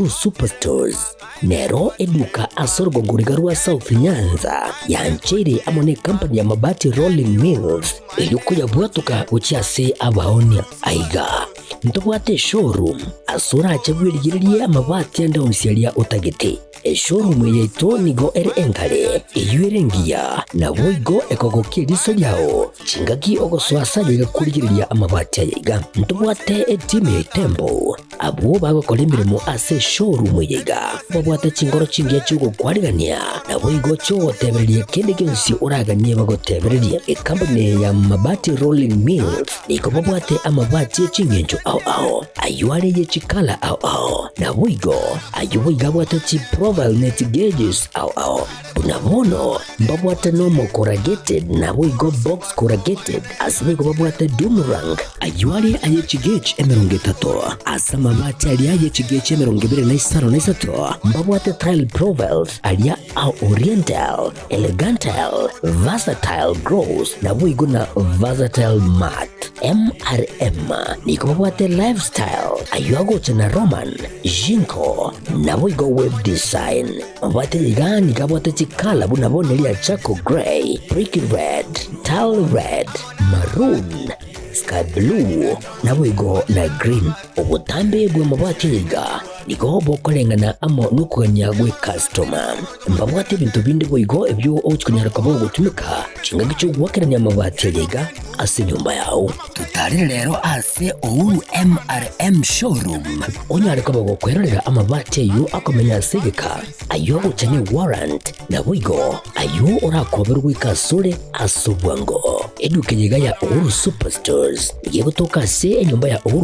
Superstores nero eduka ase orogongo riga rwa South Nyanza yancheire amo ne company ya Mabati Rolling Mills erio koyabwatoka gochia ase abaonia. Aiga ntobwate eshowroom ase orache bwerigererie amabati ande onsi aria otagete. Eshowroom yaito nigo ere engare, eyio ere engiya, naboigo ekogokia eriso riao chingaki ogosoa ase ayaiga korigereria amabati ayaiga. Ntobwate etimu ya Itembo, abwo bagokora emeremo ase eshowroom eye iga, babwate chinkoro chingiya chi'ogokwarigania, naboigo chi'ogotebereria kende gionsi oraganie bagotebererie. Ekampuni eye ya Mabati Rolling Mills nigo babwate amabati e chingencho ao ao, ayio are ye chikala ao ao, naboigo Ayio boigo abwate chiprofile ne chigeges ao ao. Buna bono mbabwate normal corrugated naboigo box corrugated, ase boigo babwate doom rank. Ayio are aye chigauge 30, ase amabati aria aye chigauge 23 na 3 mbabwate tile profiles aria a oriental, elegantal, versatile gloss naboigo na versatile matte. MRM nigo babwate lifestyle ayio agocha na Roman, Jinko, naboigo web design. Mabwate iga nigo abwate chikala buna bono eria charcoal grey, brick red, tile red, maroon, sky blue, naboigo na green. Obotambe bw'amabati iga nigo bokoreng'ana amo nokogania gw'ekastoma. Mbabwate ebinto binde boigo ebio ogochia konyara koba ogotumeka chingaki chi'ogoakerania amabati aya iga ase enyomba yao. Totarere rero ase Uhuru MRM Showroom onyare koba gokwerorera amabati ayio akomenya ase egeka, ayio agocha ne warrant, naboigo ayio orakoberwe goika asore ase obwango. Eduka eye iga ya Uhuru Superstores nigo egotoka ase enyomba ya Uhuru.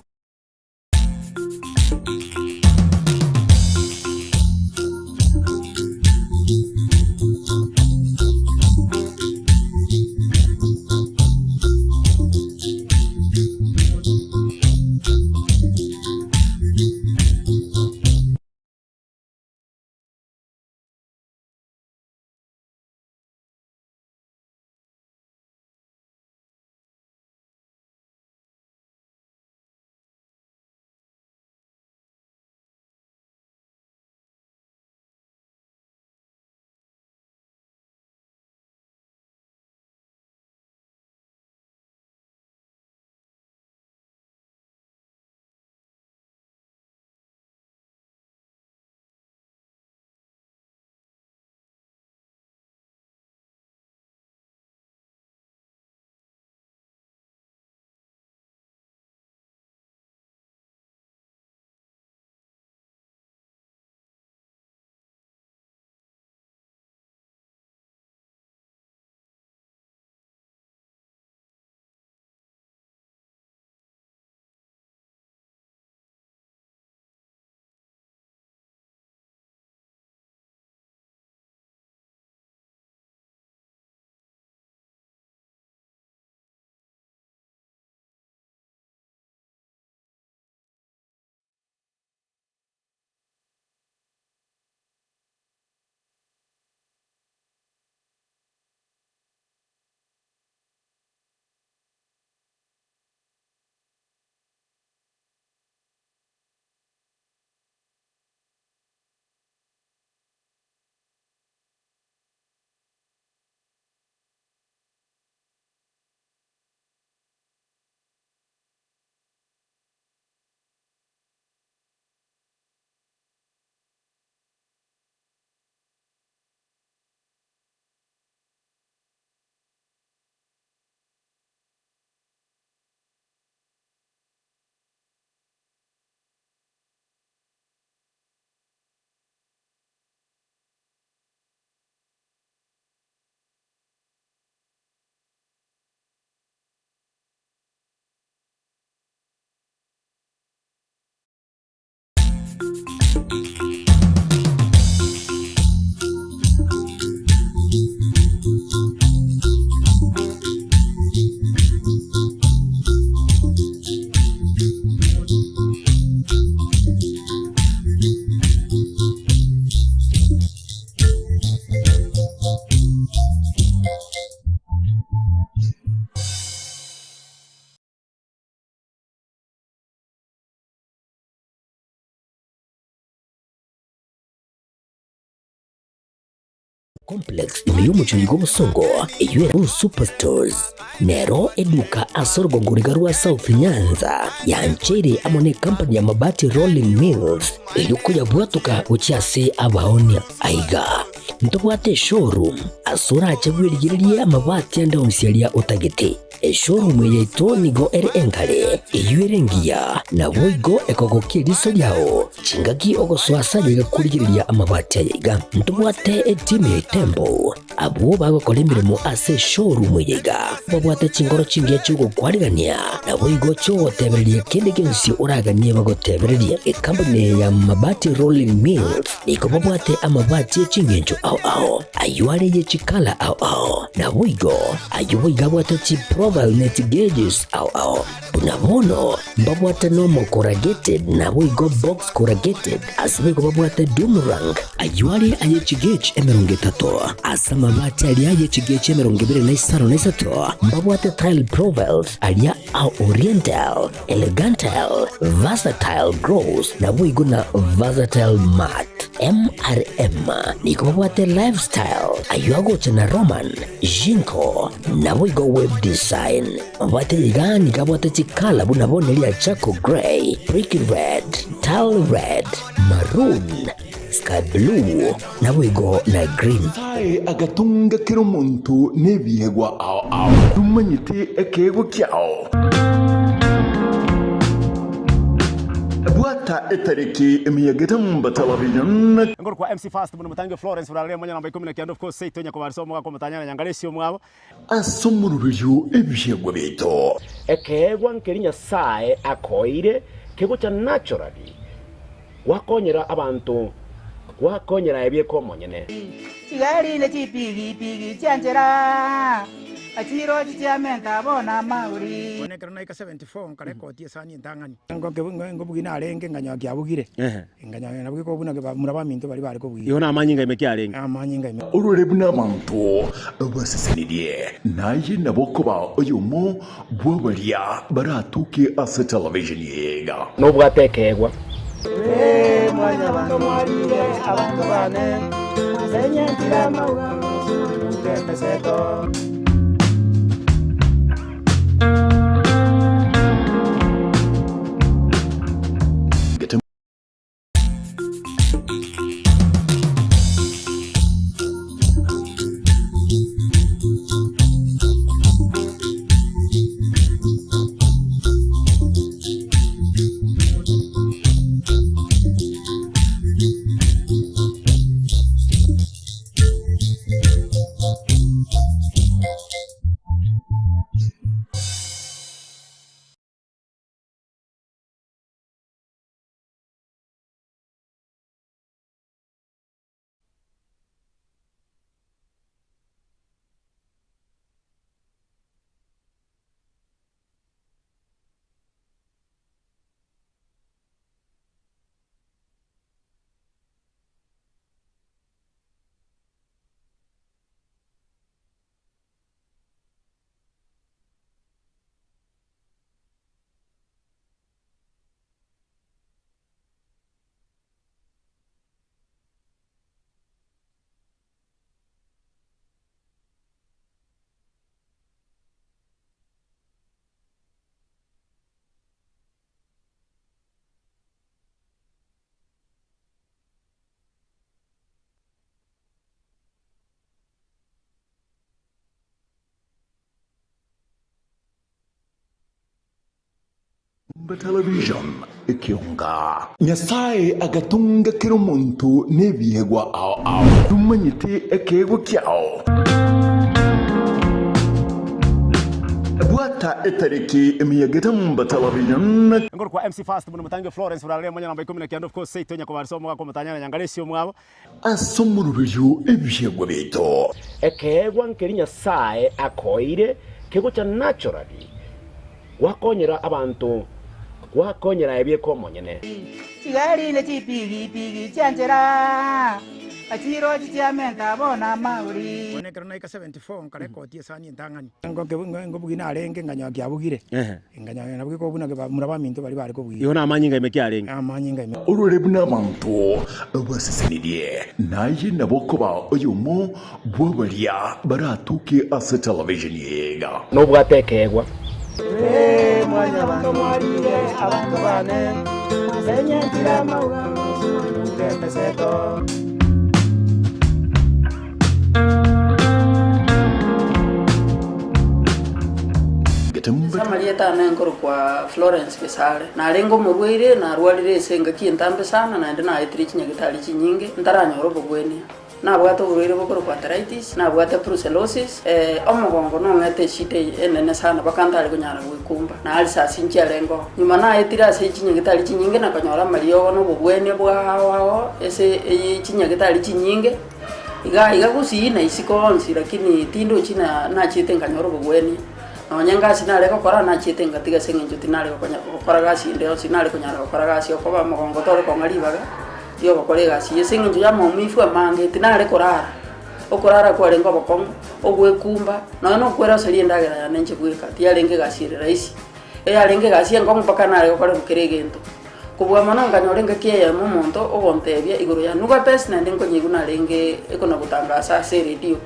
Complex ime y'omochie oiga obosongo eyio ere Super Stores nero eduka ase orogongo riga rwa South Nyanza yancheire amo ne company ya Mabati Rolling Mills eyio koyabwatoka gochia ase abaonia. Aiga ntobwate eshowroom ase orache bwerigererie amabati ande onsi aria otagete. Eshowroom eye yaito nigo ere engare, eyio ere engiya, naboigo ekogokia eriso riao chingaki ogosoa ase aye iga korigereria amabati aya iga. Ntobwate etimu ya Itembo, abwo bagokora emeremo ase eshowroom eye iga, babwate chingoro chingiya chi'ogokwarigania, naboigo chi'ogotebereria kende gionsi oraganie bagotebererie. Ekampuni eye ya Mabati Rolling Mills nigo babwate amabati e chingencho ao ao, ayio are ye chikala ao ao, naboigo Ayio boigo abwate chiprofile ne chigeges ao ao. Buna bono mbabwate normal corrugated naboigo box corrugated, ase boigo babwate doom rank. Ayio are aye chigauge 30, ase amabati aria aye chigauge 25 na isato mbabwate tile profiles aria a oriental, elegantal, versatile gloss naboigo na versatile matte. MRM nigo babwate lifestyle ayio agocha na Roman, Jinko, naboigo web design. Mabwate iga nigo abwate chikala buna bono eria charcoal grey, brick red, tile red, maroon, sky blue, naboigo na green. Nyasae agatonga kera omonto nebiegwa ao ao. Tomanyete ekeegwa kiao? Bwata etariki emiyaga etamba television. Engoro kwa MC Fast buna omotangi o Florence orarere monya namba ikomi na kianda of course seito onye kobarisa omogaka omotanyana nyangare esio omwabo. Ase omoroberio ebiegwa biaito. Ekeegwa nkeri Nyasae akoeire kegocha naturally gwakonyera abanto gwakonyera aye bieka omonyene. Chigari ne chipigipigi chianchera, chirochio chiamenta bono amauri. Bono ekero naika 74 nkarekoti esani entang'ani. Nkobugia narenge nganyoa kiabugire, nganyoa nabo gekobuna bamura baminto baria bare kobugia. Igo namanyinga ime kiarenge. Amanyinga ime. Orore buna abanto basesenirie, naye nabo okoba oyomo bw'abaria baratuke ase television eye iga. Nobwate ekeegwa. Ee, mwanyabanto mwarire abanto bane, mwasenyentire amauga mwanyure emeseto. Mba Television ekionga. Nyasae agatonga kera omonto nebiegwa ao ao. Tomanyete ekeegwa kiao? Bwata etariki emiyaga etamba Television. Engoro kwa MC Fast buna omotangi o Florence orarere monya namba ikomi na kianda of course seito onye kobarisa omogaka omotanyana nyangare esio omwabo. Ase omoroberio ebiegwa biaito. Ekeegwa nkeri Nyasae akoeire kegocha naturally gwakonyera abanto gwakonyera aye bieka omonyene. Chigari ne chipigipigi chianchera, Achiro chichiamenta bono amauri. Bono ekero naika 74 nkarekoti esani entang'ani. Nkobugia narenge nganyoa kiabugire. Nganyoa nabo gekobuna bamura baminto baria bare kobugia. Igo namanyinga ime kiarenge. Amanyinga ime. Orore buna abanto basesenirie, naye nabo okoba oyomo bwa baria baratuke ase television eye iga. Nobwate ekeegwa. Ee, mwanyabanto mwarire abanto bane, asenyentire amauga empeseto. Ase amarieta ane nkorokwa Florence Gesare. Narenge omorwaire, narwarire ase engaki entambe sana naende naetire chinyagitari chinyinge ntaranyora obogwenia. Nabwate oborwaire bokorokwa arthritis, nabwate brucellosis, omogongo nong'ete eshida enene sana mpaka ntare konyara goekumba, na ulcers nchiarenge oo. Nyuma naetire ase chinyagitari chinyinge na konyora amariogo na obogwenia bwa ao ao ase eye chinyagitari chinyinge, iga iga gusii na isiko onsi lakini tindochi na nachiete nkanyora obogwenia. Nonye ngasi nare gokora nachiete ngatiga ase eng'encho tinare gokonya gokora gasi ende yonsi, nare konyara gokora gasi okoba omogongo tore kong'a ribaga. Ri'ogokora egasi eye ase engencho y'amaumifu amange, tinare korara, okorara kwarenge obokong'u, ogwekumba, nonya na okweroseria endagera yane inche bweka, tiyarenge egasi ere rahisi. Eyarenge egasi enkong'u mpaka nare gokorerwa kera egento. Kobua mono nkanyora engaki eyemo omonto ogontebia igoro ya Nuga Best naende nkonyeigwa narenge ekona gotangasa ase eredio.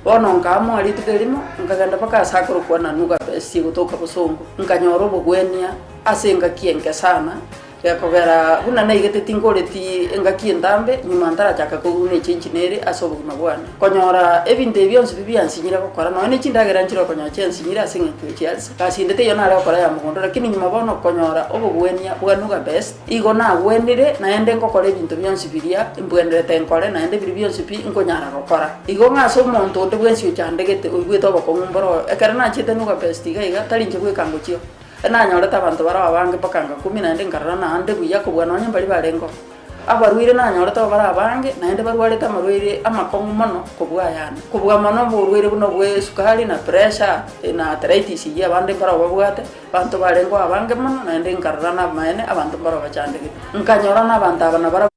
Bono nkaamua rituko erimo, nkagenda mpaka ase akorokwa na Nuga Best egotoka Bosongo, nkanyora obogwenia ase engaki enke sana. Gekogera buna naigete tinkoreti engaki entambe nyuma ntarachaka koigwa buna echenchi nere ase obogima bwane. Konyora ebinto ebi bionsi pi biansinyire gokora, nonya ne chindagera nchire okonyora chiansinyire ase eng'encho ye chialsa. Gasi ende teiyo nare gokora ya mogondo, lakini nyuma bono konyora obogwenia bwa Nuga Best, igo nagwenire naende ngokora ebinto bionsi biria mbwenerete nkore naende biria bionsi pi nkonyara gokora. Igo ng'a ase omonto onde bwensi ochandegete oigwete obokong'u mboro, ekero nachete Nuga Best iga iga, tari inche bweka ngochia. Nanyorete abanto bareo abange mpaka ngakumia, naende nkarora naende buya kobua nonya mbaria barengeo. Abarwaire nanyorete abwo bare abange, naende barwarete amarwaire amakong'u mono kobua ayane. Kobua mono oborwaire buna obwa esukari na pressure na arthritis eyio abande mbarabwo babwate, abanto barengeo abange mono, naende nkarora namaene abanto mbarabwo bachandegete. Nkanyora na abanto aba nabarabwo.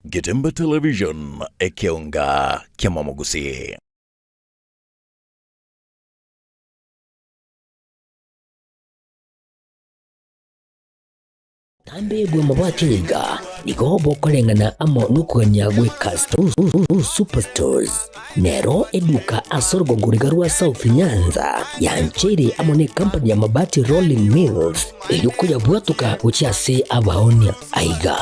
Getembe Television, ekeonga ki'amamogusii. Tambe bw'amabati iga nigo bokoreng'ana amo nokogania gwe Castro Superstores, nero eduka ase orogongo riga rwa South Nyanza yancheire amo ne company ya Mabati Rolling Mills erio koyabwatoka gochia ase abaonia. Aiga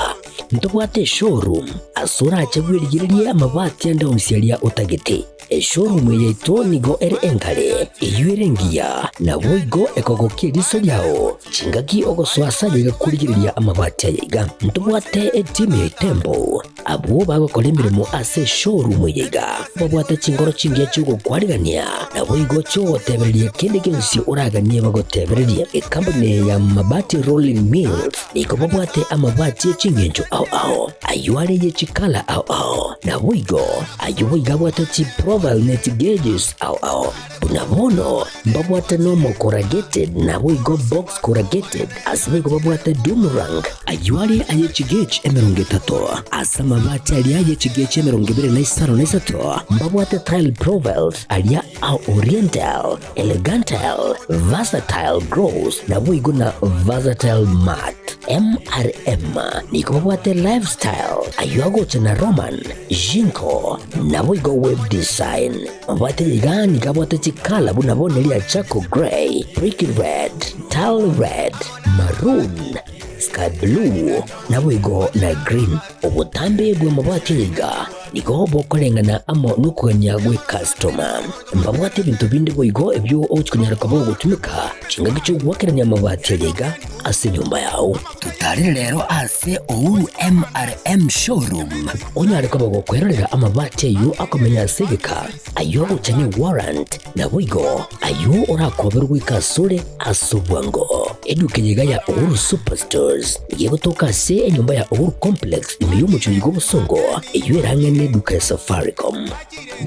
ntobwate eshowroom ase orache bwerigererie amabati ande onsi aria otagete. Eshowroom yaito nigo ere engare, eyio ere engiya, naboigo ekogokia eriso riao chingaki ogosoa ase ayaiga korigereria amabati ayaiga. Ntobwate etimu ya Itembo, abwo bagokora emeremo ase eshowroom eye iga, babwate chinkoro chingiya chi'ogokwarigania, naboigo chi'ogotebereria kende gionsi oraganie bagotebererie. Ekampuni eye ya Mabati Rolling Mills nigo babwate amabati e chingencho ao ao, ayio are ye chikala ao ao, naboigo Ayio boigo abwate chiprofile ne chigeges ao ao. Buna bono mbabwate normal corrugated naboigo box corrugated, ase boigo babwate doomerang. Ayio are aye chigauge 30, ase amabati aria aye chigauge 25 mbabwate tile profiles aria a oriental, elegantal, versatile gloss naboigo na versatile matte. MRM nigo babwate lifestyle ayio agocha na Roman, Jinko, naboigo web design. Mabwate iga nigo abwate chikala buna bono eria charcoal grey, brick red, tile red, maroon, sky blue, naboigo na green. Obotambe bw'amabati iga nigo bokoreng'ana amo nokogania gwe customer. Mbabwate ebinto binde boigo ebio ogochia konyara koba ogotumeka chingaki chi'ogoakerania amabati aya iga ase enyomba yao. Totarere rero ase Uhuru MRM Showroom onyare koba gokwerorera amabati ayio akomenya ase egeka, ayio agocha ne warrant, naboigo ayio orakoberwe goika asore ase obwango. Eduka eye iga ya Uhuru Superstores nigo egotoka ase enyomba ya Uhuru Complex ime y'omochie oyo bw'obosongo eyio erang'e neduka ya Safaricom.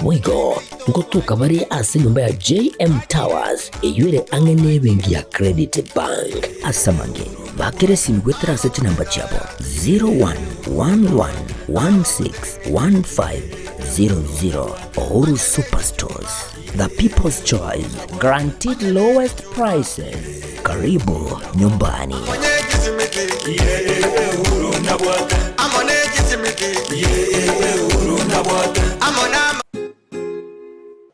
Boigo ngotoka bare ase enyomba ya JM Towers eyio ere ang'e nebenki ya Credit Bank. Ase amange, bakera esimi goetera ase chinamba chiabo 0111161500. Uhuru Superstores, the people's choice, guaranteed lowest prices. Karibu nyumbani.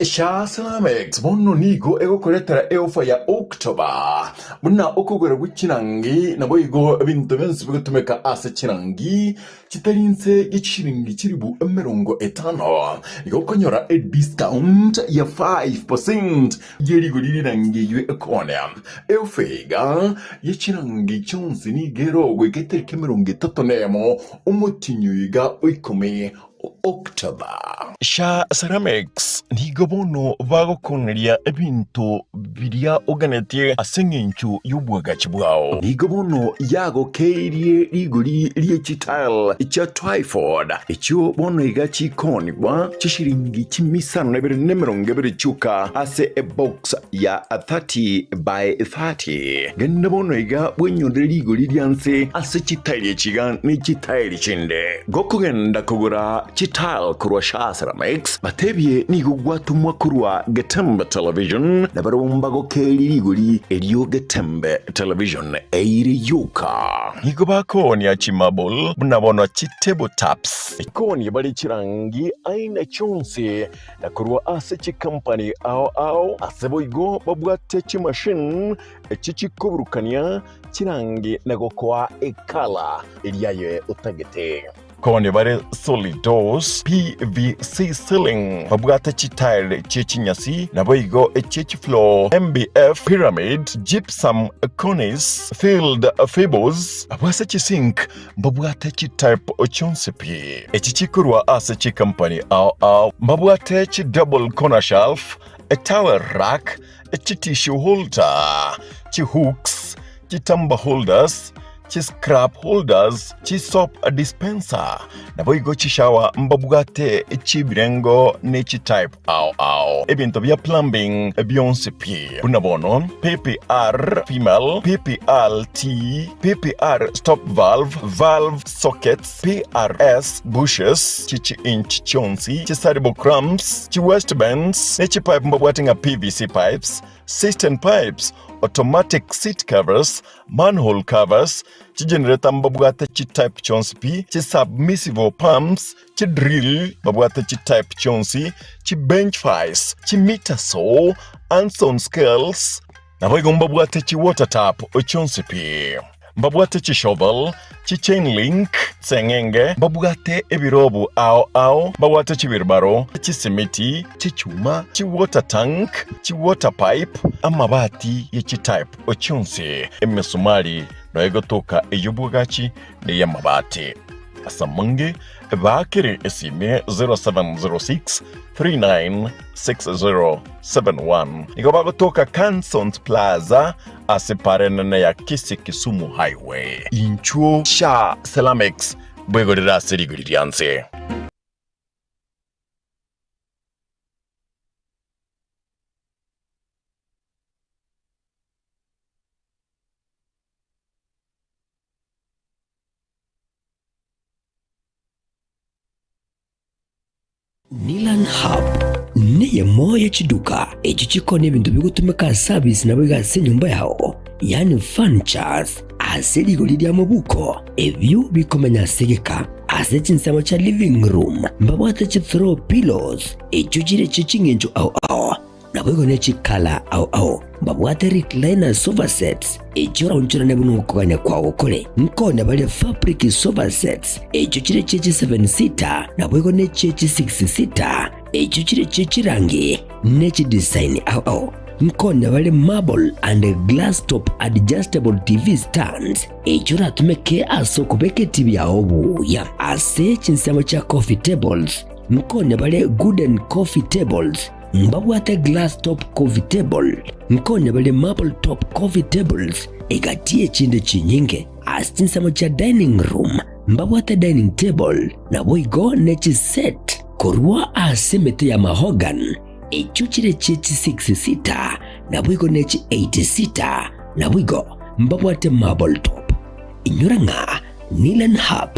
Sha Ceramics bono nigo egokoretera eofa ya October buna okogora gwe chirangi naboigo ebinto bionsi bigotumeka ase chirangi chitari inse ye chishilingi chilifu 50 igo okonyora ediscount ya 5% ye rigori rirangi eyio ekoonea. Eofa iga ye chirangi chionsi nigo ere ogoika etariki 31 omotienyi oiga o ikomi October. Sha Ceramics nigo bono bagokoneria ebinto biria oganetie ase engencho y'obwagachi bwao. Nigo bono yagokeirie rigori rie chitile chia Twyford, echio bono iga chikoonigwa chishiringi chimisano na ibere na emerongo ebere chioka ase ebox ya 30 by 30. Genda bono iga bwenyonere rigori ria nse ase chitile echi iga ne chitile chinde. Gokogenda kogora chitile korwa Shaa Ceramics, batebie nigo gwatomwa korwa Getembe Television, na barabwo mbagokeerie rigori erio Getembe Television eire yoka. Nigo bakoonia chimarble buna bono chitable tops. Koonia bare chirangi aina chionsi na korwa ase chikampani ao ao. Ase boigo babwate chimachine echi chikoburukania chirangi na gokoa ekala eria aye otagete. Koni bare solid doors, PVC ceiling, babwate chitile chie chinyasi, naboigo echie chifloor, MDF, pyramid, gypsum, cornice, filled fables, abwo ase chisink mbabwate chitype chionsi pi. Echi chikorwa ase chikampani ao ao, mbabwate chidouble corner shelf, etowel rack, chitissue holder, chihooks, chitamba holders, Chiscrap holders, chisoap dispenser, naboigo chishower mbabwate chi'ebirengo ne chitype ao ao. Ebinto bia plumbing bionsi pi, buna bono PPR female, PPR T, PPR stop valve, valve sockets, PRS bushes, chichi inch chionsi, chisaribo cramps, chiwaste bins, ne chipipe mbabwate ng'a PVC pipes, cistern pipes, automatic seat covers, manhole covers, chigenerator mbabwate chitype chionsi pi, chisubmersible pumps, chidrill babwate chitype chionsi, chibench vice, chimeter saw, Anson scales, naboigo mbabwate chiwater tap chionsi pi. Mbabwate chishovel, chichain link, seng'enge, mbabwate ebirobu ao ao, mbabwate chiwheelbarrow, chisimiti, chichuma, chiwater tank, chiwater pipe, amabati ye chitype chionsi, emesumari noyo egotoka ey'obwagachi na ey'amabati. Ase amange, baakere esime 0706 396071. Nigo bagotoka Cansons Plaza ase para enene ya Kisii Kisumu Highway. Inchuo Sha Ceramics bwegorere ase rigori ria nse. Nilan Hub neyemo ye chiduka echio chikoonia ebinto bigotumeka ase service nabo iga ase enyomba yao, yaani furnitures, ase rigori ria mobuko, ebio bikomenya ase egeka. Ase chinsemo chia living room mbabwate chi throw pillows echio chire chie ching'encho ao ao. Naboigo ne chikala ao ao mbabwate recliner sofa sets, echio oraonchorane buna okogania kwao kore. Nkonya bare fabric sofa sets, echio chire chie chi seven seater, naboigo ne chie chi six seater, echio chire chie chirangi ne chidesign ao ao. Nkonya bare marble and glass top adjustable TV stands, echio oratumeke ase okobeka etibi yao buya. Ase chinsemo chia coffee tables, nkonya bare wooden coffee tables, Mbabwate glass top coffee table, nkonya bare marble top coffee tables, egati y'echinde chinyinge. Ase chinsemo chia dining room mbabwate dining table, naboigo ne chiset korwa ase emete ya mahogany, echio chire chie chi six seater, naboigo ne chi eight seater, naboigo mbabwate marble top. Inyora ng'a Nilan Hub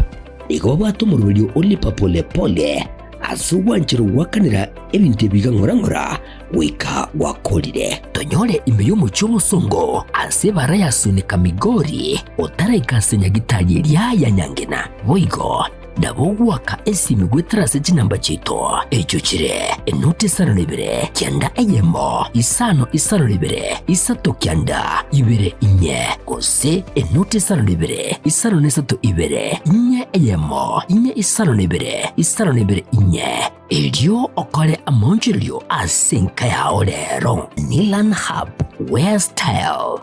nigo babwate omoroberio o Lipa Pole Pole ase ogwanchera goakanera ebinto ebi iga ng'ora ng'ora goika gwakorire. Tonyore ime y'omochie omosongo ase ebara ya Sunika Migori otaraika ase nyagitari eria ya Nyangena. Boigo nabo ogoaka esimi goetera ase chinamba chiaito echio chire enoti isano na ibere kianda eyemo isano isano na ibere isato kianda ibere inye gose enoti isano na ibere isano na isato ibere inye eyemo inye isano na ibere isano na ibere inye erio okore amaonchorerio ase enka yao rero. Nilan Hub, where style,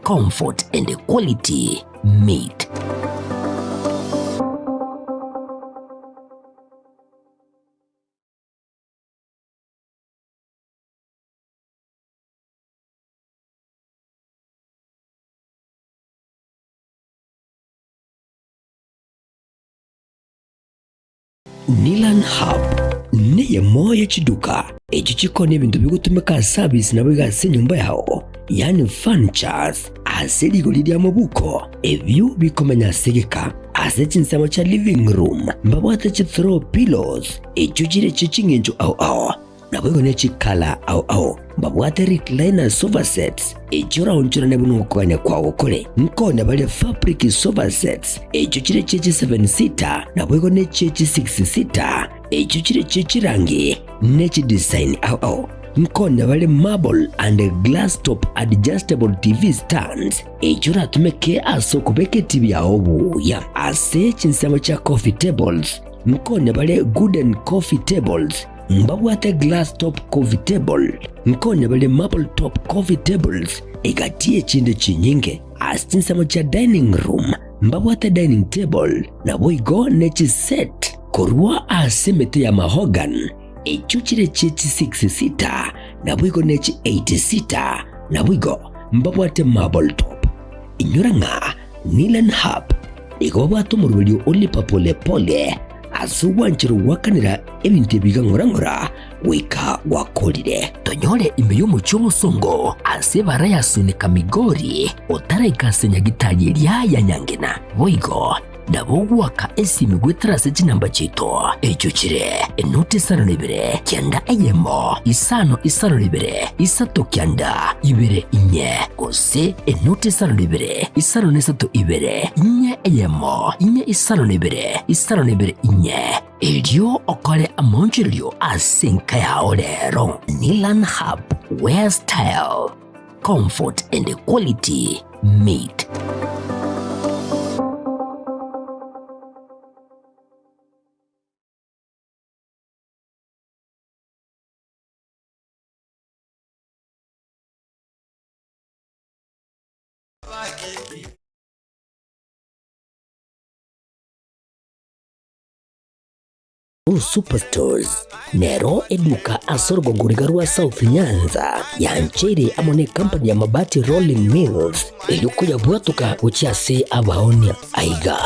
comfort and quality meet. Nilan Hub neyemo ye chiduka echio chikoonia ebinto bigotumeka ase service nabo iga ase enyomba yao, yaani furnitures, ase rigori ria mobuko, ebio bikomenya ase egeka. Ase chinsemo chia living room mbabwate chi throw pillows echio chire chie ching'encho ao ao. Naboigo ne chikala ao ao mbabwate recliner sofa sets, echio oraonchorane buna okogania kwao kore. Nkonya bare fabric sofa sets, echio chire chie chi seven seater, naboigo ne chie chi six seater, echio chire chie chirangi ne chidesign ao ao. Nkonya bare marble and glass top adjustable TV stands, echio oratumeke ase okobeka etibi yao buya. Ase chinsemo chia coffee tables, nkonya bare wooden coffee tables, Mbabwate glass top coffee table, nkonya bare marble top coffee tables, egati y'echinde chinyinge. Ase chinsemo chia dining room mbabwate dining table, naboigo ne chiset korwa ase emete ya mahogany, echio chire chie chi six seater, naboigo ne chi eight seater, naboigo mbabwate marble top. Inyora ng'a. Nilan Hub nigo babwate omoroberio o Lipa Pole Pole ase ogwancherwa goakanera ebinto ebi iga ng'ora ng'ora goika gwakorire. Tonyore ime y'omochie omosongo ase ebara ya Sunika Migori otaraika ase nyagitari eria ya Nyangena. Boigo nabo ogoaka esimi goetera ase chinamba chiaito echio chire enoti isano na ibere kianda eyemo isano isano na ibere isato kianda ibere inye gose enoti isano na ibere isano na isato ibere inye eyemo inye isano na ibere isano na ibere inye. Erio okore amaonchorerio ase enka yao rero. Nilan Hub, where style, comfort and quality meet. Superstores nero eduka ase orogongo riga rwa South Nyanza yancheire amo ne company ya Mabati Rolling Mills erio koyabwatoka gochia ase abaonia. Aiga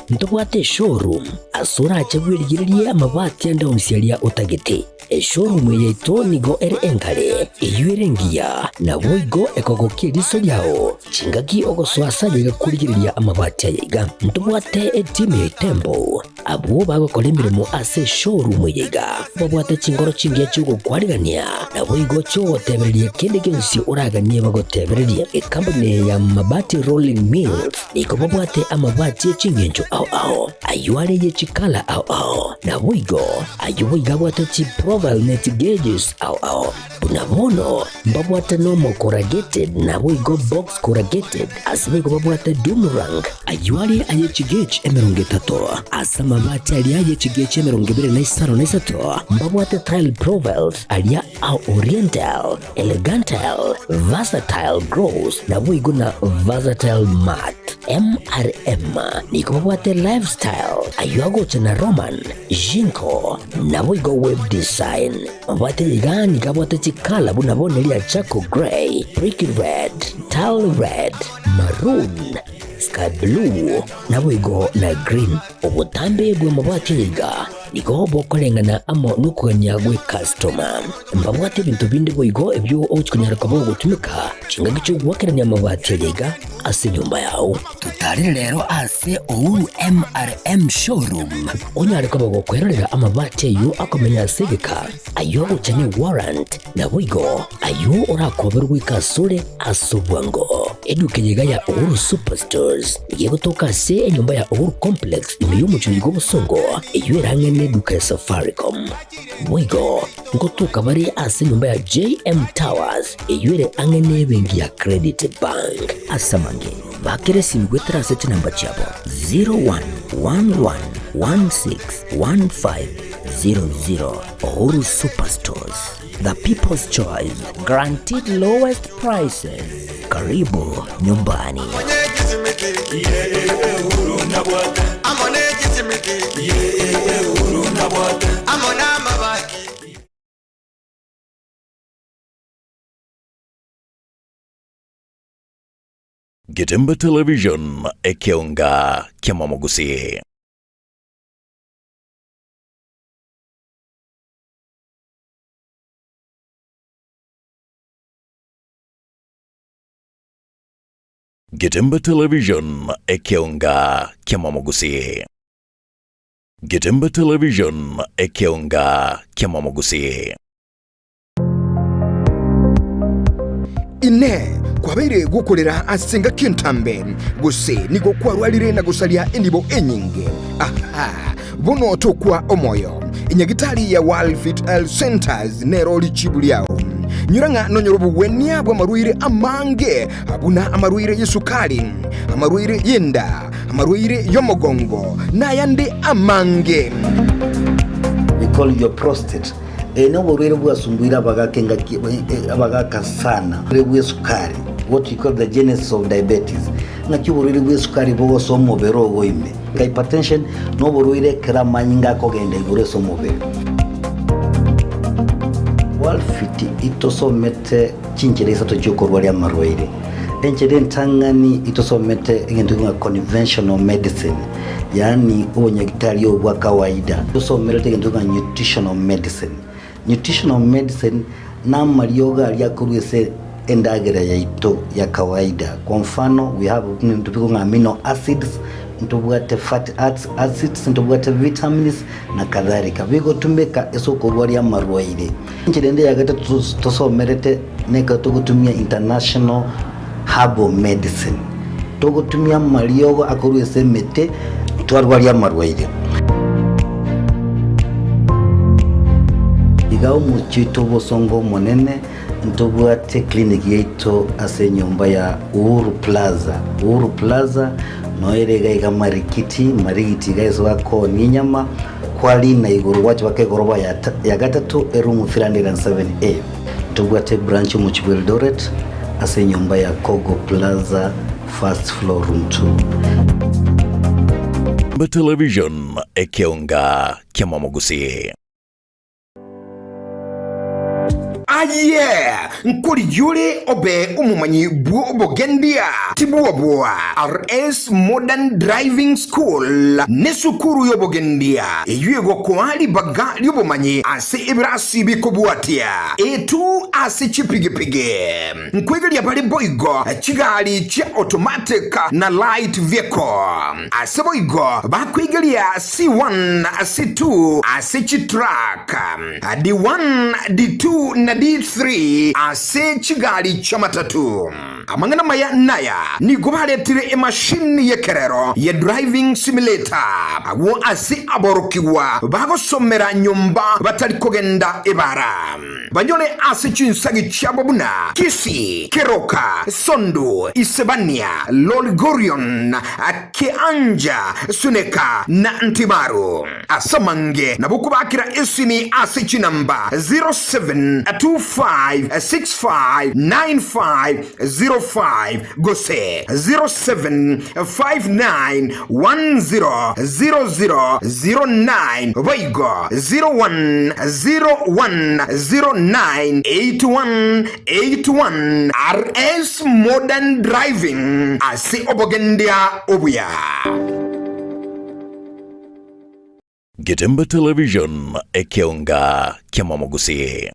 ntobwate eshowroom ase orache bwerigererie amabati ande onsi aria otagete. Eshowroom eye yaito nigo ere enkare, eyio ere engiya, naboigo ekogokia eriso riao chingaki ogosoa ase ayaiga korigereria amabati ayaiga. Ntobwate etimu ya Itembo Abwo bagokora emeremo ase eshowroom eye iga babwate chinkoro chingiya chi'ogokwarigania, naboigo chi'ogotebereria kende gionsi oraganie bagotebererie. Ekampuni eye ya Mabati Rolling Mills nigo babwate amabati e chingencho ao ao, ayio are ye chikala ao ao, naboigo ayio boigo abwate chiprofile ne chigeges ao ao. Buna bono mbabwate normal corrugated naboigo box corrugated, ase boigo babwate doom rank, ayio are aye chigauge 30, ase amabati aria aye chigauge 25, mbabwate tile profiles aria a oriental, elegantal, versatile gloss naboigo na versatile matte. MRM nigo babwate lifestyle, ayio agocha na Roman, Jinko, naboigo web design. Mabwate iga nigo abwate chikala buna bono eria charcoal grey, brick red, tile red, maroon, sky blue, naboigo na green. Obotambe bw'amabati aya iga nigo bokoreng'ana amo nokogania gw'ecustoma. Mbabwate ebinto binde boigo ebio ogochia konyara koba ogotumeka chingaki chi'ogoakerania amabati aya iga ase enyomba yao. Totarere rero ase Uhuru MRM Showroom onyare koba gokwerorera amabati ayio akomenya ase egeka, ayio agocha ne warrant, naboigo ayio orakoberwe goika asore ase obwango. Eduka eye iga ya Uhuru Superstores nigo egotoka ase enyomba ya Uhuru Complex ime y'omochie oyo bw'Obosongo, eyio ere ang'e neduka ya Safaricom. Boigo ngotoka bare ase enyomba ya JM Towers eyio ere ang'e nebenki ya Credit Bank. Ase amange, bakera esimi goetera ase chinamba chiabo 0111161500. Uhuru Superstores, the people's choice, guaranteed lowest prices. Karibu nyumbani. Getembe Television, ekeonga ki'amamogusi. Getembe Television, ekeonga ki'amamogusi. Getembe Television, ekeonga ki'amamogusi. Inee! Kwabeire gokorera ase engaki entambe, gose nigo kwarwarire na gosaria enibo enyinge? Aha! Bono tokwa omoyo. Enyagitari ya World Fit Health Centers nero richibu riao. Nyora ng'a nonyore obogwenia bw'amarwaire amange buna amarwaire y'esukari, amarwaire y'enda, amarwaire y'omogongo, na ayande amange. We call your prostate. Eye noborwaire bwasumbuire abagaka engaki abagaka sana. Oborwaire bw'esukari, what we call the genesis of diabetes. Ng'aki oborwaire bw'esukari bogosoa omobere ogo ime. Hypertension noborwaire ekero amanyinga akogenda igoro ase omobere. Worldfit itosomete chinchera isato chiokorwaria amarwaire. Enchera entang'ani itosomete egento ng'a conventional medicine, yaani obonyagitari obo bwa kawaida. Tosomerete egento ng'a nutritional medicine. Nutritional medicine namariogo aria akorwa ase endagera yaito ya kawaida. Kwa mfano we have ebinto bikong'a ng'a amino acids, ntobwate fatty acids, ntobwate vitamins na kadhalika. Bigotumeka ase okorwaria amarwaire. Enchera ende ya gatato tosomerete nekero togotumia international herbal medicine. Togotumia amariogo akorwa ase emete twarwaria amarwaire. Iga omochie oito obosongo omonene ntobwate clinic yaito ase enyomba ya Uhuru Plaza. Uhuru Plaza noyo ere iga iga Marikiti, Marigiti iga ase bakoonia enyama, kwarina igoro gwacha baka egoroba ya ya gatato eroom 307A. Ntobwate branch omochie bwa Eldoret ase enyomba ya Kogo Plaza first floor room 2. Television, ekeonga ki'amamogusii. Aye, nkorigia ore obe omomanyi bw'obogendia, tibwoboa. RS Modern Driving School nesukuru y'obogendia eyio egokoa ribaga ri'obomanyi ase ebirasi bikobwatia A2 ase chipigipigi. Nkwegeria bare boigo chigari chia automatic na light vehicle. Ase boigo bakwegeria C1, C2 ase chitruck, D1, D2 na D3 ase chigari chi'amatatu. Amang'ana maya naya, nigo baretire emashini y'ekerero ye driving simulator agwo ase aborokigwa bagosomera nyomba batari kogenda ebara. Banyore ase chinsagi chiabo buna Kisii, Keroka, Sondu, Isebania, Lolgorion, Kianja, Suneka, na Ntimaru. Ase amange nabo kobakera esimi ase chinamba 0725659505 gose 0759100009 boigo 0101098181 RS Modern Driving ase obogendia obuya. Getembe Television, ekeonga ki'amamogusii.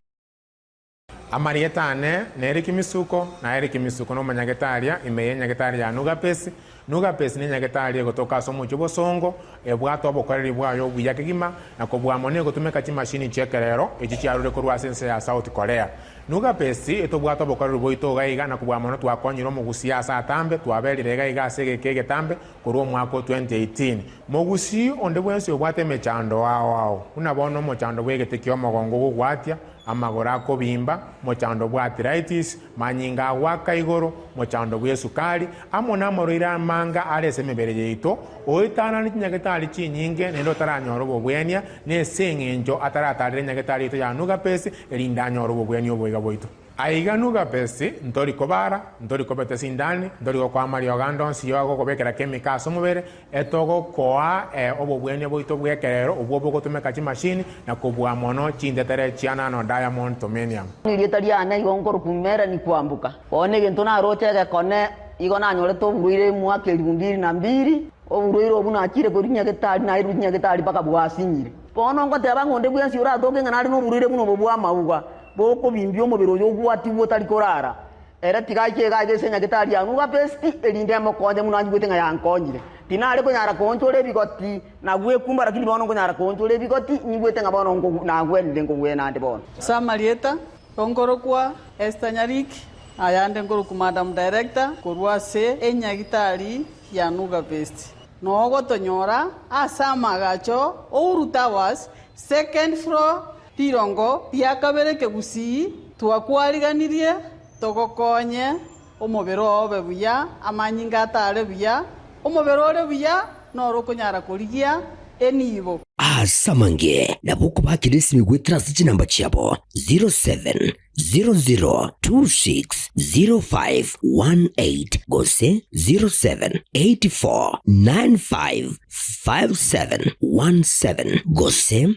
Amarieta ane n'Eriki Misuko, na Eriki Misuko nomonyagetaria ime y'enyagetari ya Nugapesi. Nugapesi nenyagetari egotoka ase omochie obosongo, ebwate obokoreri bwaye obuya kegima, na kobua mono egotumeka chimashini chi'ekerero echi chiarure korwa ase ense ya South Korea. Nugapesi etobwate obokoreri bwaito iga iga, na kobua mono twakonyire omogusia ase atambe, twaberire iga iga ase egeka egetambe korwa omwaka o 2018. Mogusii onde bwensi obwate emechando ao ao, buna bono omochando bw'egete ki'omogongo ogogwatia, amagoro akobimba, mochando bw'arthritis, manyinga agoaka igoro, mochando bw'esukari, amo namorwaire amanga are ase emebere yaito, oetanane chinyagetari chinyinge naende otaranyora obobwenia, nese eng'encho ataratarera enyagetari yaito ya Nugapesi, erinde anyore obobwenia oboiga bwaito. Aiga Nugapesi, ntori kobara, ntori kobeta esindani, ntori gokoa amariogo ande onsi y'ogokobekera chemical ase omobere, Etogokoa obobwenia bwaito bw'ekerero obwo bogotumeka chimashini na kobua mono chintetere chia nano diamond tomenium. Erieta riane igo nkorokwa Melanie Kwamboka. Bono egento naroche egekone igo nanyorete oborwaire omwaka elifu mbili na mbili, oborwaire obwo nachire korwa nyagetari nairwe nyagetari mpaka bwasinyire. Bono ngoteba ng'a onde bwensi oratoke ng'a nare noborwaire buna obo bw'amauga, bokobimbia omobere oyo ogwatigwe otari korara, Ere tiga aike iga aiga ase enyagetari ya Nugapesti, erinde emokonye buna anyigwete ng'a yankonyire. Tinare konyara koonchora ebigoti na gwekumba, lakini bono nkonyara koonchora ebigoti, nyigwete ng'a bono nagwenire nkogwena ande bono. Ase amarieta, nkorokwa Esther Nyariki, ayande nkorokwa Madam Director korwa ase enyagitari ya Nugapesti. Nogotonyora ase amagacho Uhuru Towers, second floor, Rirongo ria kabere kegusii twakwariganirie togokonye omobere oo obe buya, amanyinga atare buya, omobere ore buya noro okonyara korigia enibo. Ase amange nabo okobakera esimi goetera ase chinamba chiabo 0700260518 gose 0784955717 gose.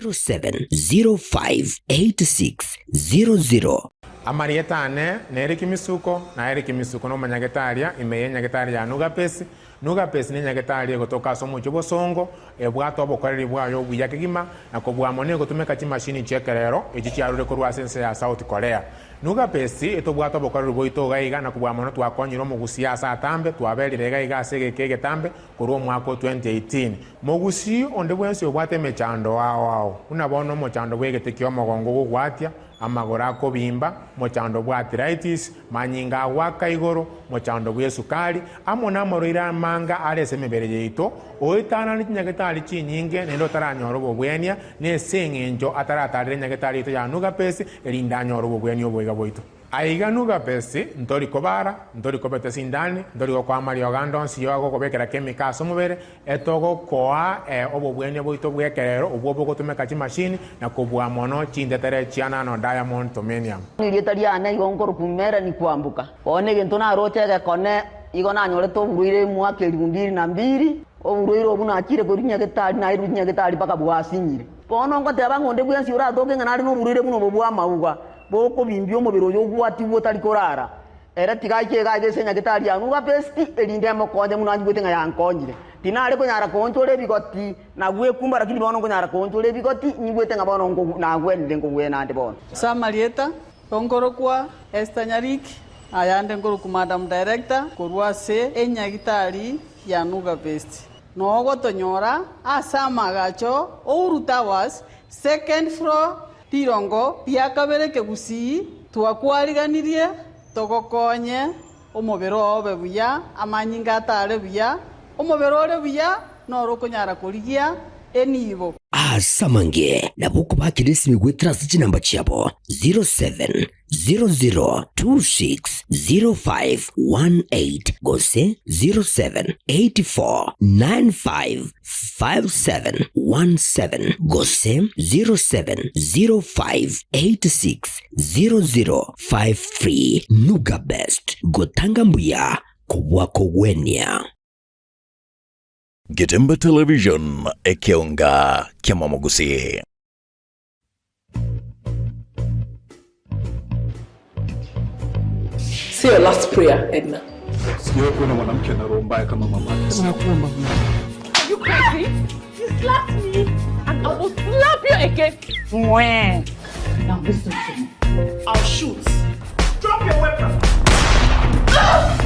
07058600. Amarieta ane nere Kimisuko, na ere Kimisuko nomonyagetaria ime y'enyagetari ya Nugapesi. Nugapesi nenyagetari egotoka ase omochie bosongo, ebwate obokoreri bwaye obuya kegima, na kobua mono egotumeka chimashini chi'ekerero echi chiarure korwa ase ense ya South Korea. Nugapesi etobwate obokoreri bwaito iga iga, na kobua mono twakonyire omogusii ase atambe, twaberire iga iga ase egeka egetambe korwa omwaka o 2018. Mogusii onde bwensi obwate emechando ao ao, buna bono omochando bw'egete ki'omogongo ogogwatia, amagoro akobimba, mochando bw'arthritis, manyinga agoaka igoro, mochando bw'esukari, amo namarwaire amanga are ase emebere yaito, oetanane chinyagetari chinyinge naende otaranyora obobwenia, nese eng'encho ataratarere enyagetari yaito ya Nugapesi, erinde anyore obobwenia oboiga bwaito. Aiga Nugapesi, ntori kobara, ntori kobeta esindani, ntori gokoa amariogo ande onsi y'ogokobekera chemical ase omobere, Etogokoa obobwenia bwaito bw'ekerero obwo bogotumeka chimashini na kobua mono chintetere chia nano diamond tomenium. Erieta riane igo nkorokwa Melanie Kwamboka. Bono egento naroche egekone igo nanyorete oborwaire emwaka elifu mbili na mbili, oborwaire obwo nachire korwa nyagetari nairwe nyagetari mpaka bwasinyire. Bono ngoteba ng'a onde bwensi oratoke ng'a nare noborwaire buna obo bw'amauga, bokobimbia omobere oyo ogwatigwe otari korara, Ere tiga aiche iga aiga ase enyagetari ya Nugapesti, erinde emokonye buna anyigwete ng'a yankonyire. Tinare konyara koonchora ebigoti na gwekumba, lakini bono nkonyara koonchora ebigoti, nyigwete ng'a bono nagwenire nkogwena ande bono. Ase amarieta, nkorokwa Esther Nyariki, ayande nkorokwa Madam Director korwa ase enyagitari ya Nugapesti. Nogotonyora ase amagacho Uhuru Towers, second floor, Rirongo ria kabere kegusii twakwariganirie togokonye omobere oo obe buya, amanyinga atare buya, omobere ore buya noro okonyara korigia enibo. Ase amange nabo okobakera esimi goetera ase chinamba chiabo 07 00260518 gose 0784955717 gose 0705860053. Nuga Best, gotanga mbuya kobua kogwenia. Getembe Television, ekeonga ki'amamogusii. Say your last prayer, Edna. Sijawahi kuona mwanamke ana roho mbaya kama mama. Nakuomba Mungu. Are you crazy? You slapped me and I will slap you again. Mwah. Now listen to me. I'll shoot. Drop your weapon.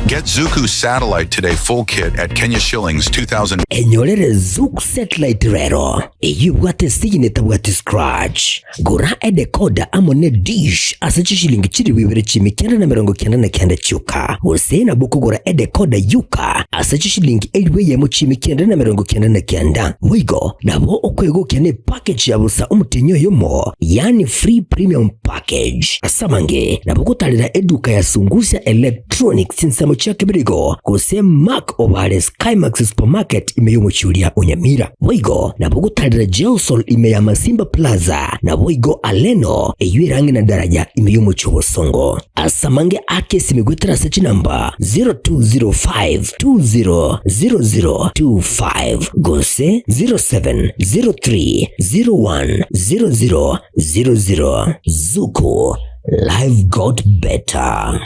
Get Zuku Satellite Today full kit at Kenya shillings 2000. Enyorere Zuku Satellite rero, eyio ebwate esegi na etabwati scratch. Gora edecoder amo ne dish ase chishilingi chilifu ibere chiimi kianda na merongo kianda na kianda chioka, gose nabo okogora edecoder yoka ase chishilingi elifu eyemo chiimi kianda na merongo kianda na kianda. Boigo nabo okwegokia ne package ya bosa omotienyi oyomo, yaani free premium package. Ase amange nabo ogotarera eduka ya Sungusia Electronics chinsemo chia Kebirigo gose Mark Obare Skymax Supermarket ime y'omochie oria o Nyamira. Boigo nabo ogotarera Gelsol ime ya Masimba Plaza naboigo Aleno eyio ere ang'e na daraja ime y'omochie o Bosongo. Ase amange ake esimi goetera ase chinamba 0205200025 gose 07030100 00 Zuku Life got better.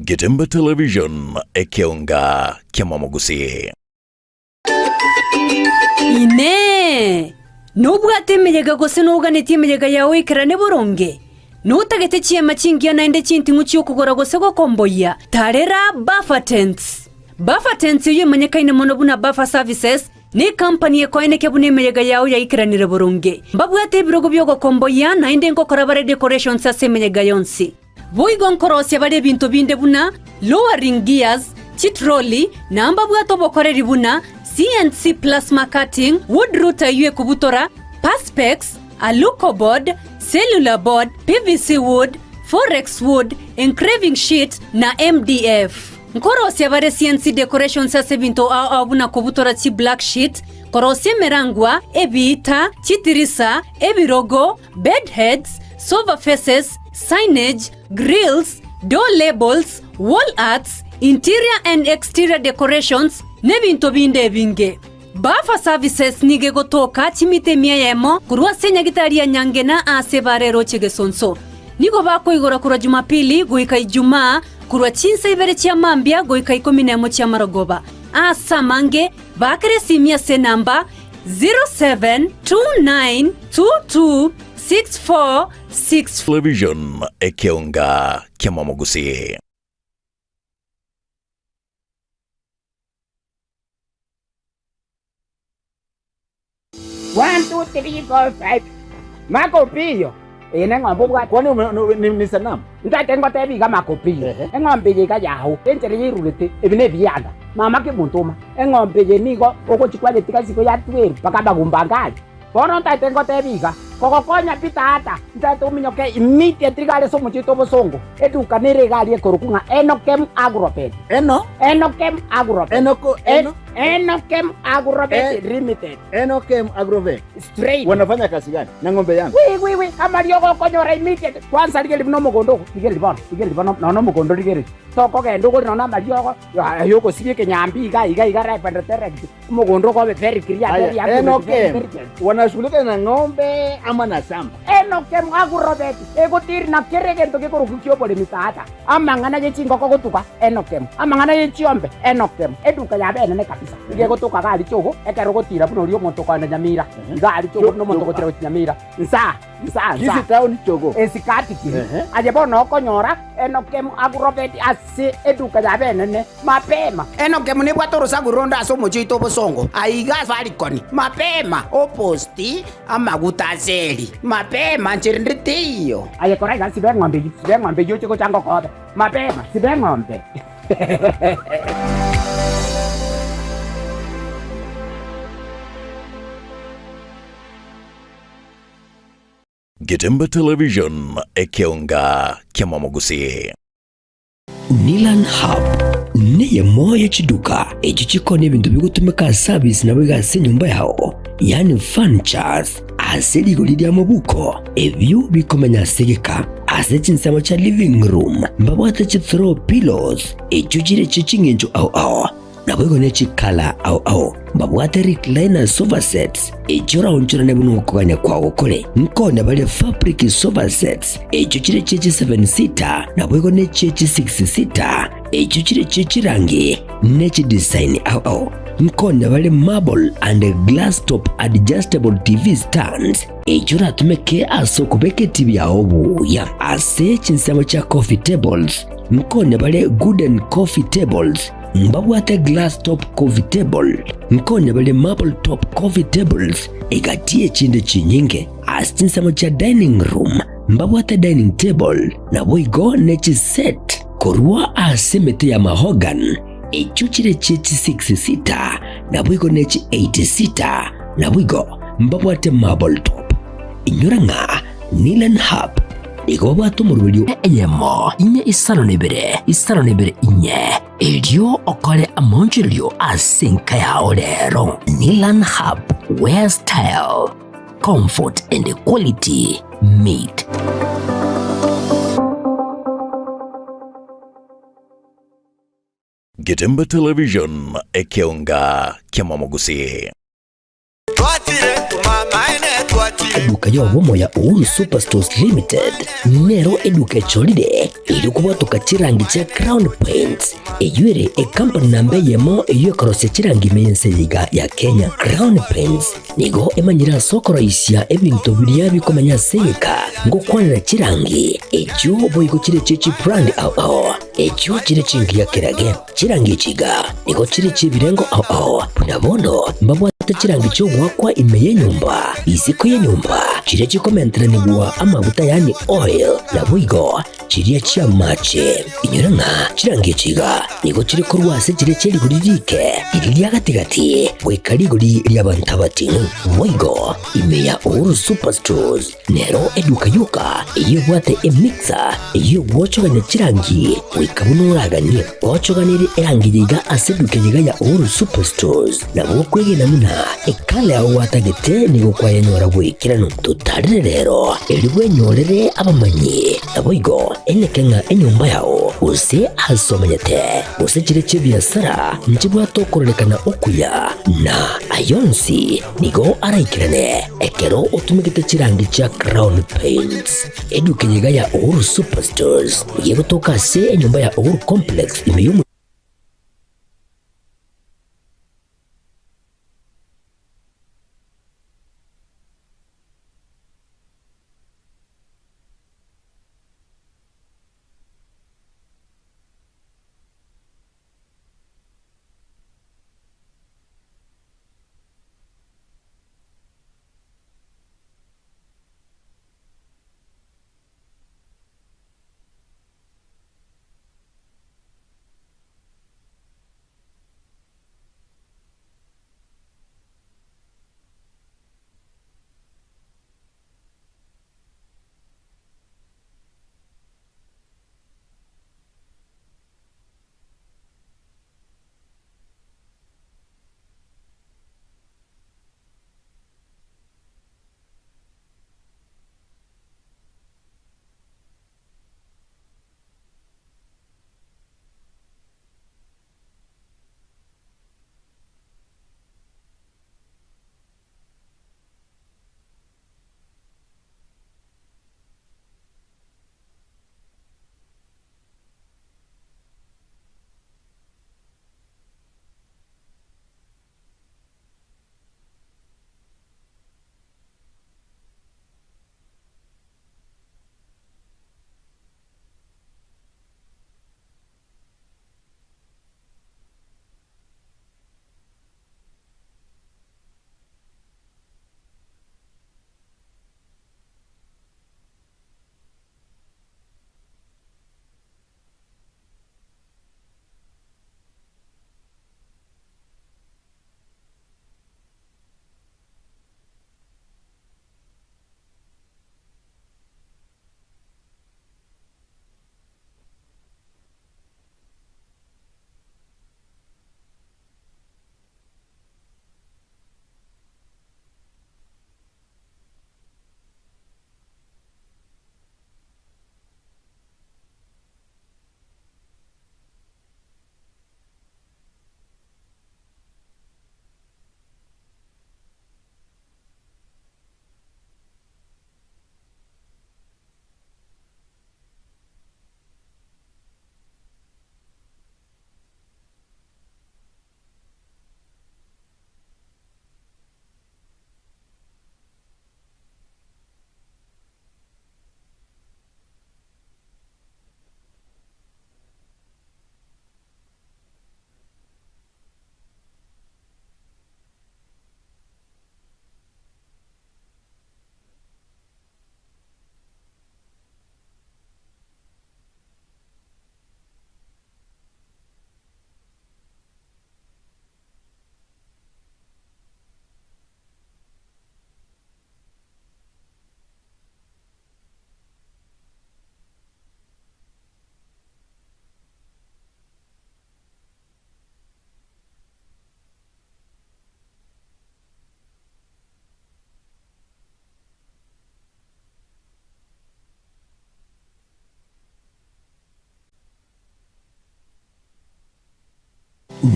Getembe Television, ekeonga ki'amamogusii. Inee! Nobwate emeyega gose noganetie emeyega yao ekerane boronge? Notagete chiema chingiya naende chinting'u chi'okogora gose gokomboyia? Tarera Buffer Tents! Buffer Tents eyio emanyekaine mono buna Buffer Services, Necompany ekoenekia buna emeyega yao yaikeranire boronge. Mbabwate ebirogo bi'ogokomboyia, naende nkokora bare decorations ase emeyega yonsi. Boigo nkorosia bare ebinto binde buna lowering gears, chitrolley, na mbabwate obokoreri buna CNC plasma cutting, wood router eyio ekobutora, perspex, aluco board, cellular board, PVC wood, forex wood, engraving sheet, na MDF. Nkorosia bare CNC decorations ase ebinto ao ao buna kobutora chi black sheet, korosia emerangwa, ebiita, chitirisa, ebirogo, bed heads, sofa faces, signage, grills, door labels, wall arts, interior and exterior decorations, n'ebinto binde ebinge. Buffer Services nigo egotoka chimita emia eyemo korwa ase enyagitari ya Nyangena aase ebara eroche Gesonso. Nigo bakoigora korwa Jumapili goika Ijumaa korwa chinsa ibere chia mambia goika ikomi nemo chi'amarogoba. Aase amange baakere esimi ase enamba 0729226464. Television ekeonga ki'amamogusii. One, two, three, four, five. Makopiyo. Eye neng'ombe obwate. Kwani ume- no- ni, ni sanamu? Ntaete ngotebi iga makopiyo. Eng'ombe eye iga yao. Enchera yairurete ebi nebianda. Mama kemontoma. Eng'ombe eye nigo ogochi kwayetiga isiko ya twelve mpaka amagumba anga aria. Bono ntaete ngotebi iga, kogokonya pi tata, ntaete ominyoke immediately iga are ase omochie oito obosongo, eduka nere iga aria ekorokwa ng'a Enokem Agrovet. Eno? Enokem Agrovet. Enoko, eno? Enokem Agrovet Eh. Limited. Enokem Agrovet. Straight. Wanafanya kazi gani na ng'ombe yangu? Wi wi wi, amariogo okonyora immediately. Kwanza rigereria buna omogondo ogo, rigereria bono, rigereria bono nonya omogondo rigereria. Tokogenda ogore nonya amariogo, aye ogosibia ekenyambi iga iga iga right and direct. Omogondo okobe very clear, very Aya, accurate, very Enokem very clear. wanashughulika na ng'ombe ama na shamba? Enokem Agrovet egotiri na kera egento gekorokwa ki'oboremi tata, amang'ana ye chingoko gotuga Enokem, amang'ana ye chiombe Enokem, eduka yabe enene kabisa iga egotoka iga aria chogo ekero ogotira buna oria omonto okoenda Nyamira, iga aria chogo buna omonto ogotira gochia Nyamira, nsa. Nsa, nsa. Kisii town chogo. Esikati kiri. Ehe. Aye bono okonyora Enokemu Agrovet ase eduka yabe enene mapema. Enokemu nebwate orosaku ronde ase omochie oito obosongo, aiga Farikoni, mapema, oposti, amaguta ase eri, mapema, ncherende teiyo. Aye kora iga, siba eng'ombe eyio, siba eng'ombe eyio oche gocha ngokobe, mapema, siba eng'ombe. Getembe Television, ekeonga ki'amamogusii. Nilan Hub neyemo ye chiduka echio chikoonia ebinto bigotumeka ase service naboigo ase enyomba yao, yaani furnitures, ase rigori ri'amabuko, ebio bikomenya ase egeka. Ase chinsemo chia living room mbabwate chi throw pillows echio chire chie ching'encho ao ao. Naboigo ne chikala ao ao mbabwate recliner sofa sets, echio oraonchorane buna okogania kwao kore. Nkonya bare fabric sofa sets, echio chire chie chi seven seater, naboigo ne chie chi six seater, echio chire chie chirangi ne chidesign ao ao. Nkonya bare marble and glass top adjustable TV stands, echio oratumeke ase okobeka etibi yao buya. Ase chinsemo chia coffee tables, nkonya bare gooden coffee tables, Mbabwate glass top coffee table, nkonya bare marble top coffee tables, egati y'echinde chinyinge. Ase chinsemo chia dining room mbabwate dining table, naboigo ne chiset korwa ase emete ya mahogany, echio chire chie chi six seater, naboigo ne chi eight seater, naboigo mbabwate marble top. Inyora ng'a Nilan Hub nigo babwate omoroberio eyemo inye isano na ibere isano na ibere inye, erio okore amaonchorerio ase enka yao rero. Nilan Hub, where style, comfort and quality meet. Getembe Television, ekeonga kiamamogusii. Eduka y'obomo ya Uhuru Superstores Limited nero eduka echorire erio kobwatoka chirangi chia Crown Paints eyio ere ekampani namba eyemo eyio ekorosia chirangi ime y'ense eye iga ya Kenya. Crown Paints nigo emanyire ase okoroisia ebinto biria bikomenya ase egeka ngokwanera chirangi echio boigo chire chie chibrand ao ao echio chire chingiya kerage. Chirangi echi iga nigo chire chi'ebirengo ao ao, buna bono mbabwate chirangi chi'ogoakwa ime y'enyomba, isiko y'enyomba, chiria chikomenteranigwa amaguta yaani oil, naboigo chiria chi'amache. Inyora ng'a chirangi echi iga nigo chire korwa ase chiria chie rigori riike, riria ria gati-gati, goika rigori ri'abanto abating'u. Boigo ime ya Uhuru Superstores Nero eduka yoka eyio ebwate emixer eyio egwochogania chirangi goika buna oraganie. Ochoganirie erangi eye iga ase eduka eye iga ya Uhuru Superstores nabo okwegena buna ng'a ekala yao gwatagete nigo kwayenyora goikeranu. Totarire rero, erio bwenyorere abamanyi. Naboigo eneke ng'a enyomba yao, gose aase omenyete, gose chire chi'ebiasara nchibwate okororekana okuya, na ayonsi nigo araikerane ekero otumegete chirangi chia Crown Paints. Eduka eye iga ya Uhuru Superstores nigo egotoka ase enyomba ya Uhuru Complex ime y'omochie.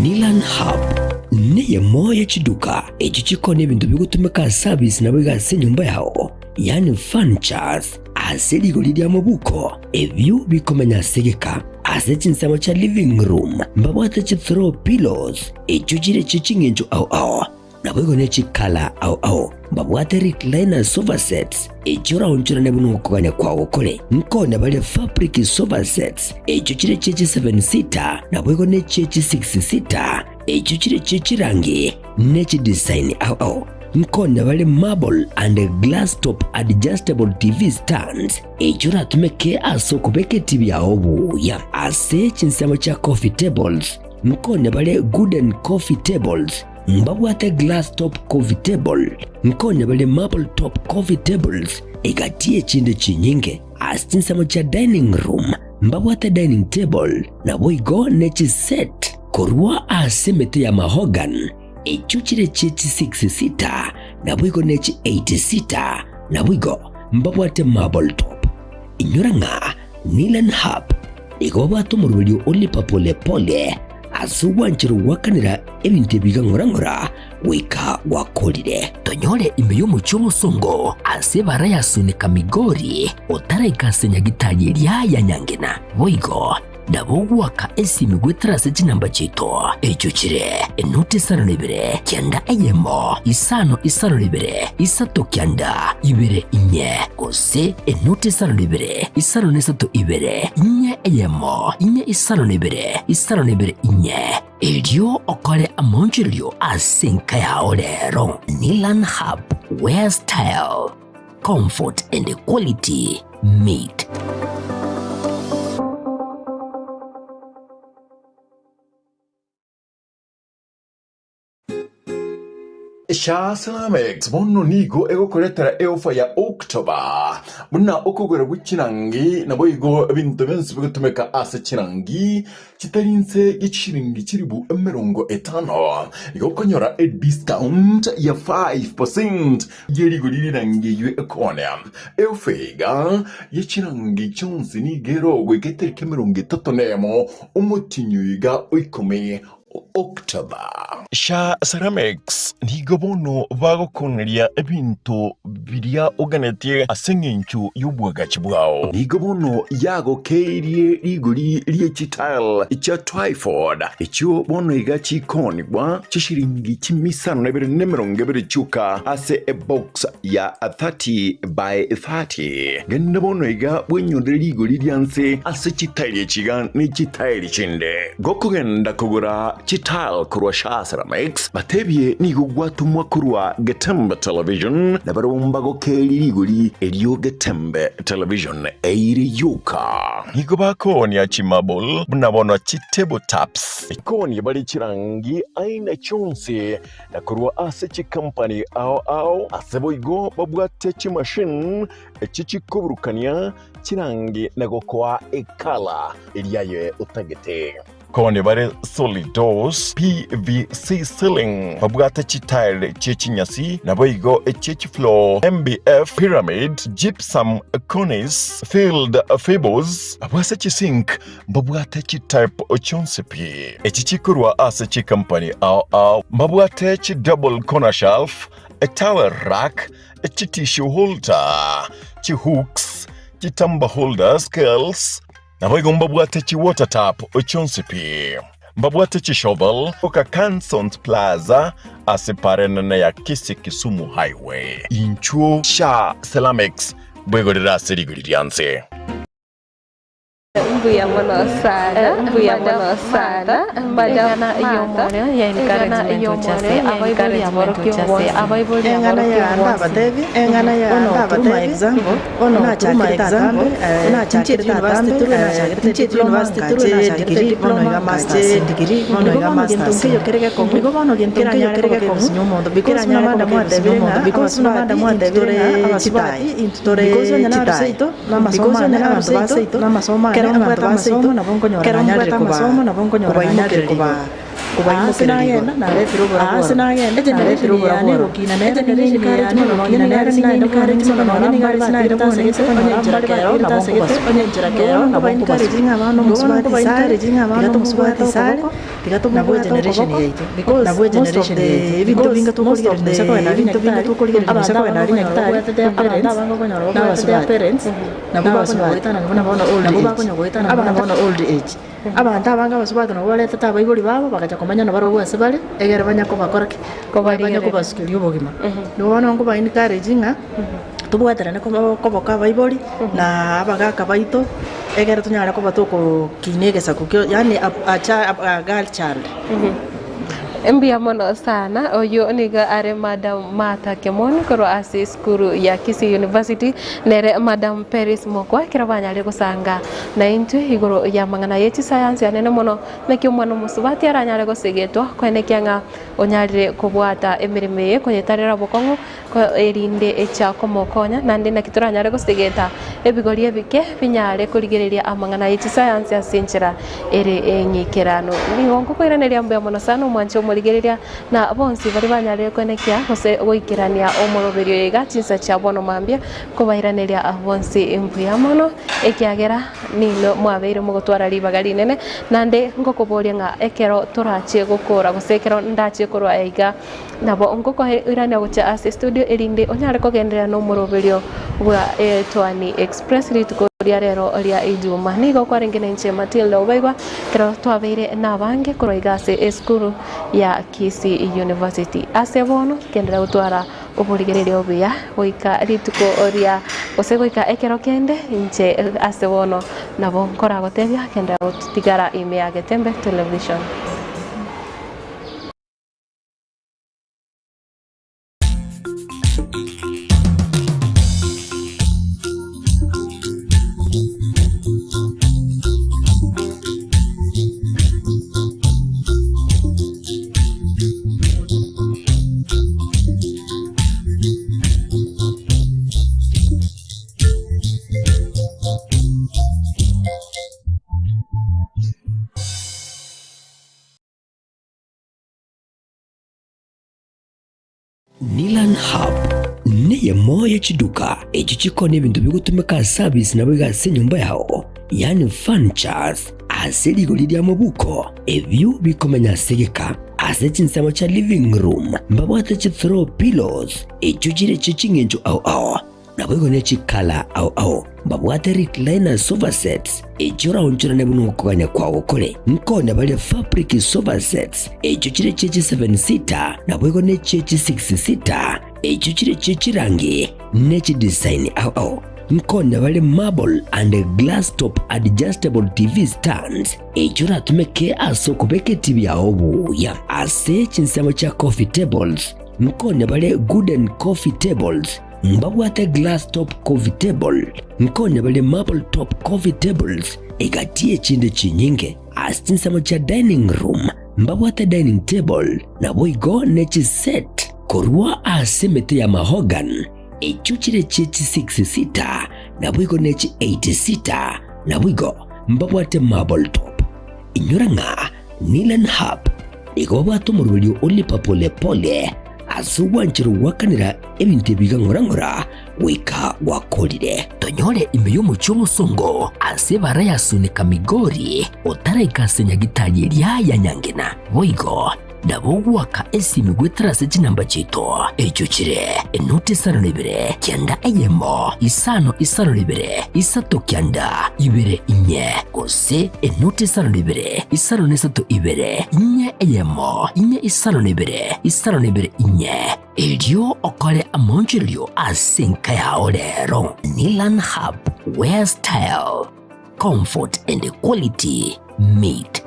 Nilan Hub neyemo ye chiduka echio chikoonia ebinto bigotumeka ase service naboigo ase enyomba yao, yaani furnitures, ase rigori ria mobuko, ebio bikomenya ase egeka. Ase chinsemo chia living room mbabwate chi throw pillows echio chire chie ching'encho ao ao. Naboigo ne chikala ao ao mbabwate recliner sofa sets, echio oraonchorane buna okogania kwao kore. Nkonya bare fabric sofa sets, echio chire chie chi seven seater, naboigo ne chie chi six seater, echio chire chie chirangi ne chidesign ao ao. Nkonya bare marble and glass top adjustable TV stands, echio oratumeke ase okobeka etibi yao buya. Ase chinsemo chia coffee tables, nkonya bare gooden coffee tables, Mbabwate glass top coffee table, nkonya bare marble top coffee tables, egati y'echinde chinyinge. Ase chinsemo chia dining room mbabwate dining table, naboigo ne chiset korwa ase emete ya mahogany. Echio chire chie chi 6 seater naboigo ne chi 8 seater naboigo mbabwate marble top. Inyora ng'a Nilan Hub nigo babwate omoroberio o lipa pole pole ase ogwancherwa goakanera ebinto ebi iga ng'ora ng'ora goika gwakorire. Tonyore ime y'omochie omosongo ase ebara ya Sunika Migori otaraika ase nyagitari eria ya Nyangena. Boigo Nabo ogoaka esimi goetera ase chinamba chiaito, echio chire, enoti isano na ibere, kianda eyemo, isano isano na ibere, isato kianda, ibere inye, gose enoti isano na ibere, isano na isato ibere, inye eyemo, inye isano na ibere, isano na ibere inye. Erio okore amaonchorerio ase enka yao rero. Nilan Hub, where style, comfort and quality meet. Sha Ceramics bono nigo egokoretera eofa ya October buna okogora gwe chirangi naboigo ebinto bionsi bigotumeka ase chirangi Chitari inse ye chishilingi chilifu emerongo etano, igo okonyora ediscount ya 5% ye rigori rirangi eyio ekoonia. Efeiga ye chirangi chionsi nigo ere goika etariki emerongo etato nemo omotienyi oiga o ikomi o October. Sha Ceramics nigo bono bagokooneria ebinto biria oganetie ase engencho y'obwagachi bwao. Nigo bono yagokeirie rigori rie chitile chia Twyford, echio bono iga chikoonigwa chishiringi chimisano na ibere na emerongo ebere chioka ase ebox ya 30 by 30. Genda bono iga bwenyorere rigori ria nse ase chitile echi iga ne chitile chinde. Gokogenda kogora chitile korwa Sha Ceramics, batebie nigo gwatomwa korwa Getembe Television, na barabwo mbagokeerie rigori erio Getembe Television eire yoka. Nigo bakoonia chimarble buna bono chitable tops. Koonia bare chirangi aina chionsi na korwa ase chikampani ao ao. Ase boigo babwate chimachine echio chikoburukania chirangi na gokoa ecolour eria aye otagete. Kone bare solid doors, PVC ceiling, babwate chitile chie chinyasi, naboigo echie chifloor, MDF, pyramid, gypsum, cornice, filled fables, abwo ase chisink mbabwate chitype chionsi pi. Echi chikorwa ase chikampani ao ao, mbabwate chidouble corner shelf, etowel rack, chitissue holder, chihooks, chitamba holders, scales, Naboigo mbabwate chiwater tap chionsi pi. Mbabwate chishovel goka Cansons Plaza ase pare enene ya Kisii Kisumu Highway. Inchuo Sha Ceramics bwegorere ase rigori ria nse. Mbuya mono sana, mbuya mono sana, Eng'ana y'omoyo ya encouragement gocha ase abaibori aborokigwa bonsi, Eng'ana ya ndabatebie, eng'ana ya ndabatebie, bono nachakire atambe, nachakire atambe, nchiete university ngache degree, bono iga masters, degree, bono iga masters. Nigo bono gento nkeiyo kere gekong'u, because buna madam atebire ng'a abasubati intwe tore chitayi, intwe tore chitayi. Because onye nabanto ba seito, kero mbwate amasomo nabo nkonyora nanyarire kobaimokereria kobaimokereria igoro. Aase nagenda naretire oborabwo ororo. Nabwo egeneration yaito because most of the ebinto binga tokorigereria abanto abange okonyora their parents na parents nabo bakonya buna bono old age buna bono old age abanto abange abasubati nabo baretete abaibori babo bagacha komenya nabarobwo ase bare egere banya kobakora ki? Banya kobasukeria obogima. Nigo bono nkoba encourage ng'a tobwaterane koboka abaibori na abagaka baito egere tonyare koba togokina egesaku kio yaani a girl child. Mbuya mono sana. Oyio nigo are Madam Martha Kemoni korwa ase esukuru ya Kisii University, nere Madam Peris Mokwa ekero banyarire gosanga naintwe igoro y'amang'ana ye chisayansi anene mono naki omwana omosubati aranyare gosegetwa koenekia ng'a onyarire kobwata emeremo eye koyetarera bokong'u erinde echa komokonya, naende naki toranyare gosegeta ebigori ebike binyare korigereria amang'ana ye chisayansi ase enchera ere eng'ikeranu. Nigo nkokoiraneria mbuya mono sana omwanche omoigwa. omorigereria na bonsi baria banyarire koenekia gose goikerania omoroberio oyo iga chinsa chia bono mambia kobairaneria bonsi mbuya mono ekiagera ninwe mwabeire mogotwara ribaga rinene naende ngokoboria ng'a ekero torachie gokora gose ekero ndachie korwa aya iga Nabo ngokoirania gochia ase estudio erinde onyare kogenderera nomoroberio bwa Etwani Express rituko ria rero ria Ijuma. Nigo kwarenge nenche Matilda Obaigwa ekero twabeire nabange korwa iga ase esukuru ya Kisii University. Ase bono genderera gotwara oborigereria obuya goika rituko ria gose goika ekero kende inche ase bono nabo nkoragotebia genderera gotigara ime ya Getembe Television. Nilan Hub neyemo ye chiduka echio chikoonia ebinto bigotumeka ase abisi naboigo ase enyomba yao, yaani furnitures, ase rigori ria mobuko, ebio bikomenya ase egeka. Ase chinsemo chia living room mbabwate chi throw pillows echio chire chie ching'encho ao ao. Naboigo ne chikala ao ao mbabwate recliner sofa sets, echio oraonchorane buna okogania kwao kore. Nkonya baria fabric sofa sets, echio chire chie chi seven seater, naboigo ne chie chi six seater, echio chire chie chirangi ne chidesign ao ao. Nkonya bare marble and glass top adjustable TV stands, echio oratumeke ase okobeka etibi yao buya. Ase chinsemo chia coffee tables, nkonya bare wooden coffee tables, Mbabwate glass top coffee table, nkonya bare marble top coffee tables, egati y'echinde chinyinge. Ase chinsemo chia dining room mbabwate dining table, naboigo ne chiset korwa ase emete ya mahogany, echio chire chie chi six seater, naboigo ne chi eight seater, naboigo mbabwate marble top. Inyora ng'a Nilan Hub nigo babwate omoroberio o lipa pole pole ase ogwancherwa goakanera ebinto ebi iga ng'ora ng'ora goika gwakorire. Tonyore ime y'omochie omosongo ase ebara ya Sunika Migori otaraika ase nyagitari eria ya Nyangena. Boigo nabo ogoaka esimi goetera ase chinamba chiaito echio chire enoti isano na ibere kianda eyemo isano isano na ibere isato kianda ibere inye gose enoti isano na ibere isano na isato ibere inye eyemo inye isano na ibere isano na ibere inye erio okore amaonchorerio ase enka yao rero. Nilan Hub where style, comfort and quality meet.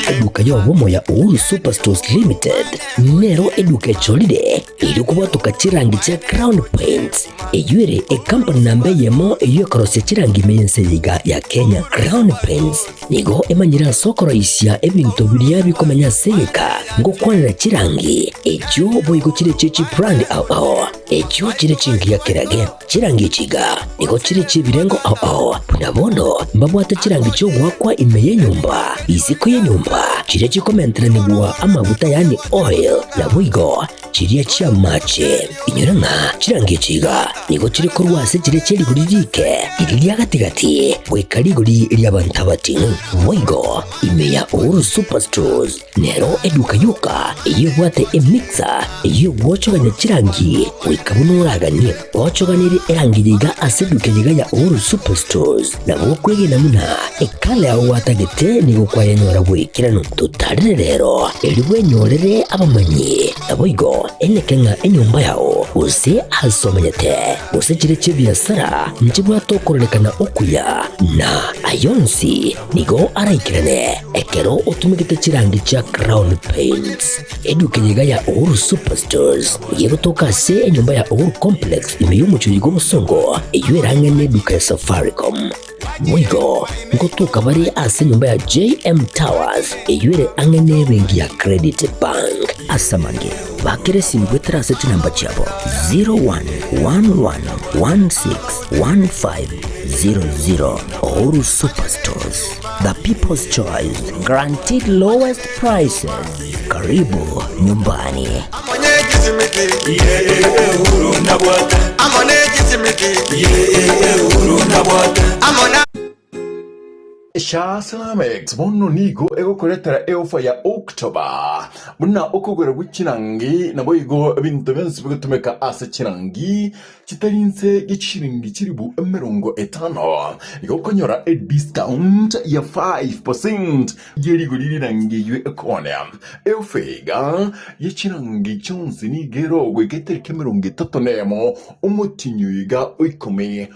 Eduka y'obomo ya Uhuru Superstores Limited nero eduka echorire erio kobwatoka chirangi chia Crown Paints eyio ere ekampani namba eyemo eyio ekorosia chirangi ime y'ense eye iga ya Kenya. Crown Paints nigo emanyire ase okoroisia ebinto biria bikomenya ase egeka ngokwanera chirangi echio boigo chire chie chibrand ao ao echio chire chingiya kerage. Chirangi echi iga nigo chire chi'ebirengo ao ao, buna bono mbabwate chirangi chi'ogoakwa ime y'enyomba, isiko y'enyomba, chiria chikomenteranigwa amaguta yaani oil, naboigo chiria chi'amache. Inyora ng'a chirangi echi iga nigo chire korwa ase chiria chie rigori riike, riria ria gati-gati, goika rigori ri'abanto abating'u. Boigo ime ya Uhuru Superstores Nero eduka yoka eyio ebwate emixer eyio egwochogania chirangi goika buna oraganie. Gochoganerie erangi eye iga ase eduka eye iga ya Uhuru Superstores nabo okwegena buna ekala yao gwatagete nigo kwayenyora bw'ekeranu. Totarere rero erio bwenyorere abamanyi naboigo eneke ng'a enyomba yao gose ase omenyete gose chire chi'ebiasara nchibwate okororekana okuya na ayonsi Nigo araikerane ekero otumegete chirangi chia Crown Paints. Eduka eye iga ya Uhuru Superstores nigo egotoka ase enyomba ya Uhuru Complex ime y'omochie oyo bw'obosongo eyio ere ang'e n'eduka ya Safaricom. Boigo ngotoka bare ase enyomba ya JM Towers eyio ere ang'e n'ebenki ya Credit Bank. Ase amange. Bakere esimu goetera ase chinamba chiabo 0111161500. Uhuru Superstores, the people's choice, guaranteed lowest prices. Karibu nyumbani. Sha Ceramics bono nigo egokoretera eofa ya October buna okogora gwe chirangi naboigo ebinto bionsi bigotumeka ase chirangi chitari inse ye chishiringi chilifu emerongo etano. Igo okonyora ediscount ya 5% ye rigori rirangi eyio ekoonia. Eofa iga ye chirangi chionsi nigo ere goika etariki emerongo etato nemo omotienyi oiga o ikomi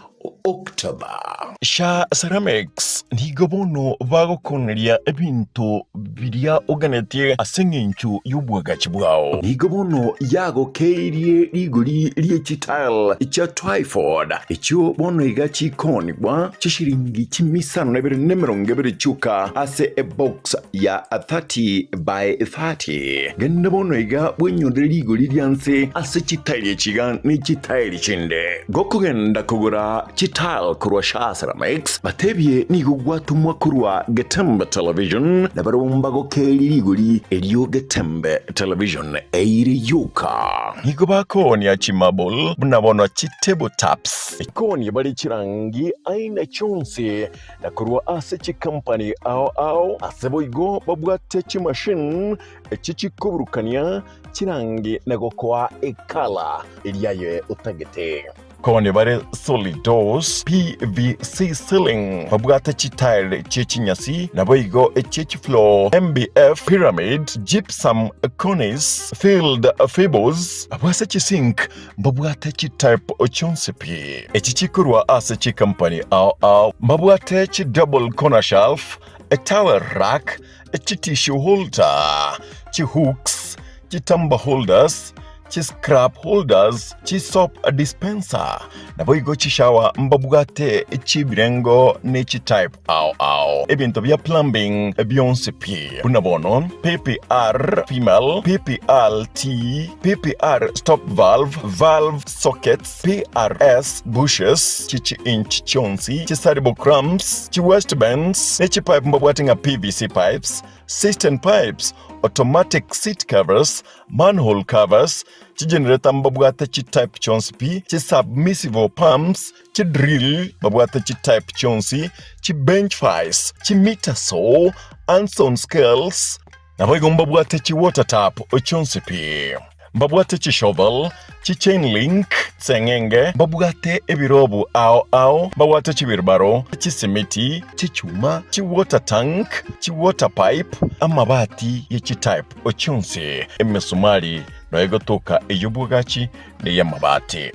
October. Sha Ceramics nigo bono bagokoneria ebinto biria oganetie ase engencho y'obwagachi bwao. Nigo bono yagokeirie rigori rie chitile chia Twyford, echio bono iga chikoonigwa chishiringi chimisano na ibere na emerongo ebere chioka ase ebox ya 30 by 30. Genda bono iga bwenyorere rigori ria nse ase chitile echi iga ne chitile chinde. Gokogenda kogora chitile korwa Sha Ceramics, batebie nigo gwatomwa korwa Getembe Television, na barabwo mbagokeerie rigori erio Getembe Television eire yoka. Nigo bakoonia chimarble buna bono chitable tops. Koonia bare chirangi aina chionsi na korwa ase chikampani ao ao, ase boigo babwate chimachine echio chikoburukania chirangi na gokoa ekala eria aye otagete. Kone bare solid doors, PVC ceiling, babwate chitile chie chinyasi, naboigo echie chifloor, MDF, pyramid, gypsum, cornice, filled fables, abwo ase chisink mbabwate chitype chionsi pi. Echi chikorwa ase chikampani ao ao, mbabwate chidouble corner shelf, etowel rack, chitissue holder, chihooks, chitamba holders, chiscrap holders, chisoap dispenser, naboigo chishower mbabwate chi'ebirengo ne chitype ao ao. Ebinto bia plumbing bionsi pi, buna bono PPR female, PPR T, PPR stop valve, valve sockets, PRS bushes, chichi inch chionsi, chisaribo cramps, chiwaste bins, ne chipipe mbabwate ng'a PVC pipes, cistern pipes, automatic seat covers, manhole covers, chigenerator mbabwate chitype chionsi pi, chisubmersible pumps, chidrill mbabwate chitype chionsi, chibench vice, chimeter saw, Anson scales, Naboigo mbabwate chiwater tap chionsi pi, mbabwate chishovel, chichain link, seng'enge, mbabwate ebirobu ao ao, mbabwate chiwheelbarrow, chisimiti, chichuma, chiwater tank, chiwater pipe, amabati ye chitype chionsi, emesumari noyo egotoka ey'obwagachi na ey'amabati.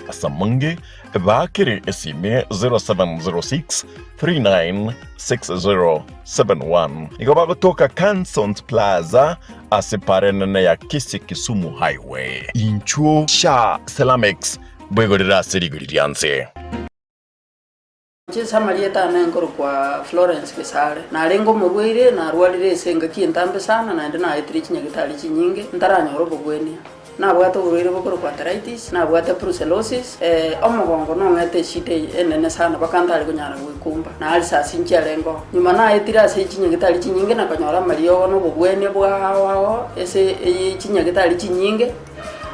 Ase amange, baakere esimi 0706 396071. Nigo bagotoka Cansons Plaza ase para enene ya Kisii Kisumu Highway. Inchuo Sha Ceramics bwegorere ase rigori ria nse. Inche amarieta ane nkorokwa Florence Gesare. Narenge omorwaire, narwarire ase engaki entambe sana, naende naetire chinyagitari chinyinge, ntaranyora obogwenia. Nabwate oborwaire bokorokwa arthritis, nabwate brucellosis, omogongo nong'ete eshida enene sana mpaka ntare konyara goekumba, na ulcers nchiarenge oo. Nyuma naetire ase chinyagitari chinyinge na konyora amariogo na obogwenia bwa ao ao ase chinyagitari chinyinge,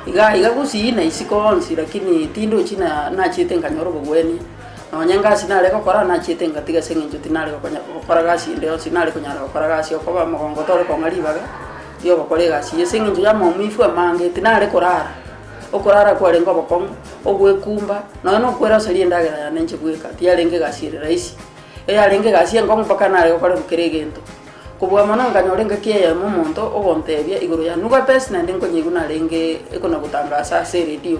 iga iga gusii na isiko onsi lakini tindochi na nachiete nkanyora obogwenia. Nonye ngasi nare gokora nachiete ngatiga ase eng'encho tinare gokonya gokora gasi ende yonsi, nare konyara gokora gasi okoba omogongo tore kong'a ribaga. Ri'ogokora egasi eye ase engencho y'amaumifu amange, tinare korara, okorara kwarenge obokong'u, ogwekumba, nonya na okweroseria endagera yane inche bweka, tiyarenge egasi ere rahisi. Eyarenge egasi enkong'u mpaka nare gokorerwa kera egento. Kobua mono nkanyora engaki eyemo omonto ogontebia igoro ya Nuga Pes naende nkonyaigwa narenge ekona gotangasa ase eredio.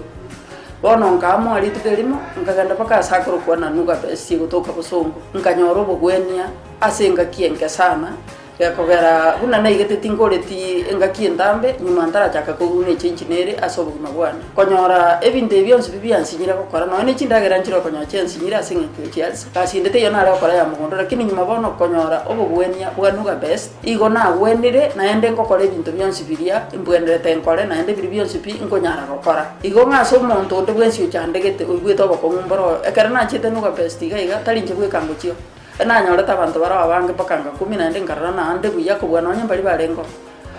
Bono nkaamua rituko erimo, nkagenda mpaka ase akorokwa na Nuga Pes egotoka bosongo, nkanyora obogwenia ase engaki enke sana. Gekogera buna naigete tinkoreti engaki entambe nyuma ntarachaka koigwa buna echenchi nere ase obogima bwane. Konyora ebinto ebi bionsi pi biansinyire gokora, nonya ne chindagera nchire okonyora chiansinyire ase eng'encho ya chialsa. Gasi ende teiyo nare gokora ya mogondo, lakini nyuma bono konyora obogwenia bwa Nuga Best, igo nagwenire naende ngokora ebinto bionsi biria mbwenerete nkore, naende biria bionsi pi nkonyara gokora. Igo ng'a ase omonto onde bwensi ochandegete oigwete obokong'u mboro, ekero nachete Nuga Best iga iga, tari inche bweka ngochio. Nanyorete abanto bareo abange mpaka ngakumi, naende nkarora naende buya kobua nonya mbaria barengeo.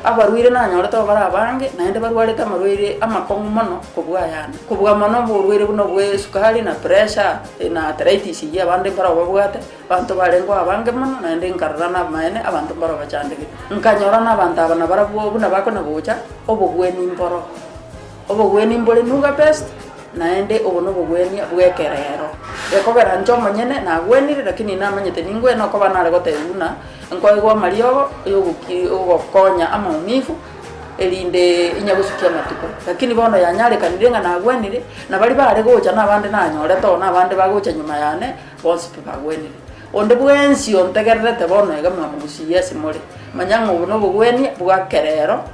Abarwaire nanyorete abwo bare abange, naende barwarete amarwaire amakong'u mono kobua ayane. Kobua mono oborwaire buna obwa esukari na pressure na arthritis eyio abande mbarabwo babwate, abanto barengeo abange mono naende nkarora namaene abanto mbarabwo bachandegete. Nkanyora na abanto aba nabarabwo buna bakona gocha, obogweni mboro. Obogweni mbore Nuga Best, naende obo nobogwenia bw'ekerero. Gekogera inche omonyene nagwenire, lakini namanyete ningwene okoba nare gotebia buna nkoegwa amariogo yogoki ogokonya amaumivu, erinde inya gosukia amatuko. Lakini bono yanyarekanire ng'a nagwenire, na baria bare gocha na abande nanyorete oo na abande bagocha nyuma yane, bonsi pi bagwenire. Onde bwensi ontegererete bono iga mwamogusirie ase more, manya ng'a obo nobogwenia bwa kerero.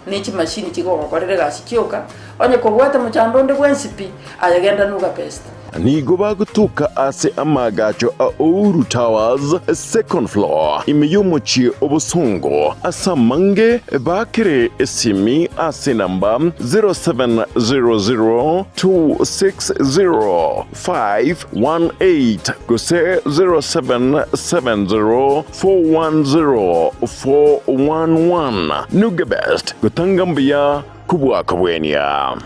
ne chimashini chigogokorera egasi chioka, onye kobwate mochando onde bwensi pi, aye genda Nuga Best. Nigo bagotoka ase amaagacho a Uhuru Towers, second floor, ime y'omochie o Bosongo. Ase amange baakere esimi ase enamba 0700 260 518 gose 0770 410 411. Nuga Best, gotanga mbuya kobua kobwenia.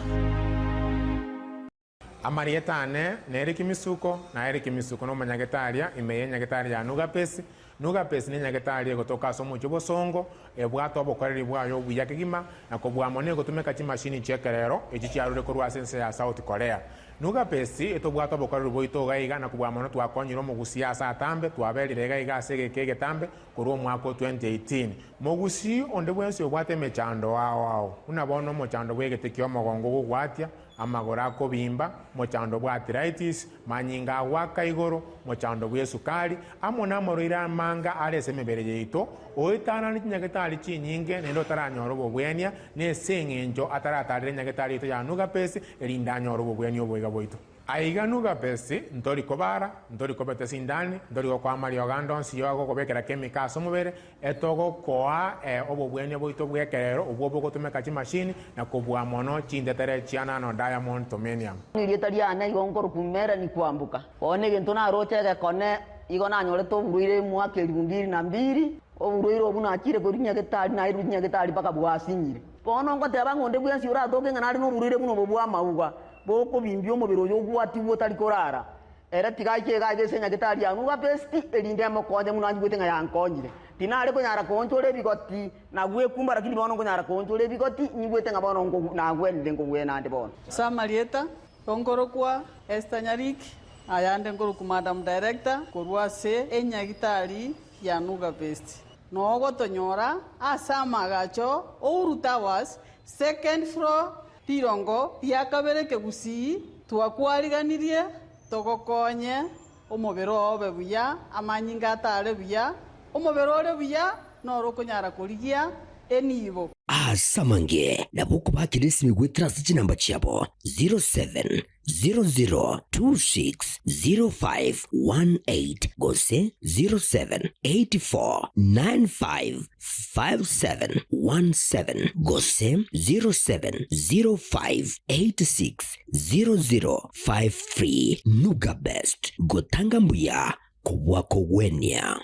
Amarieta ane nere Kimisuko, na ere Kimisuko nomonyagetaria ime y'enyagetari ya Nugapesi. Nugapesi nenyagetari egotoka ase omochie obosongo, ebwate obokoreri bwaye obuya kegima, na kobua mono egotumeka chimashini chi'ekerero echi chiarure korwa ase ense ya South Korea. Nugapesi etobwate obokoreri bwaito iga iga, na kobua mono twakonyire omogusii ase atambe, twaberire iga iga ase egeka egetambe korwa omwaka o 2018. Mogusii onde bwensi obwate emechando ao ao, buna bono omochando bw'egete ki'omogongo ogogwatia, amagoro akobimba, mochando bwa arthritis, manyinga agoaka igoro, mochando bw'esukari, amo namarwaire amange are ase emebere yaito, oetanane chinyagetari chinyinge naende otaranyora obobwenia, nese eng'encho ataratarera enyagetari yaito ya Nugapesi, erinde anyore obobwenia oboiga bwaito. Aiga Nugapesi, ntori kobara, ntori kobeta sindani, ntori gokoa amariogo ande onsi y'ogokobekera chemical ase omobere, Etogokoa obobwenia bwaito bw'ekerero obwo bogotumeka chimashini na kobua mono chintetere chia nano diamond tomenium. Erieta riane igo nkorokwa Melanie Kwamboka. Bono egento naroche egekone igo nanyorete oborwaire mwaka elifu mbili na mbili, oborwaire obwo nachire korwa nyagetari nairwe nyagetari mpaka bwasinyire. Bono ngoteba ng'a onde bwensi oratoke ng'a nare noborwaire buna obo bw'amauga, bokobimbia omobere oyo ogwatigwe otari korara, Ere tiga aike iga aiga ase nyagetari ya Nuga Best, erinde emokonye buna anyigwete ng'a yankonyire. Tinare konyara koonchora ebigoti na gwekumba, lakini bono nkonyara koonchora ebigoti, nyigwete ng'a bono nagwenire nkogwena ande bono. Ase amarieta, nkorokwa Esther Nyariki, ayande nkorokwa Madam Director korwa ase enyagitari ya Nuga Best. Nogotonyora ase amagacho Uhuru Towers, second floor, Rirongo ria kabere kegusii twakwariganirie togokonye omobere oo obe buya, amanyinga atare buya, omobere ore buya noro okonyara korigia enibo. Ase amange nabo okobakera esimi goetera ase chinamba chiabo 07 00260518 gose 0784955717 gose 0705860053. Nuga Best, gotanga mbuya kobua kogwenia.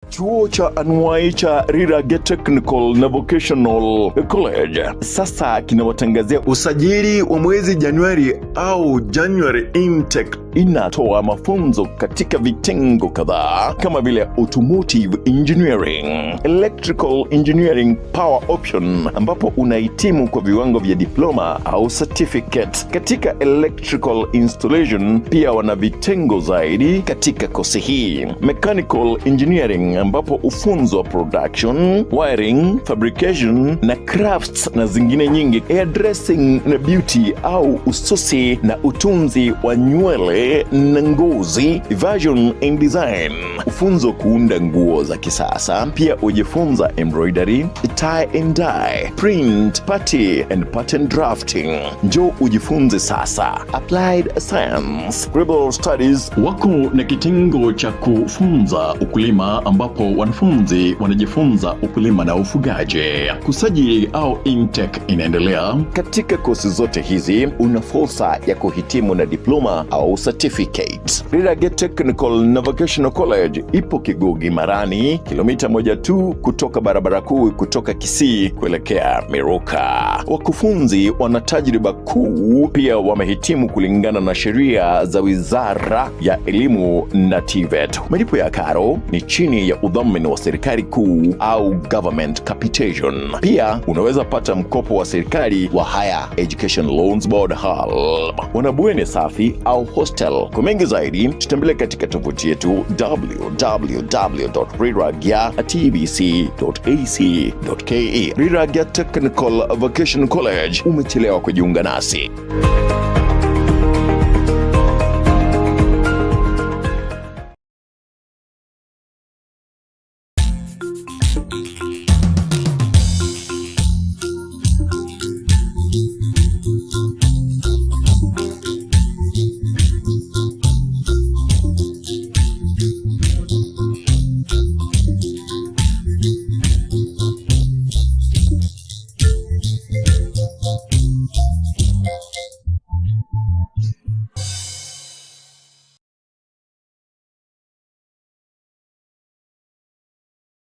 Chuo cha anuai cha Rirage Technical na Vocational College sasa kinawatangazia usajili wa mwezi Januari au January intake. Inatoa mafunzo katika vitengo kadhaa kama vile automotive engineering, electrical engineering power option, ambapo unahitimu kwa viwango vya diploma au certificate. Katika electrical installation pia wana vitengo zaidi katika kosi hii: mechanical engineering, ambapo hufunzwa production, wiring, fabrication na crafts na zingine nyingi, hairdressing na beauty au ususi na utunzi wa nywele na ngozi, fashion and design, ufunzo kuunda nguo za kisasa. Pia hujifunza embroidery, tie and dye, print, party and pattern drafting. Njoo ujifunze sasa. Applied Science, Global Studies wako na kitengo cha kufunza ukulima ambapo wanafunzi wanajifunza ukulima na ufugaji. Kusajili au intake inaendelea. Katika kosi zote hizi una fursa ya kuhitimu na diploma au certificate. Rirage Technical na Vocational College ipo Kigugi Marani, kilomita moja tu kutoka barabara kuu kutoka Kisii kuelekea Miruka. Wakufunzi wana tajriba kuu, pia wamehitimu kulingana na sheria za Wizara ya Elimu na TVET. Malipo ya karo ni chini ya udhamini wa serikali kuu au government capitation. Pia unaweza pata mkopo wa serikali wa Higher Education Loans Board HELB. Wana bweni safi au hostel. Kwa mengi zaidi, tutembelee katika tovuti yetu www.riragya.tbc.ac.ke. Riragya Technical Vocational College, umechelewa kujiunga nasi.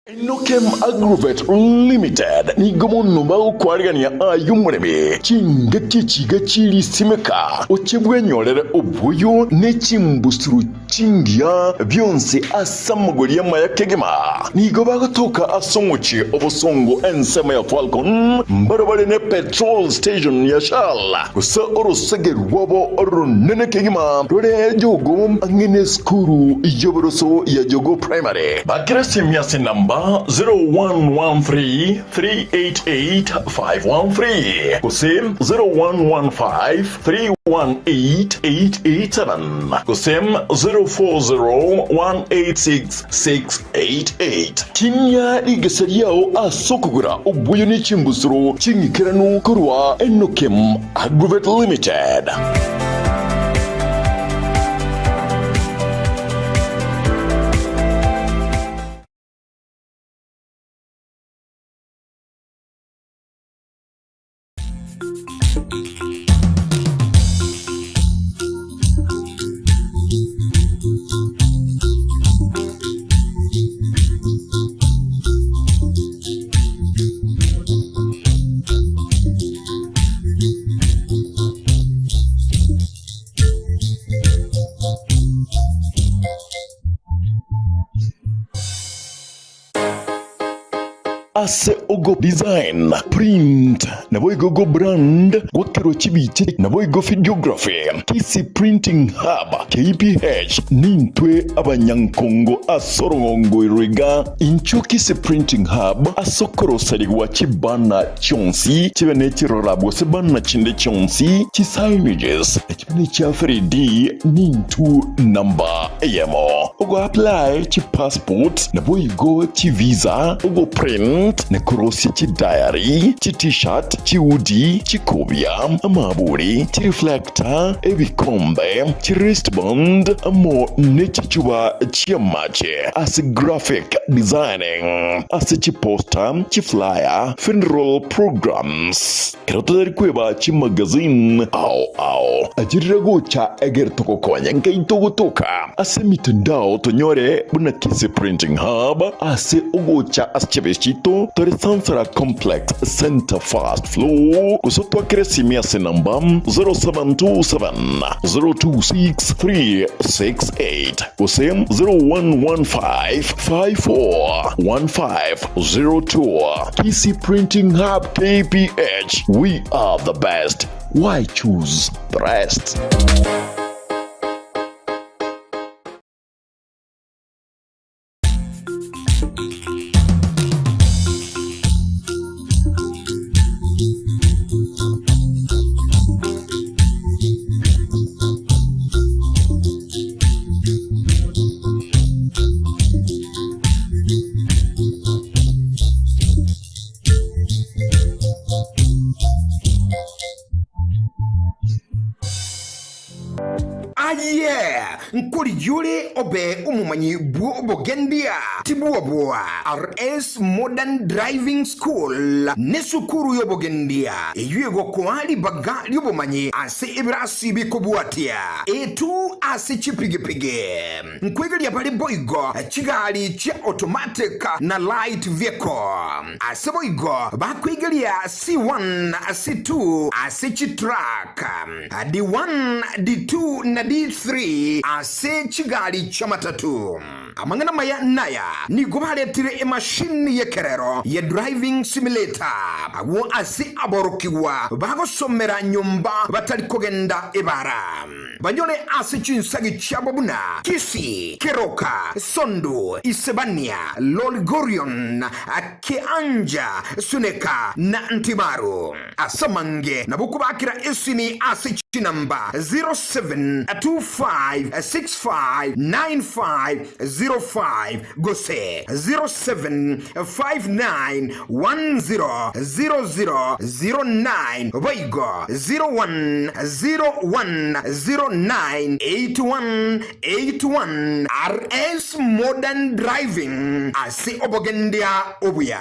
Enokem Agrovet Limited nigo mono bagokwarigania aye omoremi chingaki chiga chirisimeka oche bwenyorere oboyo ne chimbusuru chingiya bionsi ase amagori amaya kegima. Nigo bagotoka ase omochie obosongo ensemo ya Falcon mbarabare ne petrol station ya Shell gose orosege rwabo oronene kegima rore Jogo ang'e ne esukuru y'oboroso ya Jogo Primary. Bakera simia ase enamba 0113 388 513 gose 0115 318 887 gose 040 186 688. Tinya rigesa riao ase okogora obuya ne chimbusuro ching'ikeranu korwa Enokem Agrovet Limited. Ase ogo design, print, naboigo go brand, gwakerwa chibiche, naboigo videography, Kisii Printing Hub, KPH, nintwe abanyankongo asorongo iriga, incho Kisii Printing Hub, asokoroserigwa chibana chionsi, chibe nechirorabwo sebana chinde chionsi, chisignages, echibe chia 3D, nintu namba eyemo. Ogo apply chi passport, naboigo chi visa, ogo print, nekorosia chidiary, chi-t-shirt, chiudi, chikobia, amaburi, chireflector, ebikombe, chiristband, amo nechichuba chiamache, ase graphic designing, ase chiposter, chiflyer, funeral programs. Kero totari kweba chimagazine ao ao ajirira gocha egere togokonya nkai togotoka ase mitandao tonyore buna Kisii Printing Hub ase ogocha ase chebes chito Bosongo tore Sansara Complex Center First Floor gose otwakere esimi ase enamba 0727 026 368 gose 0115 54 1502. Kisii Printing Hub KPH, we are the best, why choose the rest? Aye, nkorigia ore obe omomanyi bw'obogendia, tibwoboa. RS Modern Driving School nesukuru y'obogendia eyio egokoa ribaga ri'obomanyi ase ebirasi bikobwatia etu ase chipigipigi. Nkwegeria bare boigo chigari chia automatic na light vehicle. Ase boigo bakwegeria C1, C2 ase chitruck, D1, D2 na D3 ase chigari chi'amatatu. Amang'ana amaya naya, nigo baretire emashini y'ekerero ye driving simulator agwo ase aborokigwa bagosomera nyomba batari kogenda ebara. Banyore ase chinsagi chiabo buna Kisii, Keroka, Sondu, Isebania, Lolgorion, Keanja, Suneka, na Ntimaru. Ase amange nabo kobakera esimi ase chinamba 0725659505 gose 0759100009 boigo 0101098181 RS Modern Driving ase obogendia obuya.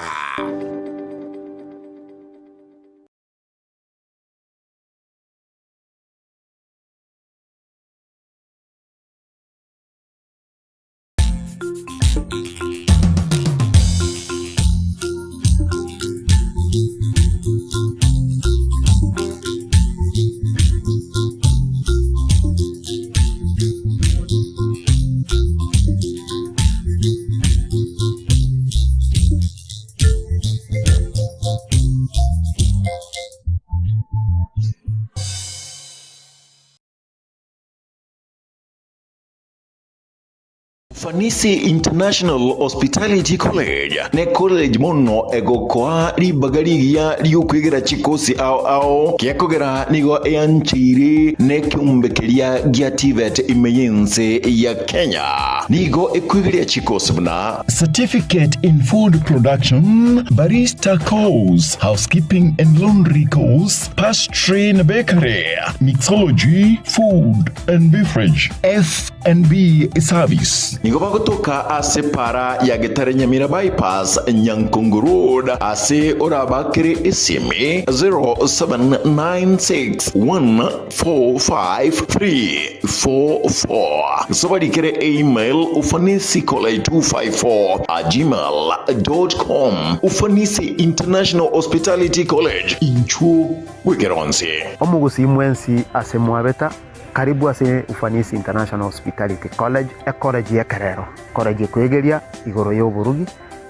Ufanisi International Hospitality College ne college mono egokoa ribaga rigiya riokwegera chikosi ao ao gekogera nigo eancheire nekeombe keria gia TVET ime yense ya Kenya. Nigo ekwegeria chikosi buna Certificate in Food Production, Barista Course, Housekeeping and Laundry Course, Pastry and Bakery, Mixology, Food and Beverage, F&B Service. Nigo bagotoka ase para ya Getare Nyamira Bypass, Nyankongo Road, ase orabakere esimi 0796145344. Gose obarikere email ufanisicollege254@gmail.com. Ufanisi International Hospitality College, inchuo bw'ekeronsi. Omogusii mwensi ase mwabeta, karibu ase Ufanisi International Hospitality College, ecollege y'ekerero, college ekoegeria igoro y'oborugi.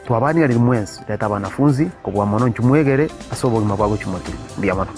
Twabanirariri mwensi, reta abanafunzi, kobua mono inchuo mwegere ase obogima bwa gochia motiri. Mbuya mono.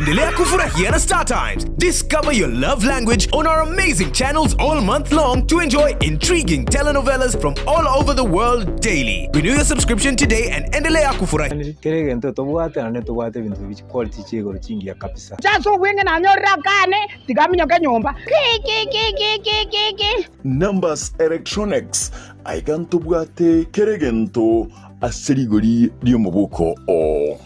Endelea kufurahia na Star Times. Discover your love language on our amazing channels all month long to enjoy intriguing telenovelas from all over the world daily. Renew your subscription today and endelea kufurahia. Kera egento tobwate naende ntobwate ebinto bi chiquality chia igoro chingiya kabisa. Inche ase obweng'e nanyorire akane, tiga aminyoke nyomba. Ki-ki-ki-ki-ki-ki-ki. Numbers Electronics, aiga ntobwate kera egento ase rigori ri'omoboko oo.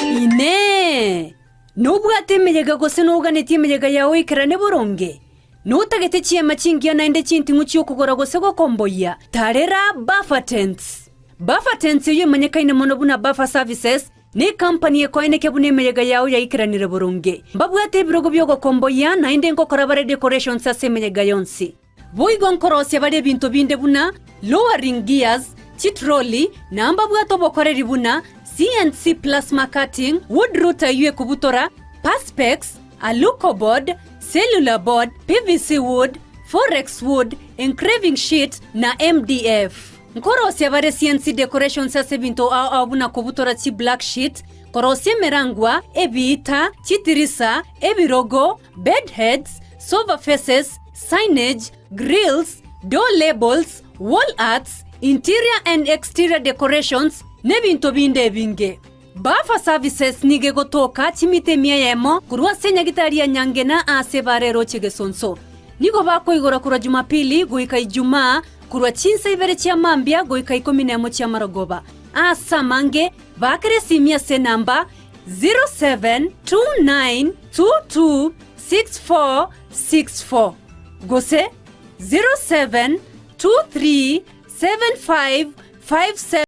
Inee! Nobwate emeyega gose noganetie emeyega yao ekerane boronge? Notagete chiema chingiya naende chinting'u chi'okogora gose gokomboyia? Tarera Buffer Tents! Buffer Tents eyio emanyekaine mono buna Buffer Services, Necompany ekoenekia buna emeyega yao yaikeranire boronge. Mbabwate ebirogo bi'ogokomboyia, naende nkokora bare decorations ase emeyega yonsi. Boigo nkorosia bare ebinto binde buna lowering gears, chitroli, na mbabwate obokoreri buna CNC plasma cutting, wood router eyio ekobutora, perspex, alucoboard, cellular board, PVC wood, forex wood, engraving sheet, na MDF. Nkorosia bare CNC decorations ase ebinto ao ao buna kobutora chi black sheet, korosia emerangwa, ebiita, chitirisa, ebirogo, bed heads, sofa faces, signage, grills, door labels, wall arts, interior and exterior decorations, n'ebinto binde ebinge. Buffer Services nigo egotoka chimita emia eyemo korwa ase enyagitari ya Nyangena aase bare eroche Gesonso. Nigo bakoigora korwa Jumapili goika Ijumaa korwa chinsa ibere chia mambia goika ikomi nemo chi'amarogoba. Aase amange, baakera esimi ase enamba 0729226464 gose 07237557.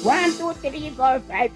One, two, three, four, five.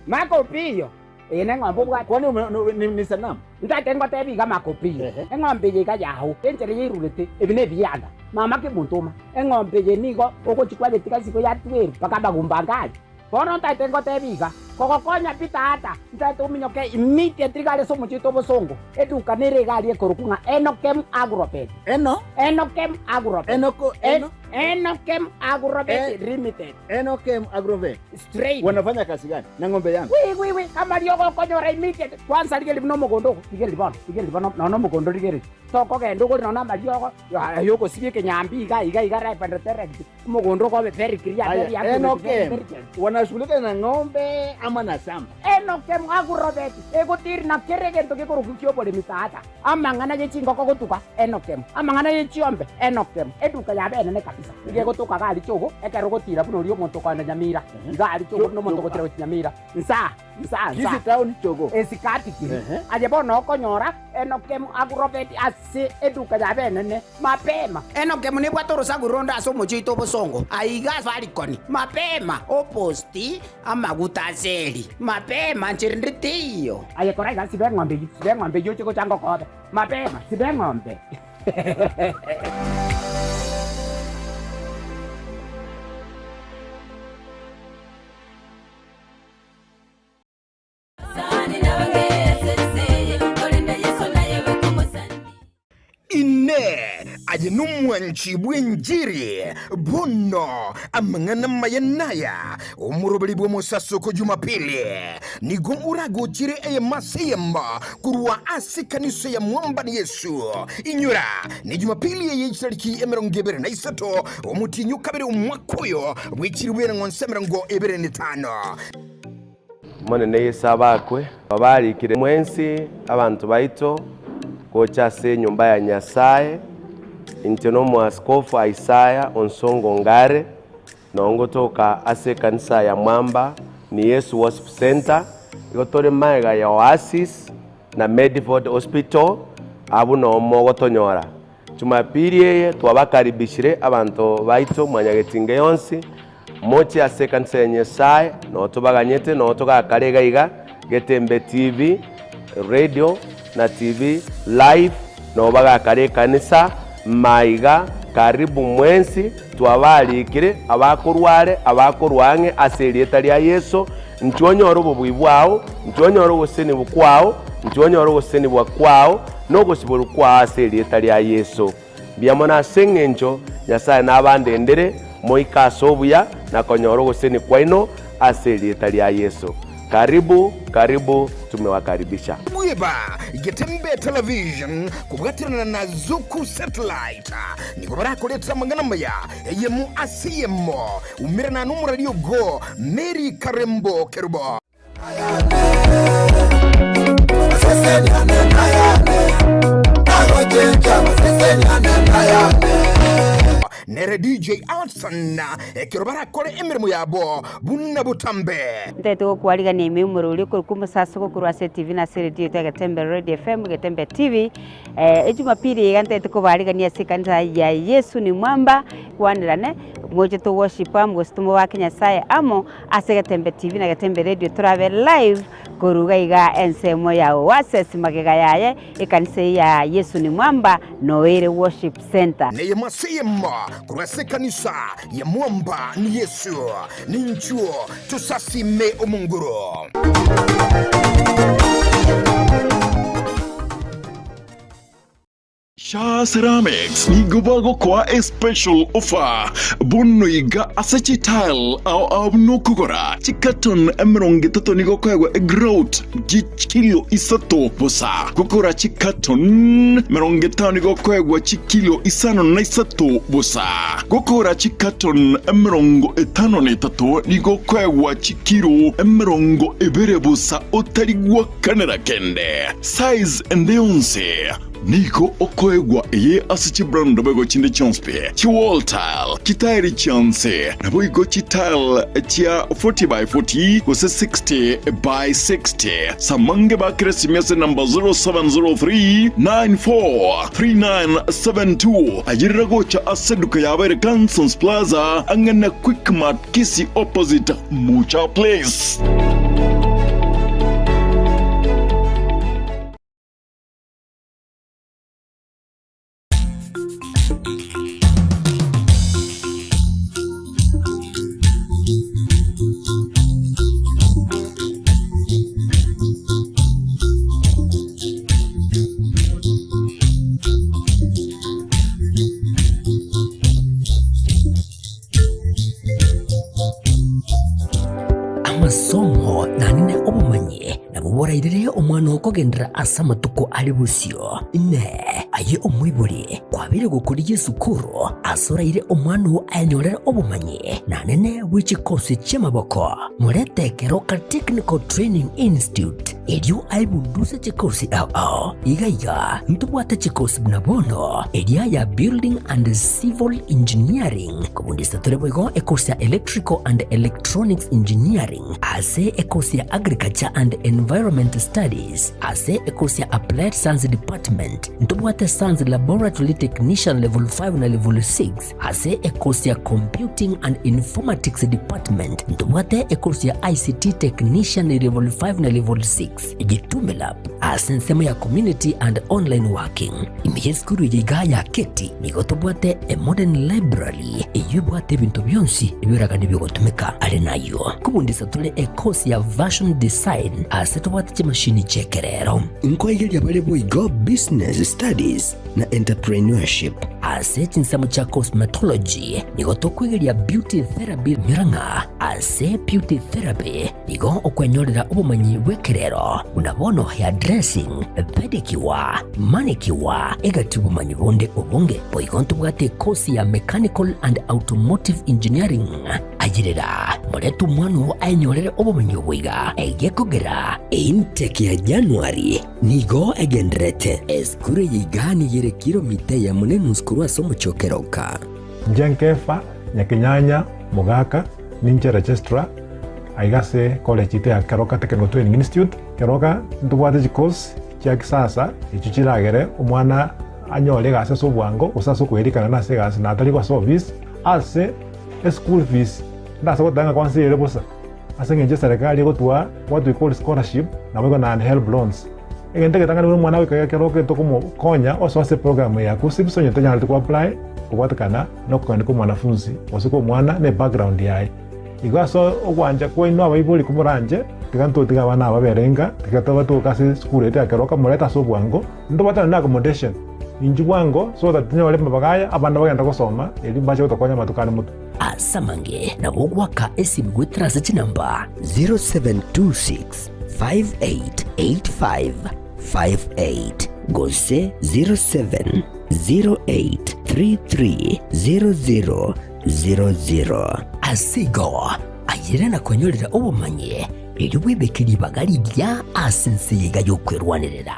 Marco Pio. Eye neng'ombe obwate. Kwani ni sanamu? Ntagete ngotebie iga Marco Pio. Eng'ombe eye iga yao, enchera yairurete, ebi nebianda. Mama kemontoma, eng'ombe eye nigo ogochia kwayetiga isiko yatwerwa mpaka amagumba ange aria. Bono ntagete ngotebie iga, kogokonya pi tata, ntagete ominyoke immediately iga are ase omochie oito obosongo, eduka nere iga aria ekorokwa ng'a Enokem Agrovet. Eno? Enokem Agrovet. Enoko, eno? Enokem Agrovet Limited. Enokem Agrovet. Straight. Wanafanya kazi gani na ng'ombe yangu? Wi wi wi kama riogo okonyora immediate. Kwanza rigereria buna omogondo ogo, rigereria bono, rigereria bono nonya omogondo rigereria. Tokogenda ogore nonya amariogo aye ogosibia ekenyambi iga iga iga right and direct. Omogondo ogo obe very clear, Aya, very accurate, very Enokem, very clear. wanashughulika na ng'ombe ama na shamba? Enokem Agrovet egotiri na kera egento gekorokwa ki'oboremi tata. Amang'ana ye chingoko gotuga, Enokem. Amang'ana ye chiombe, Enokem. Eduka yabo enene kabisa. Nigo egotoka iga aria chogo, ekero ogotira buna oria omonto okoenda Nyamira. Iga aria chogo buna omonto ogotira gochia Nyamira. Nsaa, nsaa, nsaa. Kisii town chogo. Esikati kiri. Aye bono okonyora Enokem Agrovet ase eduka yabo enene. Mapema. Enokem nebwate orosaku ronde ase omochie oito obosongo, aiga Safaricon. Mapema, oposti amaguta ase eri. Mapema, nchera ende teiyo. Aye kora iga, siba eng'ombe eyio, siba eng'ombe eyio oche gocha ngokobe. Mapema, siba eng'ombe. Inee! Aye nomwanchi bw'enchiri? Bono amang'ana amaya naya, Omoroberi bw'omosasoko Jumapili nigo oragochire eyemo ase eyemo korwa ase ekanisa ya Mwambani Yesu. Inyora, ne Jumapili eye chitariki 23 omotienyi o kabere omwaka oyo bw'echiribu ereng'onse 25. Omonene Yeso abakwe. Babarikire mwensi abanto baito gocha ase enyomba ya Nyasae. Inche n'Omoaskofu Isaya Onsongo Ngare, noo ngotoka ase ekanisa ya Mwamba ni Yesu Worship Centre, igo tore magega ya Oasis na Medford Hospital, abwo noo mogotonyora. Jumapili eye twabakaribishire abanto baito mwanyagetinga yonsi, moche ase ekanisa ya Nyasae, noo tobaganyete, noo togakare iga iga, Getembe TV, Radio na TV live, noo bagakare ekanisa, maiga, karibu mwensi, twabarikire, abakorwa are, abakorwa ang'e ase erieta ria Yeso, inchuo onyore obobui bwao, inchuo onyore ogosesenigwa kwao, inchuo onyore ogosesenigwa kwao, na ogosiborwa kwao ase erieta ria Yeso. Mbuya mono ase engencho Nyasae nabandendere moike ase obuya na konyora ogosesenia kwaino ase erieta ria Yeso. Karibu, karibu, tumewakaribisha. Bweba Getembe Television kobwaterana na Zuku Satellite nigo barakoretera amang'ana amaya eyemo ase eyemo. Umerana nomorari ogo Mary Karembo Kerubo. Nere DJ Alson ekero barakore emeremo yabo buna botambe. Ntaete gokwarigania ime omorori okorokwa omosase gokorwa ase etibi na ase eredio yaito ya Getembe Radio FM, Getembe TV. Ejumapili iga ntaete kobarigania ase ekanisa ya Yesu ni Mwamba, kwanirane, moche to worship amo gose tomobake Nyasaye amo. Ase Getembe TV na Getembe Radio torabe live koruga iga ensemo ya Oasis magega yaye ekanisa eye ya Yesu ni Mwamba noere Worship Center. Neyemo ase eyemo korwa ase ekanisa ya Mwamba ni Yesu, ninchuo tosasime Omonguru. Shaa Ceramics nigo bagokoa a special offer bono iga ase chitile ao ao buna okogora chicarton 30 nigo okoegwa egrout chikilo isato bosa gokora chicarton 50 nigo okoegwa chikilo isano na isato bosa gokora chicarton 53 nigo okoegwa chikilo 20 bosa otari gwakanera kende size ende yonsi. Nigo okoegwa eye ase chibrand boigo chinde chionsi pi, chiwall tile, chitairi chionsi, naboigo chitile chia 40 by 40 gose 60 by 60. Samange bakere esimi ase number 0703 94 3972. Ayerera gocha ase eduka yabo ere Cansons Plaza ang'e na Quickmart Kisii opposite Mucha Place. Amasomo nanene obomanyi nabwo borairere omwana okogenderera ase amatuko are bosio. Inee! Aye omoibori, kwabeire gokorigia esukuru ase oraire omwana oo ayenyorere obomanyi nanene bwe chikosi chi'amaboko? Morete Keroka Technical Training Institute erio aebunduse chikosi ao ao. Iga iga ntobwate chikosi buna bono eria ya Building and Civil Engineering, kobundisa tore boigo ekosi ya Electrical and Electronics Engineering, Ase ekosi ya Agriculture and Environment Studies, ase ekosi ya Applied Science Department, ntobwate Science Laboratory Technician Level 5 na Level 6. Ase ekosi ya Computing and Informatics Department, ntobwate ekosi ya ICT Technician Level 5 na Level 6. Gitume Lab, ase ensemo ya Community and Online Working. Ime y'esukuru eye igaa ya Keti, nigo tobwate a modern library eyio ebwate ebinto bionsi ebioragani bigotumeka. Are nayio, nkobundisa tore ekosi ya Fashion Design ase tobwate chimashini chi'ekerero. Nkoigeria bare boigo Business Studies na Entrepreneurship. Ase chinsemo chia Cosmetology nigo tokwegeria Beauty Therapy nyora ng'a ase Beauty Therapy nigo okwenyorera obomanyi bw'ekerero buna bono hairdressing, pedicure, manicure, egati obomanyi bonde obonge. Boigo ntobwate ekosi ya Mechanical and Automotive Engineering. Ayerera, morete omwana oo aenyorere obomenyo obo iga, egekogera eintake ya January nigo egendererete. Esukuru eye iga nigo ere kilomita eyemo na enusu korwa ase omochie o Keroka. Inche Nkefa, Nyakenyanya, Mogaka, ninche registrar aiga ase college yaito ya Keroka Technical Training Institute. Keroka ntobwate chicourse chia kisasa echio chiragere omwana anyore egasi ase obwango gose ase okoerikana nase egasi na atari gosoa ofisi ase eschool fees ndase goteba ng'a kwansa ere bosa ase eng'encho eserekari egotwaa what we call scholarship naboigo naende helb loans. Egento egetang'ani buna omwana goika ekero okogenda tokomokonya osoe ase eprogram eye ya KUCCPS onye tanyareti ko apply kobwatekana na okogenda kwa omwanafunzi gose kwa omwana na ebackground yaye. Igo ase ogwancha kwaino abaibori komoranche tiga ntotige abana aba babere inka tiga tobatoke ase esukuru yaito ya keroka morete ase obwango ntobwatane na accommodation inchuo bwango so that tonyore amabaga aya abana bagende gosoma erio mbache gotokonya amatuko ane motwe. Ase amange nabo ogoaka esimi goetera ase chinamba 0726 588558 gose 0708330000. Ase igo, ayere na kwenyorera obomanyi, erio bwebeke ribaga rigiya ase ense eye iga y'okwerwanerera.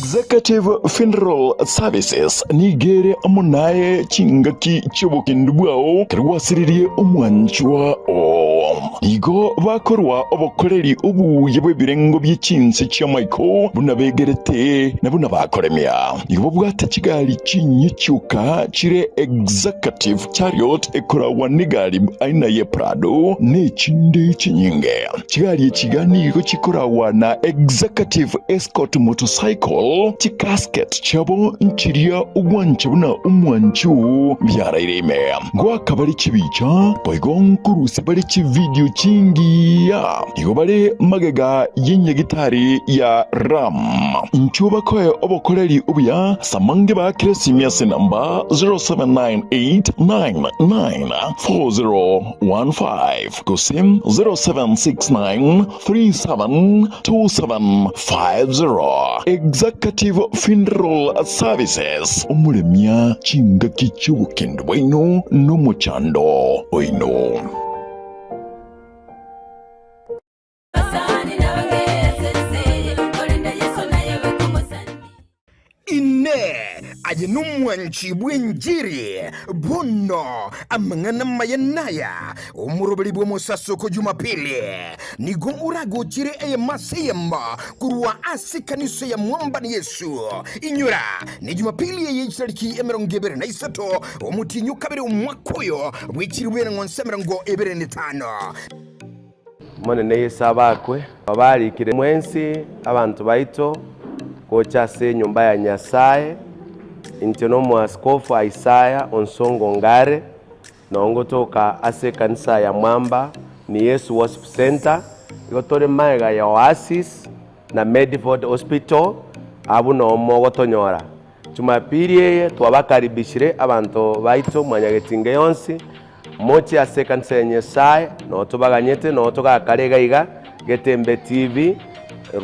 Executive Funeral Services nigo ere amo naye chingaki chi'obokendu bwao ekero gwasiririe omwanchwa oo. Nigo bakorwa obokoreri obuya bw'ebirengo bie chinse chi'amaiko buna begerete na buna bakoremia. Nigo babwate chigari chinyia chioka chire Executive Chariot ekoragwa negari aina ye Prado nechinde chinyinge. Chigari echi iga nigo chikoragwa na Executive Escort Motorcycle, chicasket chiabo nchiria ogwancha buna omwanchi oo biaraire ime. Ngoaka bare chibicha, boigo nkorusia bare chividio chingiya. Igo bare magega y'enyagitari ya Ram. Inchuo bakoe obokoreri obuya Samange baakire esimi ase enamba 0798994015 gose 0769372750. Executive Funeral Services, omoremia chingaki chi'obokendu bwaino nomochando oino. Inee! Aye nomwanchi bw'enchiri? Bono amang'ana amaya naya, Omoroberi bw'omosasoko Jumapili nigo oragochire eyemo ase eyemo korwa ase ekanisa ya Mwambani Yesu. Inyora, ne Jumapili eye chitariki 23 omotienyi o kabere omwaka oyo bw'echiribu eng'wanso 25. Omonene Yeso abakwe, obarikire mwensi abanto baito gocha ase enyomba ya Nyasae. Inche nomoaskofu Isaya Onsongo Ngare, noo ngotoka ase ekanisa ya Mwamba ni Yesu Worship Centre, igo tore magega ya Oasis na Medford Hospital, abwo noo mogotonyora. Jumapili eye twabakaribishire abanto baito mwanyagetinga yonsi, Moche ase ekanisa ya Nyasae, noo tobaganyete, noo togakare iga iga, Getembe TV,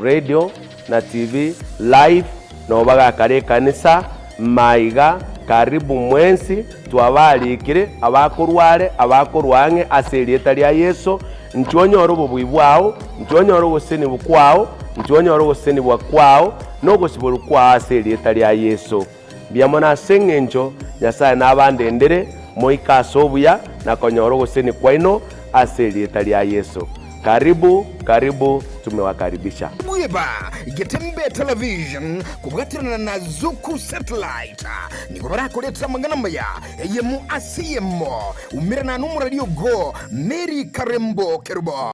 radio na TV live, noo bagakare ekanisa, maiga, karibu mwensi, twabarikire, abakorwa are, abakorwa ang'e, ase erieta ria Yeso, inchuo onyore obobui bwao, inchuo onyore ogosesenigwa kwao, inchuo onyore ogosesenigwa kwao, na ogosiborwa kwao ase erieta ria Yeso. Mbuya mono ase engencho Nyasae nabandendere moike ase obuya na konyora ogosesenia kwaino ase erieta ria Yeso. Karibu, karibu, tumewakaribisha. Bweba Getembe Television kobwaterana na Zuku Satellite nigo barakoretera amang'ana amaya eyemo ase eyemo. Umerana nomorari ogo Mary Karembo Kerubo.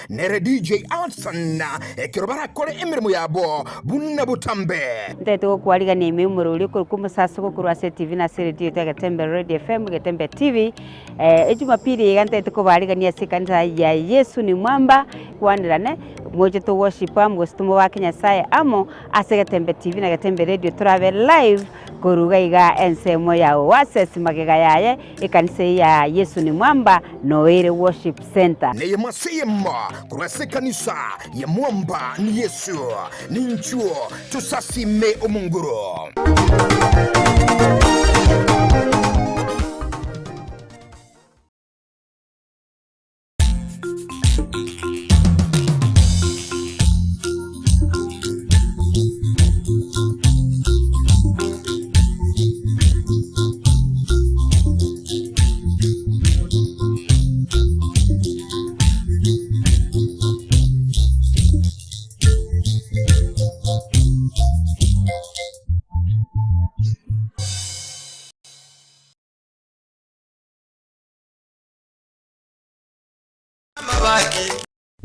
Nere DJ Alson ekero barakore emeremo yabo buna botambe. Ntaete gokwarigania ime omorori okorokwa omosase gokorwa ase etibi na ase eredio yaito ya Getembe Radio FM, Getembe TV. Ejumapili iga ntaete kobarigania ase ekanisa ya Yesu ni Mwamba, kwanderane, moche to worship amo gose tomobake Nyasaye amo ase Getembe TV na Getembe Radio torabe live koruga iga ensemo ya Oasis magega yaye ekanisa eye ya Yesu ni Mwamba noere Worship Centre. Neyemo ase eyemo korwa ase ekanisa ya Mwamba ni Yesu, ninchuo tosasime Omonguru.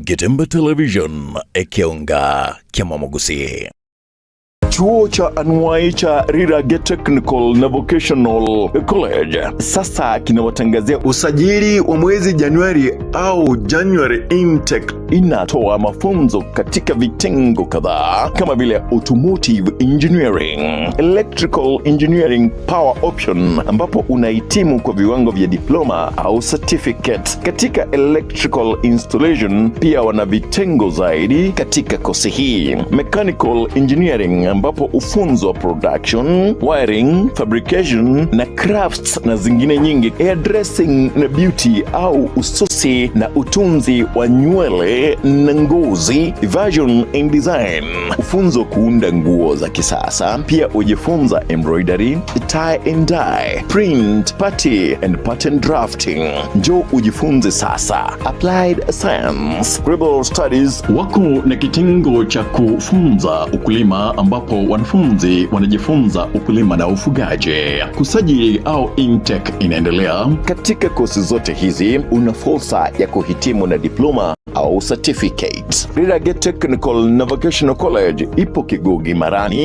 Getembe Television, ekeonga kiamamogusii. Chuo cha anuai cha Rirage Technical na Vocational College sasa kinawatangazia usajili wa mwezi Januari au January intake. Inatoa mafunzo katika vitengo kadhaa kama vile automotive engineering, electrical engineering power option, ambapo unahitimu kwa viwango vya diploma au certificate katika electrical installation. Pia wana vitengo zaidi katika kosi hii, mechanical engineering, ambapo hufunzwa production, wiring, fabrication na crafts na zingine nyingi, hairdressing na beauty au ususi na utunzi wa nywele na ngozi, fashion and design, hufunzwa kuunda nguo za kisasa. Pia hujifunza embroidery, tie and dye, print, party and pattern drafting. Njoo ujifunze sasa. Applied Science, Global Studies wako na kitengo cha kufunza ukulima ambapo wanafunzi wanajifunza ukulima na ufugaji. Kusajili au intake inaendelea. Katika kosi zote hizi una fursa ya kuhitimu na diploma au certificate. Rirage Technical na Vocational College ipo Kigugi Marani.